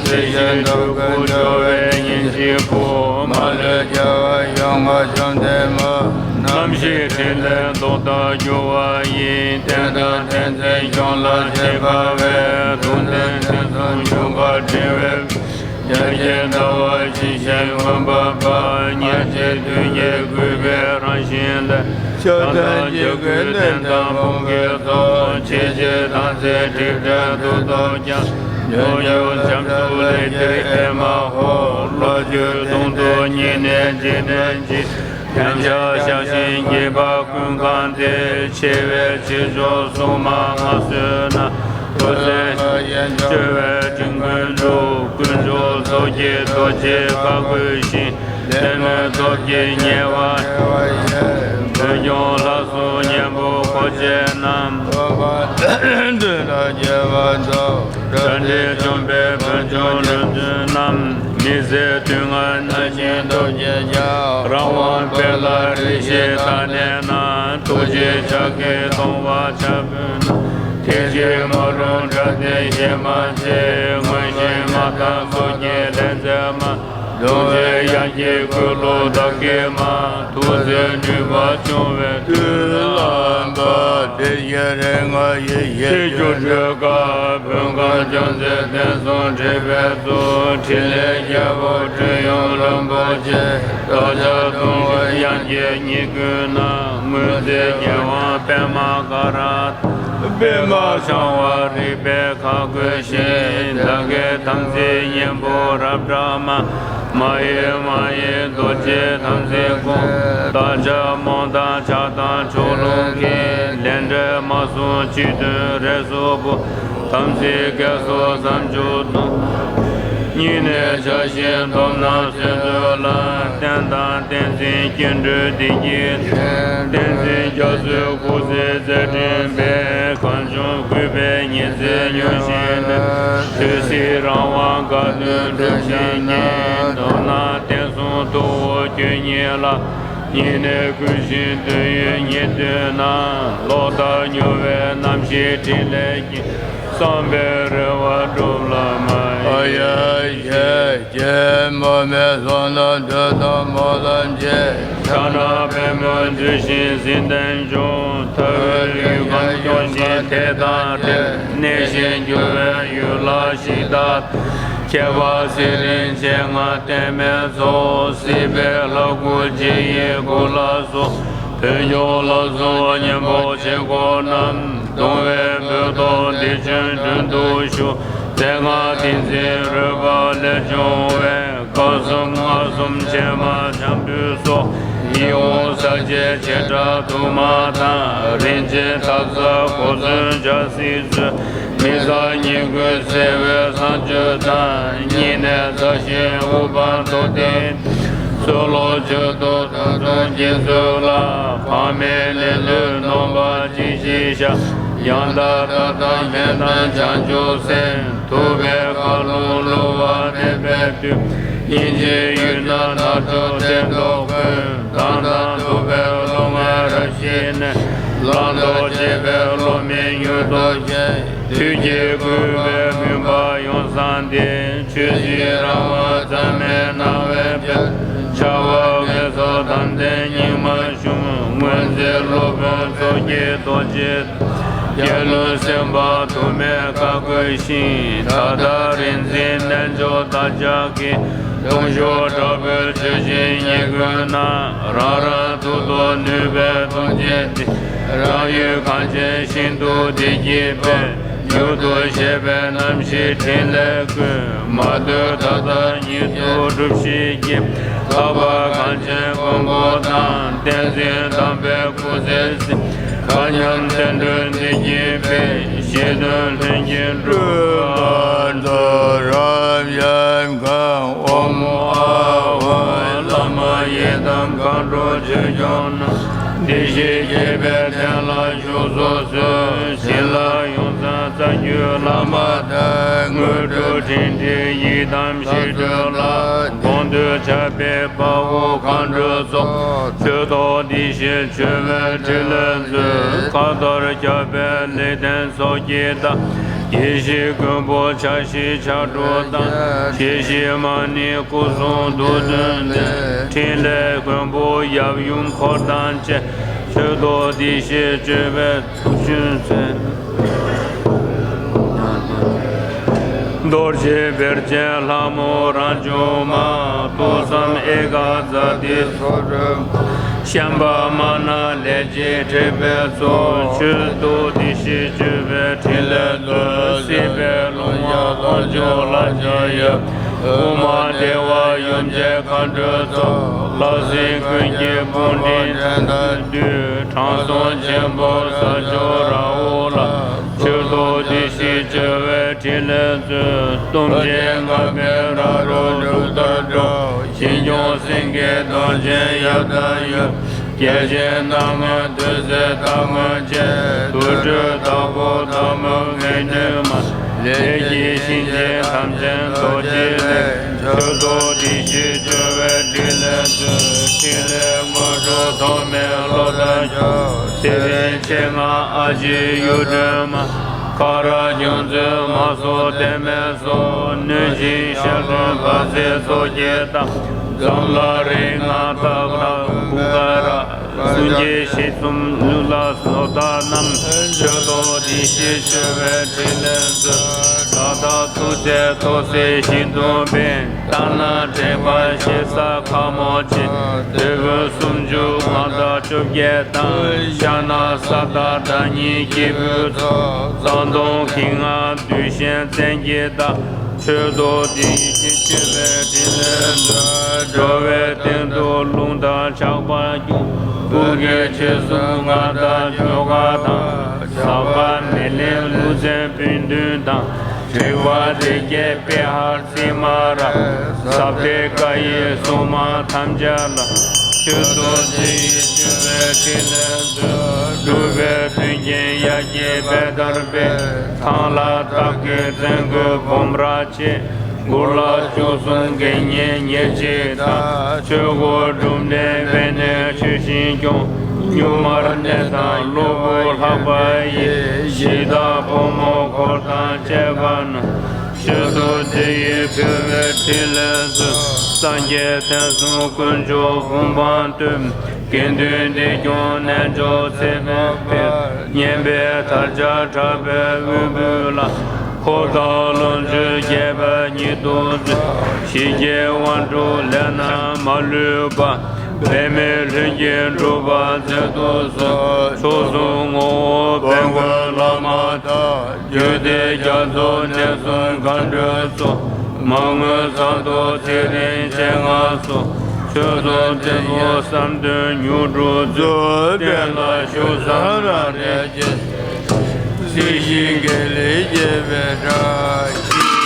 གཟི་བྱིན་སྤྲུལ་སྐུ་སྦྱོར་བའི་ཉིན་བྱེད་པོ། མ་ལུས་རྒྱལ་བའི་ཡོངས་བསྔགས་བཅོམ་ལྡན་འདས། རྣམ་ཤེས་ཕྲིན་ལས་མདོ་ལྟར་བསྒྱུར་བ་ཡི། རྟེན་དང་རྟེན་འབྲེལ་གཞུང་ལ་བྱེད་པ་བས། ཐུགས་འདུན་ཐེར་ཟུག་འཇུག་པར་བྲེལ་བའི། ཡ་གྱལ་ཟླ་བ་ཇི་བཞིན་མངོན་པར་དཔའ། ཉ་རྗེ་བདུད་ཀྱི་རྒུད་པའི་རང་བཞིན་ལས། ཤ་དང་ལྗེ་གུའི་རྟེན་དང་བུང་གི་ཚོགས། ཆེ་ཆེ་དང་ཚེ་སྒྲིབ་བྲལ་མཐུ་སྟོབས་ཀྱང་། མྱུར་མྱུར་བྱམས་སུ་ལེགས་སྐྱེས་ཨེ་མ་ཧོ། ལོ་རྒྱུས་དུང་དུ་ཉི་ནས་འཇིག་རྟེན་གྱི། རྒྱན་ཆ་ཞགས་ཤིང་རྒྱས་པ་ཀུན་གང་སྟེ། ཆེ་བའི་ཆེ་མཆོག་སྲུང་མ་མངའ་གསོལ་ན། ཐུགས་སྲས་ཡན་ཆད་བཅོལ་བའི་དྲིན་ཀུན་འགྲུབ། དཀོན་མཆོག་ཚོགས་ཀྱི་རྡོ་རྗེ་བཀའ་བསྒོས་ཤིང་། ལས་སྨོན་སྟོབས་ཀྱིས་ཉེ་བར་བོད་སྐྱོང་ལྷ་སྲུང་གཉན་པོ་འཁོར་བཅས་རྣམས། སྟོན་པ་བདུད་དང་རྒྱལ་བ་ཚོ། དགྲ་འདྲེ་འཇོམས་པའི་བོད་ལྗོངས་འགྲོ་དོན་རྣམས། མི་བཟད་དུས་ངན་ན་བཞིན་སྟོབས་ཀྱིས་ཀྱང་། རང་དབང་དཔལ་ལ་རེ་ཞིག་བདག་གནས་ན། ཐུགས་རྗེའི་ཕྱག་གིས་སྟོང་པར་ཕྱག་ཕུལ་ན། དེ་ཕྱིར་མ་རུངས་དགྲ་སྡེ་ཞེན་མ་བྱེད། མངོན་ཤེས་མངའ་ཐང་སྲོག་གི་ལྷ་མཛད་མ། གདུང་བའི་གཡང་གིས་བསྐུལ་ལོ་བདག་གིས་མ། ཐུགས་བརྩེའི་ནུས་པ་ཆུང་བས་དུས་ལ་འབབ། དེ་ཡི་རིང་ང་ཡེ་ཤེས་སྒྱུ་འཕྲུལ་དཀར། བོད་ཁམས་ཅུང་ཟད་བསྟན་སྲུང་འབྲེལ་པའི་གཙོ། ཕྲིན་ལས་རྒྱལ་པོ་སྤྲུལ་ཡུམ་རིན་པོ་ཆེ། བདག་ཅག་གདུང་བའི་གཡང་གིས་ཉིད་བསྐུལ་ན། དངོས་མཛད་རྒྱལ་དབང་པདྨ་ཀ་ར། པདྨ་འཆང་བ་རིག་པའི་ཁ་བསྒོས་ཤིང་། བདག་གི་དམ་ཚིག་གཉེན་པོ་རབ་བསྒྲགས་མ། མ་གཡེལ་མ་གཡེལ་རྡོ་རྗེ་དམ་ཚིག་སྐོང་། བདག་ཅག་རྨོངས་དང་ཆགས་སྡང་ཕྱོགས་ལྷུང་གིས། ལས་འབྲས་མ་བཟུང་སྤྱི་དོན་རེ་ཟུང་པོ། དམ་ཚིག་བསྐྱེད་སོགས་བསམ་བྱུང་དང་། སྙིང་ནས་བྱ་ཞིང་སྡོམ་རྣམས་གསོལ་མཛོད་ལ། བསྟན་དང་བསྟན་འཛིན་སྐྱེ་འགྲོའི་བདེ་སྐྱིད་དེ། བསྟན་འཛིན་རྒྱ་མཚོའི་སྐུ་ཚེ་རྩེ་སྤྲིན་འཕེལ། གངས་ལྗོངས་གུས་པས་ཉི་ཚེ་མྱུར་བཞེངས་ནས། བདུད་སྲིད་རང་དབང་དགའ་སྟོན་འགྲུབ་ཤིག་ཉིན། མདོར་ན་བསྟན་སྲུང་ཐུ་བོ་ཁྱོད་ཉིད་ལ། སྙིང་ནས་གུས་ཤིང་འདུན་ཡོད་ཉེར་བདུན་ན། ལོག་ལྟ་མྱུར་བའི་རྣམ་ཤེས་ཕྲིན་ལས་ཀྱིས། བསམ་པའི་རེ་བ་འགྲུབ་ལ་མ་ཡི། ཨ་ཡ་ཡེ་ཀྱེ་མོ་མེ་སོ་ན་འདོད་དང་སྨོན་ལམ་བཅས། ཕྱག་ན་པདྨོ་འདུས་ཤིང་གཟི་ལྡན་འབྱུང་། མཐའ་དབུས་ལུས་ཁམས་སྐྱོང་ཞིང་དད་དང་འབྲེལ། གནས་ཤིང་རྒྱུ་བའི་ཡུལ་ལ་གཞི་བདག་ཁྱད་པར་ཚེ་རིང་མཚན་མངའ་བསྟན་མའི་ཚོགས། སྲིད་པའི་ལྷ་སྐུ་རྗེ་ཡི་སྐུ་ལ་སོགས། བོད་ལྗོངས་ལ་སོགས་གཉན་པོ་ཆེ་འཁོར་རྣམས། གདུང་བའི་འབོད་སྟོན་འདི་བྱོན་མགྲོན་དུ་ཞུ། མཛད་སྔགས་ཏིང་འཛིན་རོལ་པ་ལས་བྱུང་བའི། སྐབས་གསུམ་སྔགས་གསུམ་ཕྱེ་མ་འཆམ་པོའི་སོགས། ཡིད་འོང་ས་བཅད་བྱེ་བྲག་དུ་མ་དང་། རིན་ཆེན་ཐབ་ཚང་གོ་མཚོན་འཇའ་སྲིད་མཚོན། མི་བཟད་སྙིང་ཁུང་གསལ་བའི་བཟང་སྤྱོད་དང་། སྙིང་ནས་མཛའ་ཞིང་དབུ་འཕང་མདོར་བསྟན། གསོལ་ལོ་མཆོད་དོ་བདག་སྟོང་སྦྱིན་སོགས་ལ། ཕངས་མེད་ལེ་ལོས་ནོངས་པ་ཅི་ཞིག་བྱ། ཡང་དག་ལྟ་སྟངས་མཁྱེན་དང་བྱང་ཆུབ་སེམས། ཐུབ་པའི་བཀའ་ལུང་བསླུ་བ་མེད་པའི་མཐུས། དབྱིན་ཇིའི་ཡུལ་ན་ནག་ཕྱོགས་གཏན་ཐོབ་ཀུན། དང་དང་ཐུབ་པའི་བློ་ངན་རབ་ཞི་ནས། བླང་དོར་བྱེད་པའི་ མཉམ་མེད་མྱུར་དུ་ཞི། དུས་ཀྱི་བསྐལ་པའི་མུན་པ་ཡོངས་བསངས་ཏེ། ཆོས་ཀྱི་ར་བ་མཚམས་མེད་སྣང་བའི་དཔལ། ཤར་བ་མངོན་སུམ་དམ་ལྡན་ཉི་མ་ཞུམ། མངོན་མཛད་སློབ་དཔོན་མཚོ་སྐྱེས་རྡོ་རྗེ། རྒྱལ་བློན་སེམས་དཔའ་དུ་མས་བཀའ་བསྒོས་ཤིང་། ད་ལྟ་རིག་འཛིན་རྣལ་འབྱོར་བདག་ཅག་གིས། ལྟུང་བཤགས་དྲག་པོའི་ཆོས་བཞིན་ཉེར་མཁོའི་ནང་། རང་རང་ཐུགས་ཐོག་ནུས་པའི་ཐུགས་རྗེས་གཟིགས། རང་ཡུལ་གངས་ཅན་ཞིང་དུ་བདེ་སྐྱིད་འཕེལ། མྱུར་དུ་གཤེགས་པའི་རྣམ་ཤེས་ཕྲིན་ལས་ཀུན། མ་ལྟོས་ད་ལྟ་ཉིད་དུ་སྒྲུབ་ཤིག་ཀྱིས། ལྷག་པར་གངས་ཅན་མགོན་པོ་དང་། བསྟན་འཛིན་དམ་པའི་སྐུ་ཚེ་བརྟན། མཁའ་མཉམ་བསྟན་འགྲོའི་བདེ་སྐྱིད་འཕེལ། གཞན་དོན་ལྷུན་གྱིས་འགྲུབ་པར་ཐོག་རབ་འབྱམས་ཀྱང་། ཨོཾ་ཨཱཿཧཱུྃ། བླ་མ་ཡི་དམ་མཁའ་འགྲོ་ཆོས་སྐྱོང་རྣམས། བདེ་གཤེགས་དགྱེས་པའི་གདན་ལ་བཞུགས་སུ་གསོལ། བྱིན་རླབས་ཡོངས་བཟང་རྩ་བརྒྱུད་བླ་མ་དང་། དངོས་གྲུབ་སྤྲིན་བྲལ་ཡི་དམ་ཞི་ཁྲོ་ལ། དགོངས་འདུས་ཕྱག་འཚལ་དཔའ་བོ་མཁའ་འགྲོའི་ཚོགས། ཆོས་ཐོག་བདེ་གཤེགས་མཆོད་པའི་ཕྲིན་ལས་མཛོད། མཁའ་ལྟར་ཁྱབ་པའི་ལེགས་ལྡན་ཚོགས་ཀྱི་བདག། ཡེ་ཤེས་མགོན་པོ་ཕྱག་བཞི་ཕྱག་དྲུག་དང་། ཞལ་བཞི་མ་ཎི་སྐུ་གསུང་ཐུགས་མདུན་བརྟན། ཕྲིན་ལས་མགོན་པོ་ཡབ་ཡུམ་འཁོར་དང་བཅས། ཆོས་ཐོག་བདེ་གཤེགས་མཆོད་པའི་ཐུགས་མཆོད་མཛད། རྡོ་རྗེ་བེར་ཅན་ལྷ་མོ་རང་བྱུང་མ། ཐུགས་བསམ་ཨེ་ཀ་ཛཱ་ཏི་ཚོགས་སྒྲུབ། ཤམ་བྷ་མ་ན་ལས་ཀྱི་ཕྲེང་བའི་ཚོགས། ཆོས་ཐོག་བདེ་གཤེགས་མཆོད་པའི་ཕྲིན་ལས་མཛོད། སྲིད་པའི་ལོང་བ་ལོངས་སྤྱོད་ལ་སྦྱར་ཡབ། དབུ་མ་སྡེ་པ་ཡུམ་ཆེན་མཁའ་འགྲོའི་ཚོགས། ལྷ་སྲིན་ཀུན་གྱི་དཔུང་སྒྲིག་འགྲན་ཟླ་བདུད། དྲང་སྲོང་ཆེན་པོ་ས་ཕྱོགས་ར་ཧུ་ལ། ཆོས་ཐོག་བདེ་གཤེགས་མཆོད་པའི་ཕྲིན་ལས་མཛོད། གཏུམ་ཆེན་ལྔ་པའི་རྭ་རོ་འབྲུག་ལྟར་སྒྲོག། ཞིང་སྐྱོང་སེང་གེ་གདོང་ཅན་ཡབ་དང་ཡུམ། རྒྱལ་ཆེན་སྣ་ལྔ་འདུས་སའི་རྟ་མགོན་བཅས། དུར་ཁྲོད་བདག་པོ་དམ་པ་ངེས་དོན་མ། ལས་ཀྱི་གཤིན་རྗེ་དམ་ཅན་རྡོ་རྗེ་ལས། ཆོས་ཐོག་བདེ་གཤེགས་མཆོད་པའི་ཕྲིན་ལས་མཛོད། ཕྲིན་ལས་དངོས་གྲུབ་ཐོགས་མེད་སློབ་དང་མཆོག། ཚེ་རིང་མཆེད་ལྔ་ཨ་ཕྱི་གཡུ་སྒྲོན་མ། ཀ་ར་གྱོང་མཛོད་མ་སོགས་བརྟན་མའི་སོགས། གནོད་སྦྱིན་ཤ་ཀླུ་བ་ཚེ་སྲོག་གི་བདག། འཛམ་ལྷ་རིགས་ལྔ་ཏཱ་ར་ཀུ་ཀ་ར། གསུང་གི་ཞལ་གསུམ་ལུས་ལ་ལོ་ཏ་བསྣམས། ཆོས་ཐོག་བདེ་གཤེགས་མཆོད་པའི་ཕྲིན་ལས་མཛོད། ད་ལྟ་ཐུགས་རྗེ་ཐོག་སེར་ཞིང་དུ་འབེབས། ལྟ་ན་དྲེགས་པ་ཞེ་ས་ཁ་མོ་ཆེ། འདོད་དགུ་སུམ་ཅུ་མངའ་བདག་བཅོ་བརྒྱད་དང་། ཤ་ན་ས་བདག་དགྲ་གཉེན་སྐྱེས་བུའི་ཚོགས། གཙང་སྟོང་གི་ལྔ་བདུད་གཤེན་བཙན་གྱི་བདག། ཆོས་ཐོག་བདེ་གཤེགས་མཆོད་པའི་ཕྲིན་ལས་མཛོད། འགྲོ་བའི་སྟེང་དུ་རླུང་དང་ཆགས་པ་རྒྱུ། སྤུ་གུའི་ཆེ་གསུམ་མངའ་བདག་ཇོ་ཁ་དང་། ཟག་པ་མེ་ལེན་ཀླུ་བཙན་སྤུན་བདུན་དང་། དྲེགས་པ་རིགས་བརྒྱད་པེ་ཧར་ཙི་མ་ར། ཟབ་གཏེར་བཀའ་ཡི་སྲུང་མ་ཐམས་ཅད་ལ། ཆོས་ཐོག་བདེ་གཤེགས་མཆོད་པའི་ཕྲིན་ལས་མཛོད། སྒྲུབ་པའི་མཐུན་རྐྱེན་ཡ་གྱལ་བེ་དར་བེ། ཐང་ལྷ་སྟག་གི་བཙན་རྒོད་སྦོམ་ར་ཆེ། གུ་ལ་བཅུ་གསུམ་དགེ་བསྙེན་ཉེར་གཅིག་དང་། ཆོས་སྒོ་སྒྲུབ་གནས་བེ་ནེ་ཆོས་ཞིང་སྐྱོང་། གཉུག་མར་གནས་དང་སློབ་བུ་ལྷག་པ་ཡི། གཞི་བདག་ཕོ་མོ་འཁོར་དང་བཅས་པ་རྣམས། ཆོས་ཐོག་བདེ་གཤེགས་མཆོད་པའི་ཕྲིན་ལས་མཛོད། སངས་རྒྱས་བསྟན་སྲུང་དཀོན་མཆོག་ཕུང་པོ་སྟོན། དགེ་འདུན་བདེ་སྐྱོང་རྣལ་འབྱོར་ཚེ་རབས་སྤེལ། སྙན་པའི་དར་ལྕོག་དྲག་པོས་དབུས་བོད་ལ། འཁོར་དང་ལོངས་སྤྱོད་རྒྱས་པ་ཉིད་དུ་སྩོལ། ཞི་རྒྱས་དབང་ཕྲུག་ལས་རྣམས་མ་ལུས་པ། འབད་མེད་ལྷུན་གྱིས་འགྲུབ་པར་མཛད་དུ་གསོལ། མཆོག་གསུམ་ངོ་བོ་བོན་སྒོམ་བླ་མ་དང་། རྒྱུད་སྡེ་རྒྱ་མཚོ་གནས་གསུམ་མཁའ་འགྲོའི་ཚོགས། མ་དངུལ་ཟངས་མདོག་ཚེ་རིང་མཆེད་ལྔ་སོགས། ཆོས་སྲུང་བདུད་པོ་བསམ་དོན་མྱུར་འགྲུབ་མཛོད། གཏན་ལ་ཞུགས་སམ་རང་རེ་རྒྱལ། སྲིད་ཞིའི་དགེ་ལེགས་རྒྱས་པའི་བཀྲ་ཤིས།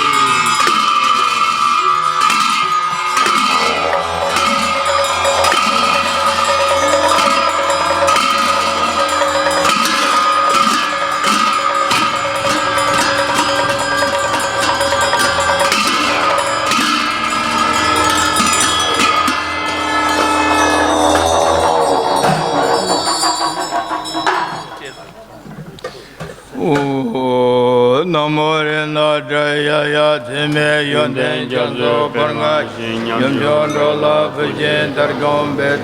ཨོ། ན་མོ་རཏྣ་ཏྲ་ཡ་ཡ། འཚེ་མེད་ཡོན་ཏན་རྒྱ་མཚོ་འབར་ལྔ་བཞིན། ཉམ་ཆུང་འགྲོ་ལ་ཕུལ་ཕྱིར་མཐར་སྐྱོང་པའི།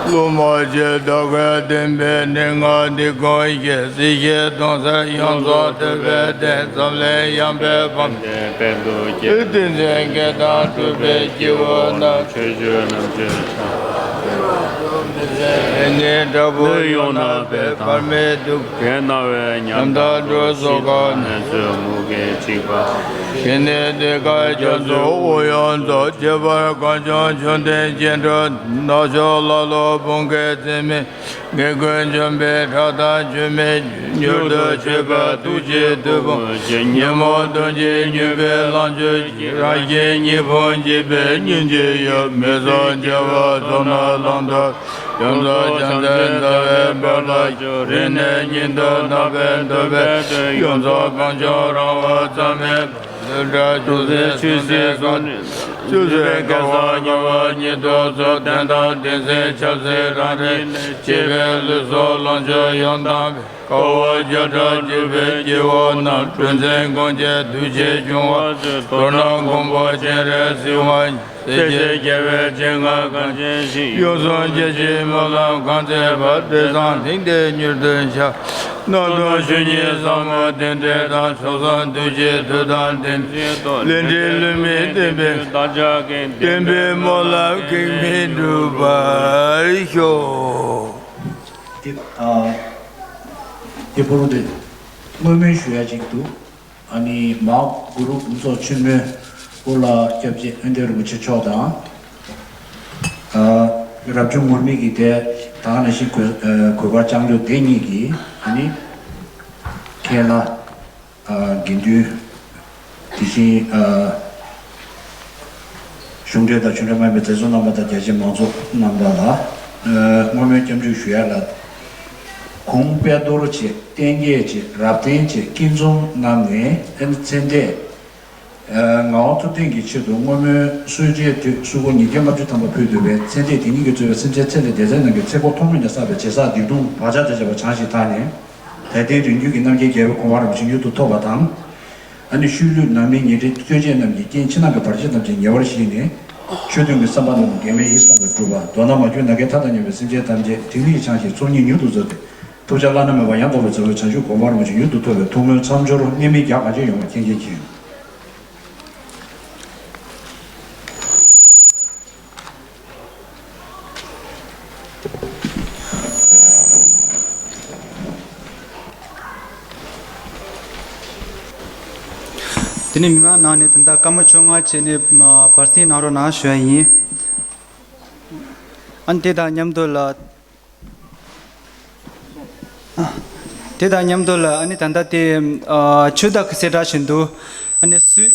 སློབ་མ་ཆེ་བདག་གི་བསྟན་པའི་གནས་ལྔ་འདི་ཀུན་གྱི། སྲིད་ཞིའི་སྡུག་བསྔལ་ཡོངས་རྫོགས་ཐུབ་པའི་བརྟན། འཛམ་གླིང་ཡངས་པའི་བར་དུ་དཔལ་དུ་སྐྱེ། བསྟན་འཛིན་བསྐལ་བཟང་སྤྲུལ་པའི་སྐྱེས་བུ་རྣམས། ཆོས་སྤྱོད་རྣམ་དཔྱོད་འཆང་། ནི་དྲག་པོ་ཡོངས་བསྣམས་པའི། བར་མེད་སྡུག་བསྔལ་རྣམ་པར་གྲོལ་སོགས་ཀྱི། ནད་གདོན་མུ་གེ་འཇིགས་པ། ཞི་གནས་གདེངས་ཀ་རྒྱ་མཚོའི་དབུས་ཡོངས་རྫོགས། ཁྱད་པར་གངས་ལྗོངས་ཆུ་འཛིན་སྐྱེ་འགྲོའི་ནགས་ཕྱོགས། ཀླ་ཀློ་བོང་གི་རྩེ་མོའི། གེགས་ཀུན་འཇོམས་པའི་ཁྲག་དང་ཆུ་མིག་མྱུར་དུ་མཆོད་པ་ཐུགས་རྗེའི་བདུད་དཔུང་གིས། ཉོན་མོངས་གདོན་གྱིས་མྱོས་པའི་ལོངས་སྤྱོད་ཀྱིས། རང་གཞན་གཉིས་ཕུང་འཇིག་པའི་སྙིང་རྗེ་ཡིས། མི་བཟོད་དགེ་བ་ཚོགས་རྣམས་བླང་དོར། ཡོངས་རྫོགས་བྱང་སེམས་རྩ་བའི་བར་ལ་སྤྱོད། རིང་ནས་ཉིད་དུ་རྣམ་པར་འདོད་པའི། ཡོངས་རྫོགས་གངས་ལྗོངས་རང་དབང་རྩ་མེད། ལུས་འབྲལ་ཆུ་སྲིན་གསུམ་ནས་སྲོག་འདོར། ཆུ་སྲིན་སྐམ་ས་རྙིང་བ་ཉིད་དུ་བཟོད། དོན་དམ་བདེན་ཚིག་ཆབ་སྲིད་རང་རིག་ནས། གཅེས་པའི་ལུས་སྲོག་ལོངས་སྤྱོད་ཡོངས་བཏང་བའི། དཀའ་བ་བརྒྱ་ཕྲག་སྤྱད་པའི་སྐྱེ་བོ་རྣམས། གྲུ་འཛིན་གོང་ཁྱེར་གདུལ་བྱའི་འབྱུང་བ་ཚོལ། མདོར་ན་མགོན་པོ་སྤྱན་རས་གཟིགས་དབང་ཕྱུག། སྲས་བཅས་རྒྱལ་བའི་སྤྱན་སྔར་གངས་ཅན་ཞིང་། གཡོ་ཟོལ་བརྒྱད་ཀྱི་སྨོན་ལམ་གང་མཛད་པ། དེ་བསམ་ལྷིང་འདིར་མྱུར་དུ་འཆར། རྣམ་རྟོག་ཆོས་ཉིད་ཟབ་མོ་རྟེན་འབྲེལ་དང་། མཆོག་གསུམ་འདུ་བྱེད་མཐུ་དང་ལྡན། ལས་འབྲས་བསླུ་མེད་བསྟན་པའི་བདག་ཅག་གི། བསྟན་པའི་སྨོན་ལམ་གེགས་མེད་འགྲུབ་པར་ཤོག། དེ་ཨ་དེ་པོ་རུ་དེ་བསྔོ་སྨོན་ཞུ་ཡ་ཅིག་འདུག། ཨ་ནི་མ་གུ་རུ་ཕུན་ཚོགས་ཆེན་མོའི་སྐོར་ལ་སྐྱབས་རྗེ་དབོན་ལྡན་རིན་པོ་ཆེ་མཆོག་དང་། ཨ་རབ་བྱུང་ངུར་སྨྲིག་གི་དེ་ད་ག་ནང་བཞིན་གོས་ཨ་གོས་དཀར་ལྕང་ལོ་སྡེ་གཉིས་ཀྱི་ཨ་ནི་མཁན་བླ། ཨ་དགེ་འདུན། དེ་བཞིན་ཨ་གཞུང་འབྲེལ་དང་གཞུང་འབྲེལ་མ་ཡིན་པའི་མཛད་གཙོ་རྣམ་པ་དང་། རྒྱ་ཆེའི་མང་ཚོགས་རྣམ་པ་ལ་ཨ་བསྔོ་སྨོན་སྐྱབས་འཇུག་ཞུ་ཡ་ལ། གུང་དཔལ་རྡོར་བཅས་བསྟན་རྒྱས་བཅས་རབ་བརྟན་བཅས་སྐྱིད་འཛོམས་རྣམས་ནས་ཨ་ནི་ཚེ་འདས་ཨ་ངག་དབང་ཐུབ་བསྟན་གྱི་ཆེད་དུ་བསྔོ་སྨོན་གསོལ་ཇའི་དུས་སུ་སྒོར་ཉིས་བརྒྱ་ལྔ་བཅུ་ཐམ་པ་ཕུལ་འདུག་པས། ཚེ་འདས་དེ་ཉིད་ཀྱིས་གཙོས་པའི་སེམས་ཅན་ཚེ་ལས་འདས་ཚར་རྣམས་ཀྱི་ཚེ་འཁོར་ཐོག་མེད་ནས་བསགས་པའི་བྱས་བསགས་སྡིག་ལྟུང་བག་ཆགས་དང་བཅས་པ་བྱང་ཞིང་དག་ནས། དལ་རྟེན་རིང་བརྒྱུད་ཀྱི་རྣམ་མཁྱེན་རྒྱལ་བའི་གོ་འཕང་རིན་པོ་ཆེ་མྱུར་དུ་ཐོབ་པ་དང་། ཨ་ནི་ཤུལ་ལུས་ནང་མི་ཉེ་འབྲེལ་སྐྱོན་ཅན་རྣམས་ཀྱི་རྐྱེན་ཕྱི་ནང་གི་བར་ཆད་ཐམས་ཅད་ཉེ་བར་ཞི་ནས། ཆོས་དོན་གྱི་བསམ་པ་རྣམས་གེགས་མེད་ཡིད་བསམ་པར་འགྲུབ་པ། མདོར་ན་མ་གྱུར་ནམ་མཁའི་མཐའ་དང་མཉམ་པའི་སེམས་ཅན་ཐམས་ཅད་དྲིན་ལན་བྱང་ཞིང་ཚོགས་གཉིས་མྱུར་དུ་རྫོགས་ཏེ། ཐོབ་བྱ་བླ་ན་མེད་པ་ཡང་དག་པར་རྫོགས་པའི་བྱང་ཆུབ་གོ་འཕང་རིན་པོ་ཆེ་མྱུར་དུ་ཐོབ་པའི་ཐུགས་སྨོན་མཚམས་སྦྱོར་གནད་སྨིན་རྒྱ་གང་ཆེ་ཡོང་བ་མཁྱེན་ཅིང་མཁྱེན། དེ་ནས་མི་མང་ནང་ནས་ད་ལྟ་བཀའ་མོལ་ཆོས་ངག་བྱས་ནས་མ་བར་གསེང་གནང་རོགས་གནང་ཞུ་ཡ་ཡིན། ཨ་ནི་དེ་དང་མཉམ་དུ་ལ། དེ་དང་མཉམ་དུ་ལ་ཨ་ནི་ད་ལྟ་དེ་ཨ་ཆོས་བདག་གི་གསལ་བསྒྲགས་བྱེད་འདུག། ཨ་ནི་སུས།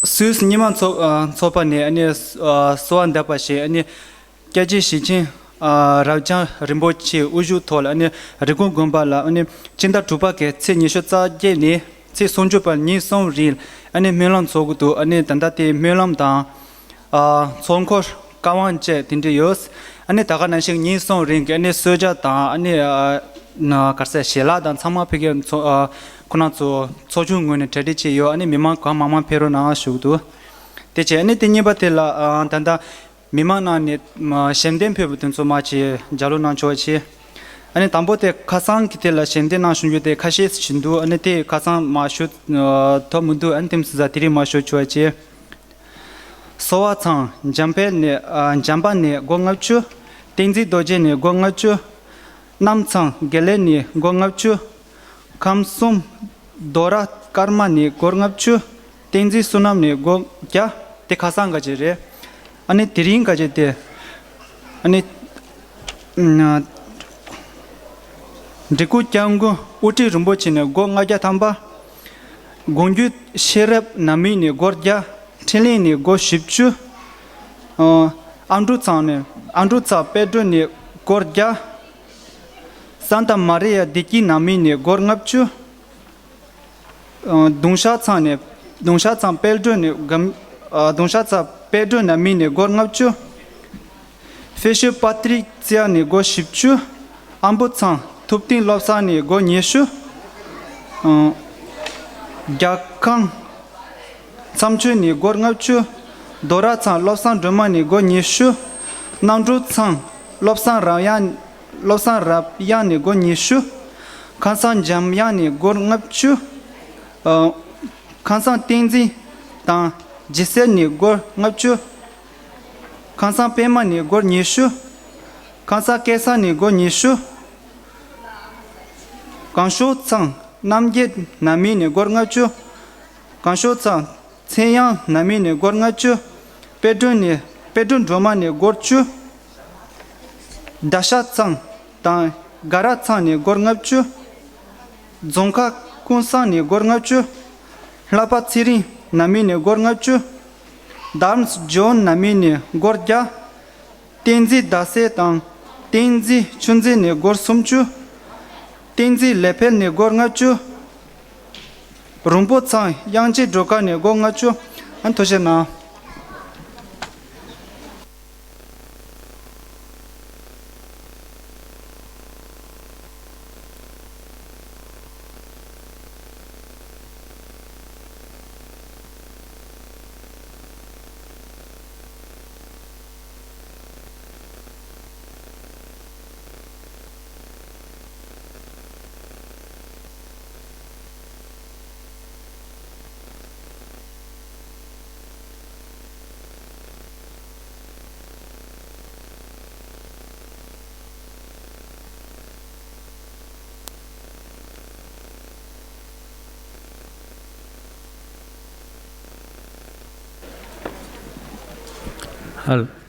སུད་སི་རྙིང་མ་ཚོགས་ཨ་ཚོགས་པ་ནས་ཨ་ནི་ཨ་གསོལ་བ་འདེབས་པ་བཞིན། ཨ་ནི་སྐྱབས་རྗེ་ཞེ་ཆེན་ཨ་རབ་འབྱམས་རིན་པོ་ཆེའི་དབུ་བཞུགས་ཐོག་ལ། ཨ་ནི་རི་ཀོན་དགོན་པ་ལ་ཨ་ནི་སྤྱི་ཟླ་དྲུག་པ་གི་ཚེས་ཉི་ཤུ་རྩ་བརྒྱད་ནས་ཚེས་སུམ་ཅུ་བར་ཉིན་གསུམ་རིང་ཨ་ནི་སྨོན་ལམ་ཚོགས་ཀྱི་འདུག། ཨ་ནི་ད་ལྟ་དེ་སྨོན་ལམ་དང་ཨ་ཚོགས་འཁོར་བཀའ་དབང་བཅས་དེ་འདྲ་ཡོད། ཨ་ནི་ད་ག་ནང་བཞིན་ཉིན་གསུམ་རིང་གི་ཨ་ནི་གསོལ་ཇ་དང་ཨ་ནི་ཨ་ན་ག་རེ་ཟེར་ཞལ་ལག་དང་ཚང་མ་ཕ་གིར་ཚོགས་ཨ་ཁོ་རང་ཚོ་ཚོགས་ཆུང་ངོས་ནས་གྲ་སྒྲིག་བྱས་ཡོད། ཨ་ནི་མི་མང་གང་མང་མང་ཕེབས་རོགས་གནང་ཞུ་གི་འདུག། དེ་བྱས་ཨ་ནི་དེ་གཉིས་པ་དེ་ལ་ཨ་ད་ལྟ་མི་མང་ནང་ནས་མ་ཞལ་འདེབས་ཕུལ་བ་དེ་ཚོ་མ་ཅིག་ལྗགས་ཀློག་གནང་ཆོག་ཅིག། ཨ་ནི་དང་པོ་དེ་ཁ་སང་གི་དེ་ལ་ཞལ་འདེབས་གནང་བྱུང་རྒྱུ་དེ་ཁ་ཤས་ཤིག་འདུག། ཨ་ནི་དེ་ཁ་སང་མ་ཞུ་ཨ་ཐོབ་མི་འདུག། ཨ་ནི་དེ་མི་སྲིད་ས་དེ་རིང་མ་ཞུ་ཆོག་ཅིག། སོ་བ་ཚང་འཇམ་དཔལ་ནས་ཨ་འཇམ་པ་ནས་སྒོར་ལྔ་བཅུ། བསྟན་འཛིན་རྡོ་རྗེ་ནས་སྒོར་ལྔ་བཅུ། གནམ་ཚང་དགེ་ལེགས་ནས་སྒོར་ལྔ་བཅུ། ཁམས་གསུམ་རྡོ་ར་ཀརྨ་ནས་སྒོར་ལྔ་བཅུ། བསྟན་འཛིན་བསོད་ནམས་ནས་སྒོར་བརྒྱ། དེ་ཁ་སང་ག་ཅིག་རེད། ཨ་ནི་དེ་རིང་ག་ཅིག་དེ། ཨ་ནི། ཨ་འབྲི་གུང་སྐྱབས་མགོན་དབུ་ཁྲིད་རིན་པོ་ཆེ་ནས་སྒོར་ལྔ་བརྒྱ་ཐམ་པ། དགོངས་རྒྱུད་ཤེས་རབ་ནང་མི་ནས་སྒོར་བརྒྱ། འཕྲིན་ལས་ནས་སྒོར་བཞི་བཅུ། ཨ་ཨ་འབྲུག་ཚང་ནས་ཨ་འབྲུག་ཚང་དཔལ་སྒྲོན་ནས་སྒོར་བརྒྱ། སཱན་ཏ་མ་རི་ཡ་བདེ་སྐྱིད་ནང་མི་ནས་སྒོར་ལྔ་བཅུ། ཨ་གདུང་ཤར་ཚང་ནས་གདུང་ཤར་ཚང་དཔལ་སྒྲོན་ནས་སྒམ་ཨ་གདུང་ཤར་ཚང་དཔལ་སྒྲོན་ནང་མི་ནས་སྒོར་ལྔ་བཅུ། ཧྥེ་ཤོད་པ་ཏྲིག་ཙི་ཡ་ནས་སྒོར་བཞི་བཅུ། ཨམ་བུ་ཚང་ ཐུབ་བསྟན་བློ་བཟང་ནས་སྒོར་ཉི་ཤུ། ཨང་། རྒྱལ་ཁང་མཚམས་ཆོས་ནས་སྒོར་ལྔ་བཅུ། རྡོ་ར་ཚང་བློ་བཟང་སྒྲོལ་མ་ནས་སྒོར་ཉི་ཤུ། རྣམ་གྲོལ་ཚང་བློ་བཟང་རབ་དབྱངས། བློ་བཟང་རབ་དབྱངས་ནས་སྒོར་ཉི་ཤུ། ཁང་བཟང་འཇམ་དབྱངས་ནས་སྒོར་ལྔ་བཅུ། ཨ། ཁང་བཟང་བསྟན་འཛིན་དང་ཇི་སེར་ནས་སྒོར་ལྔ་བཅུ། ཁང་བཟང་པད་མ་ནས་སྒོར་ཉི་ཤུ། ཁང་བཟང་སྐལ་བཟང་ནས་སྒོར་ཉི་ཤུ། གངས་ཤུག་ཚང་རྣམ་རྒྱལ་ནང་མི་ནས་སྒོར་ལྔ་བཅུ། གངས་ཤུག་ཚང་ཚེ་དབྱངས་ནང་མི་ནས་སྒོར་ལྔ་བཅུ། དཔལ་སྒྲོན་ནས་དཔལ་སྒྲོན་སྒྲོལ་མ་ནས་སྒོར་བཅུ། ད་ཤ་ཚང་དང་དགའ་རབ་ཚང་ནས་སྒོར་ལྔ་བཅུ། རྫོང་ཁ་ཀུན་བཟང་ནས་སྒོར་ལྔ་བཅུ། ལྷག་པ་ཚེ་རིང་ནང་མི་ནས་སྒོར་ལྔ་བཅུ། དརམས་ཇོན་ནང་མི་ནས་སྒོར་བརྒྱ། བསྟན་འཛིན་ཟླ་གསལ་དང་བསྟན་འཛིན་ཆུ་འཛིན་ནས་སྒོར་སུམ་ཅུ། བསྟན་འཛིན་ལེགས་འཕེལ་ནས་སྒོར་ལྔ་བཅུ། རོང་པོ་ཚང་དབྱངས་ཅན་སྒྲོལ་དཀར་ནས་སྒོར་ལྔ་བཅུ། ཨ། ཐུགས་རྗེ་གནང་། ཨ།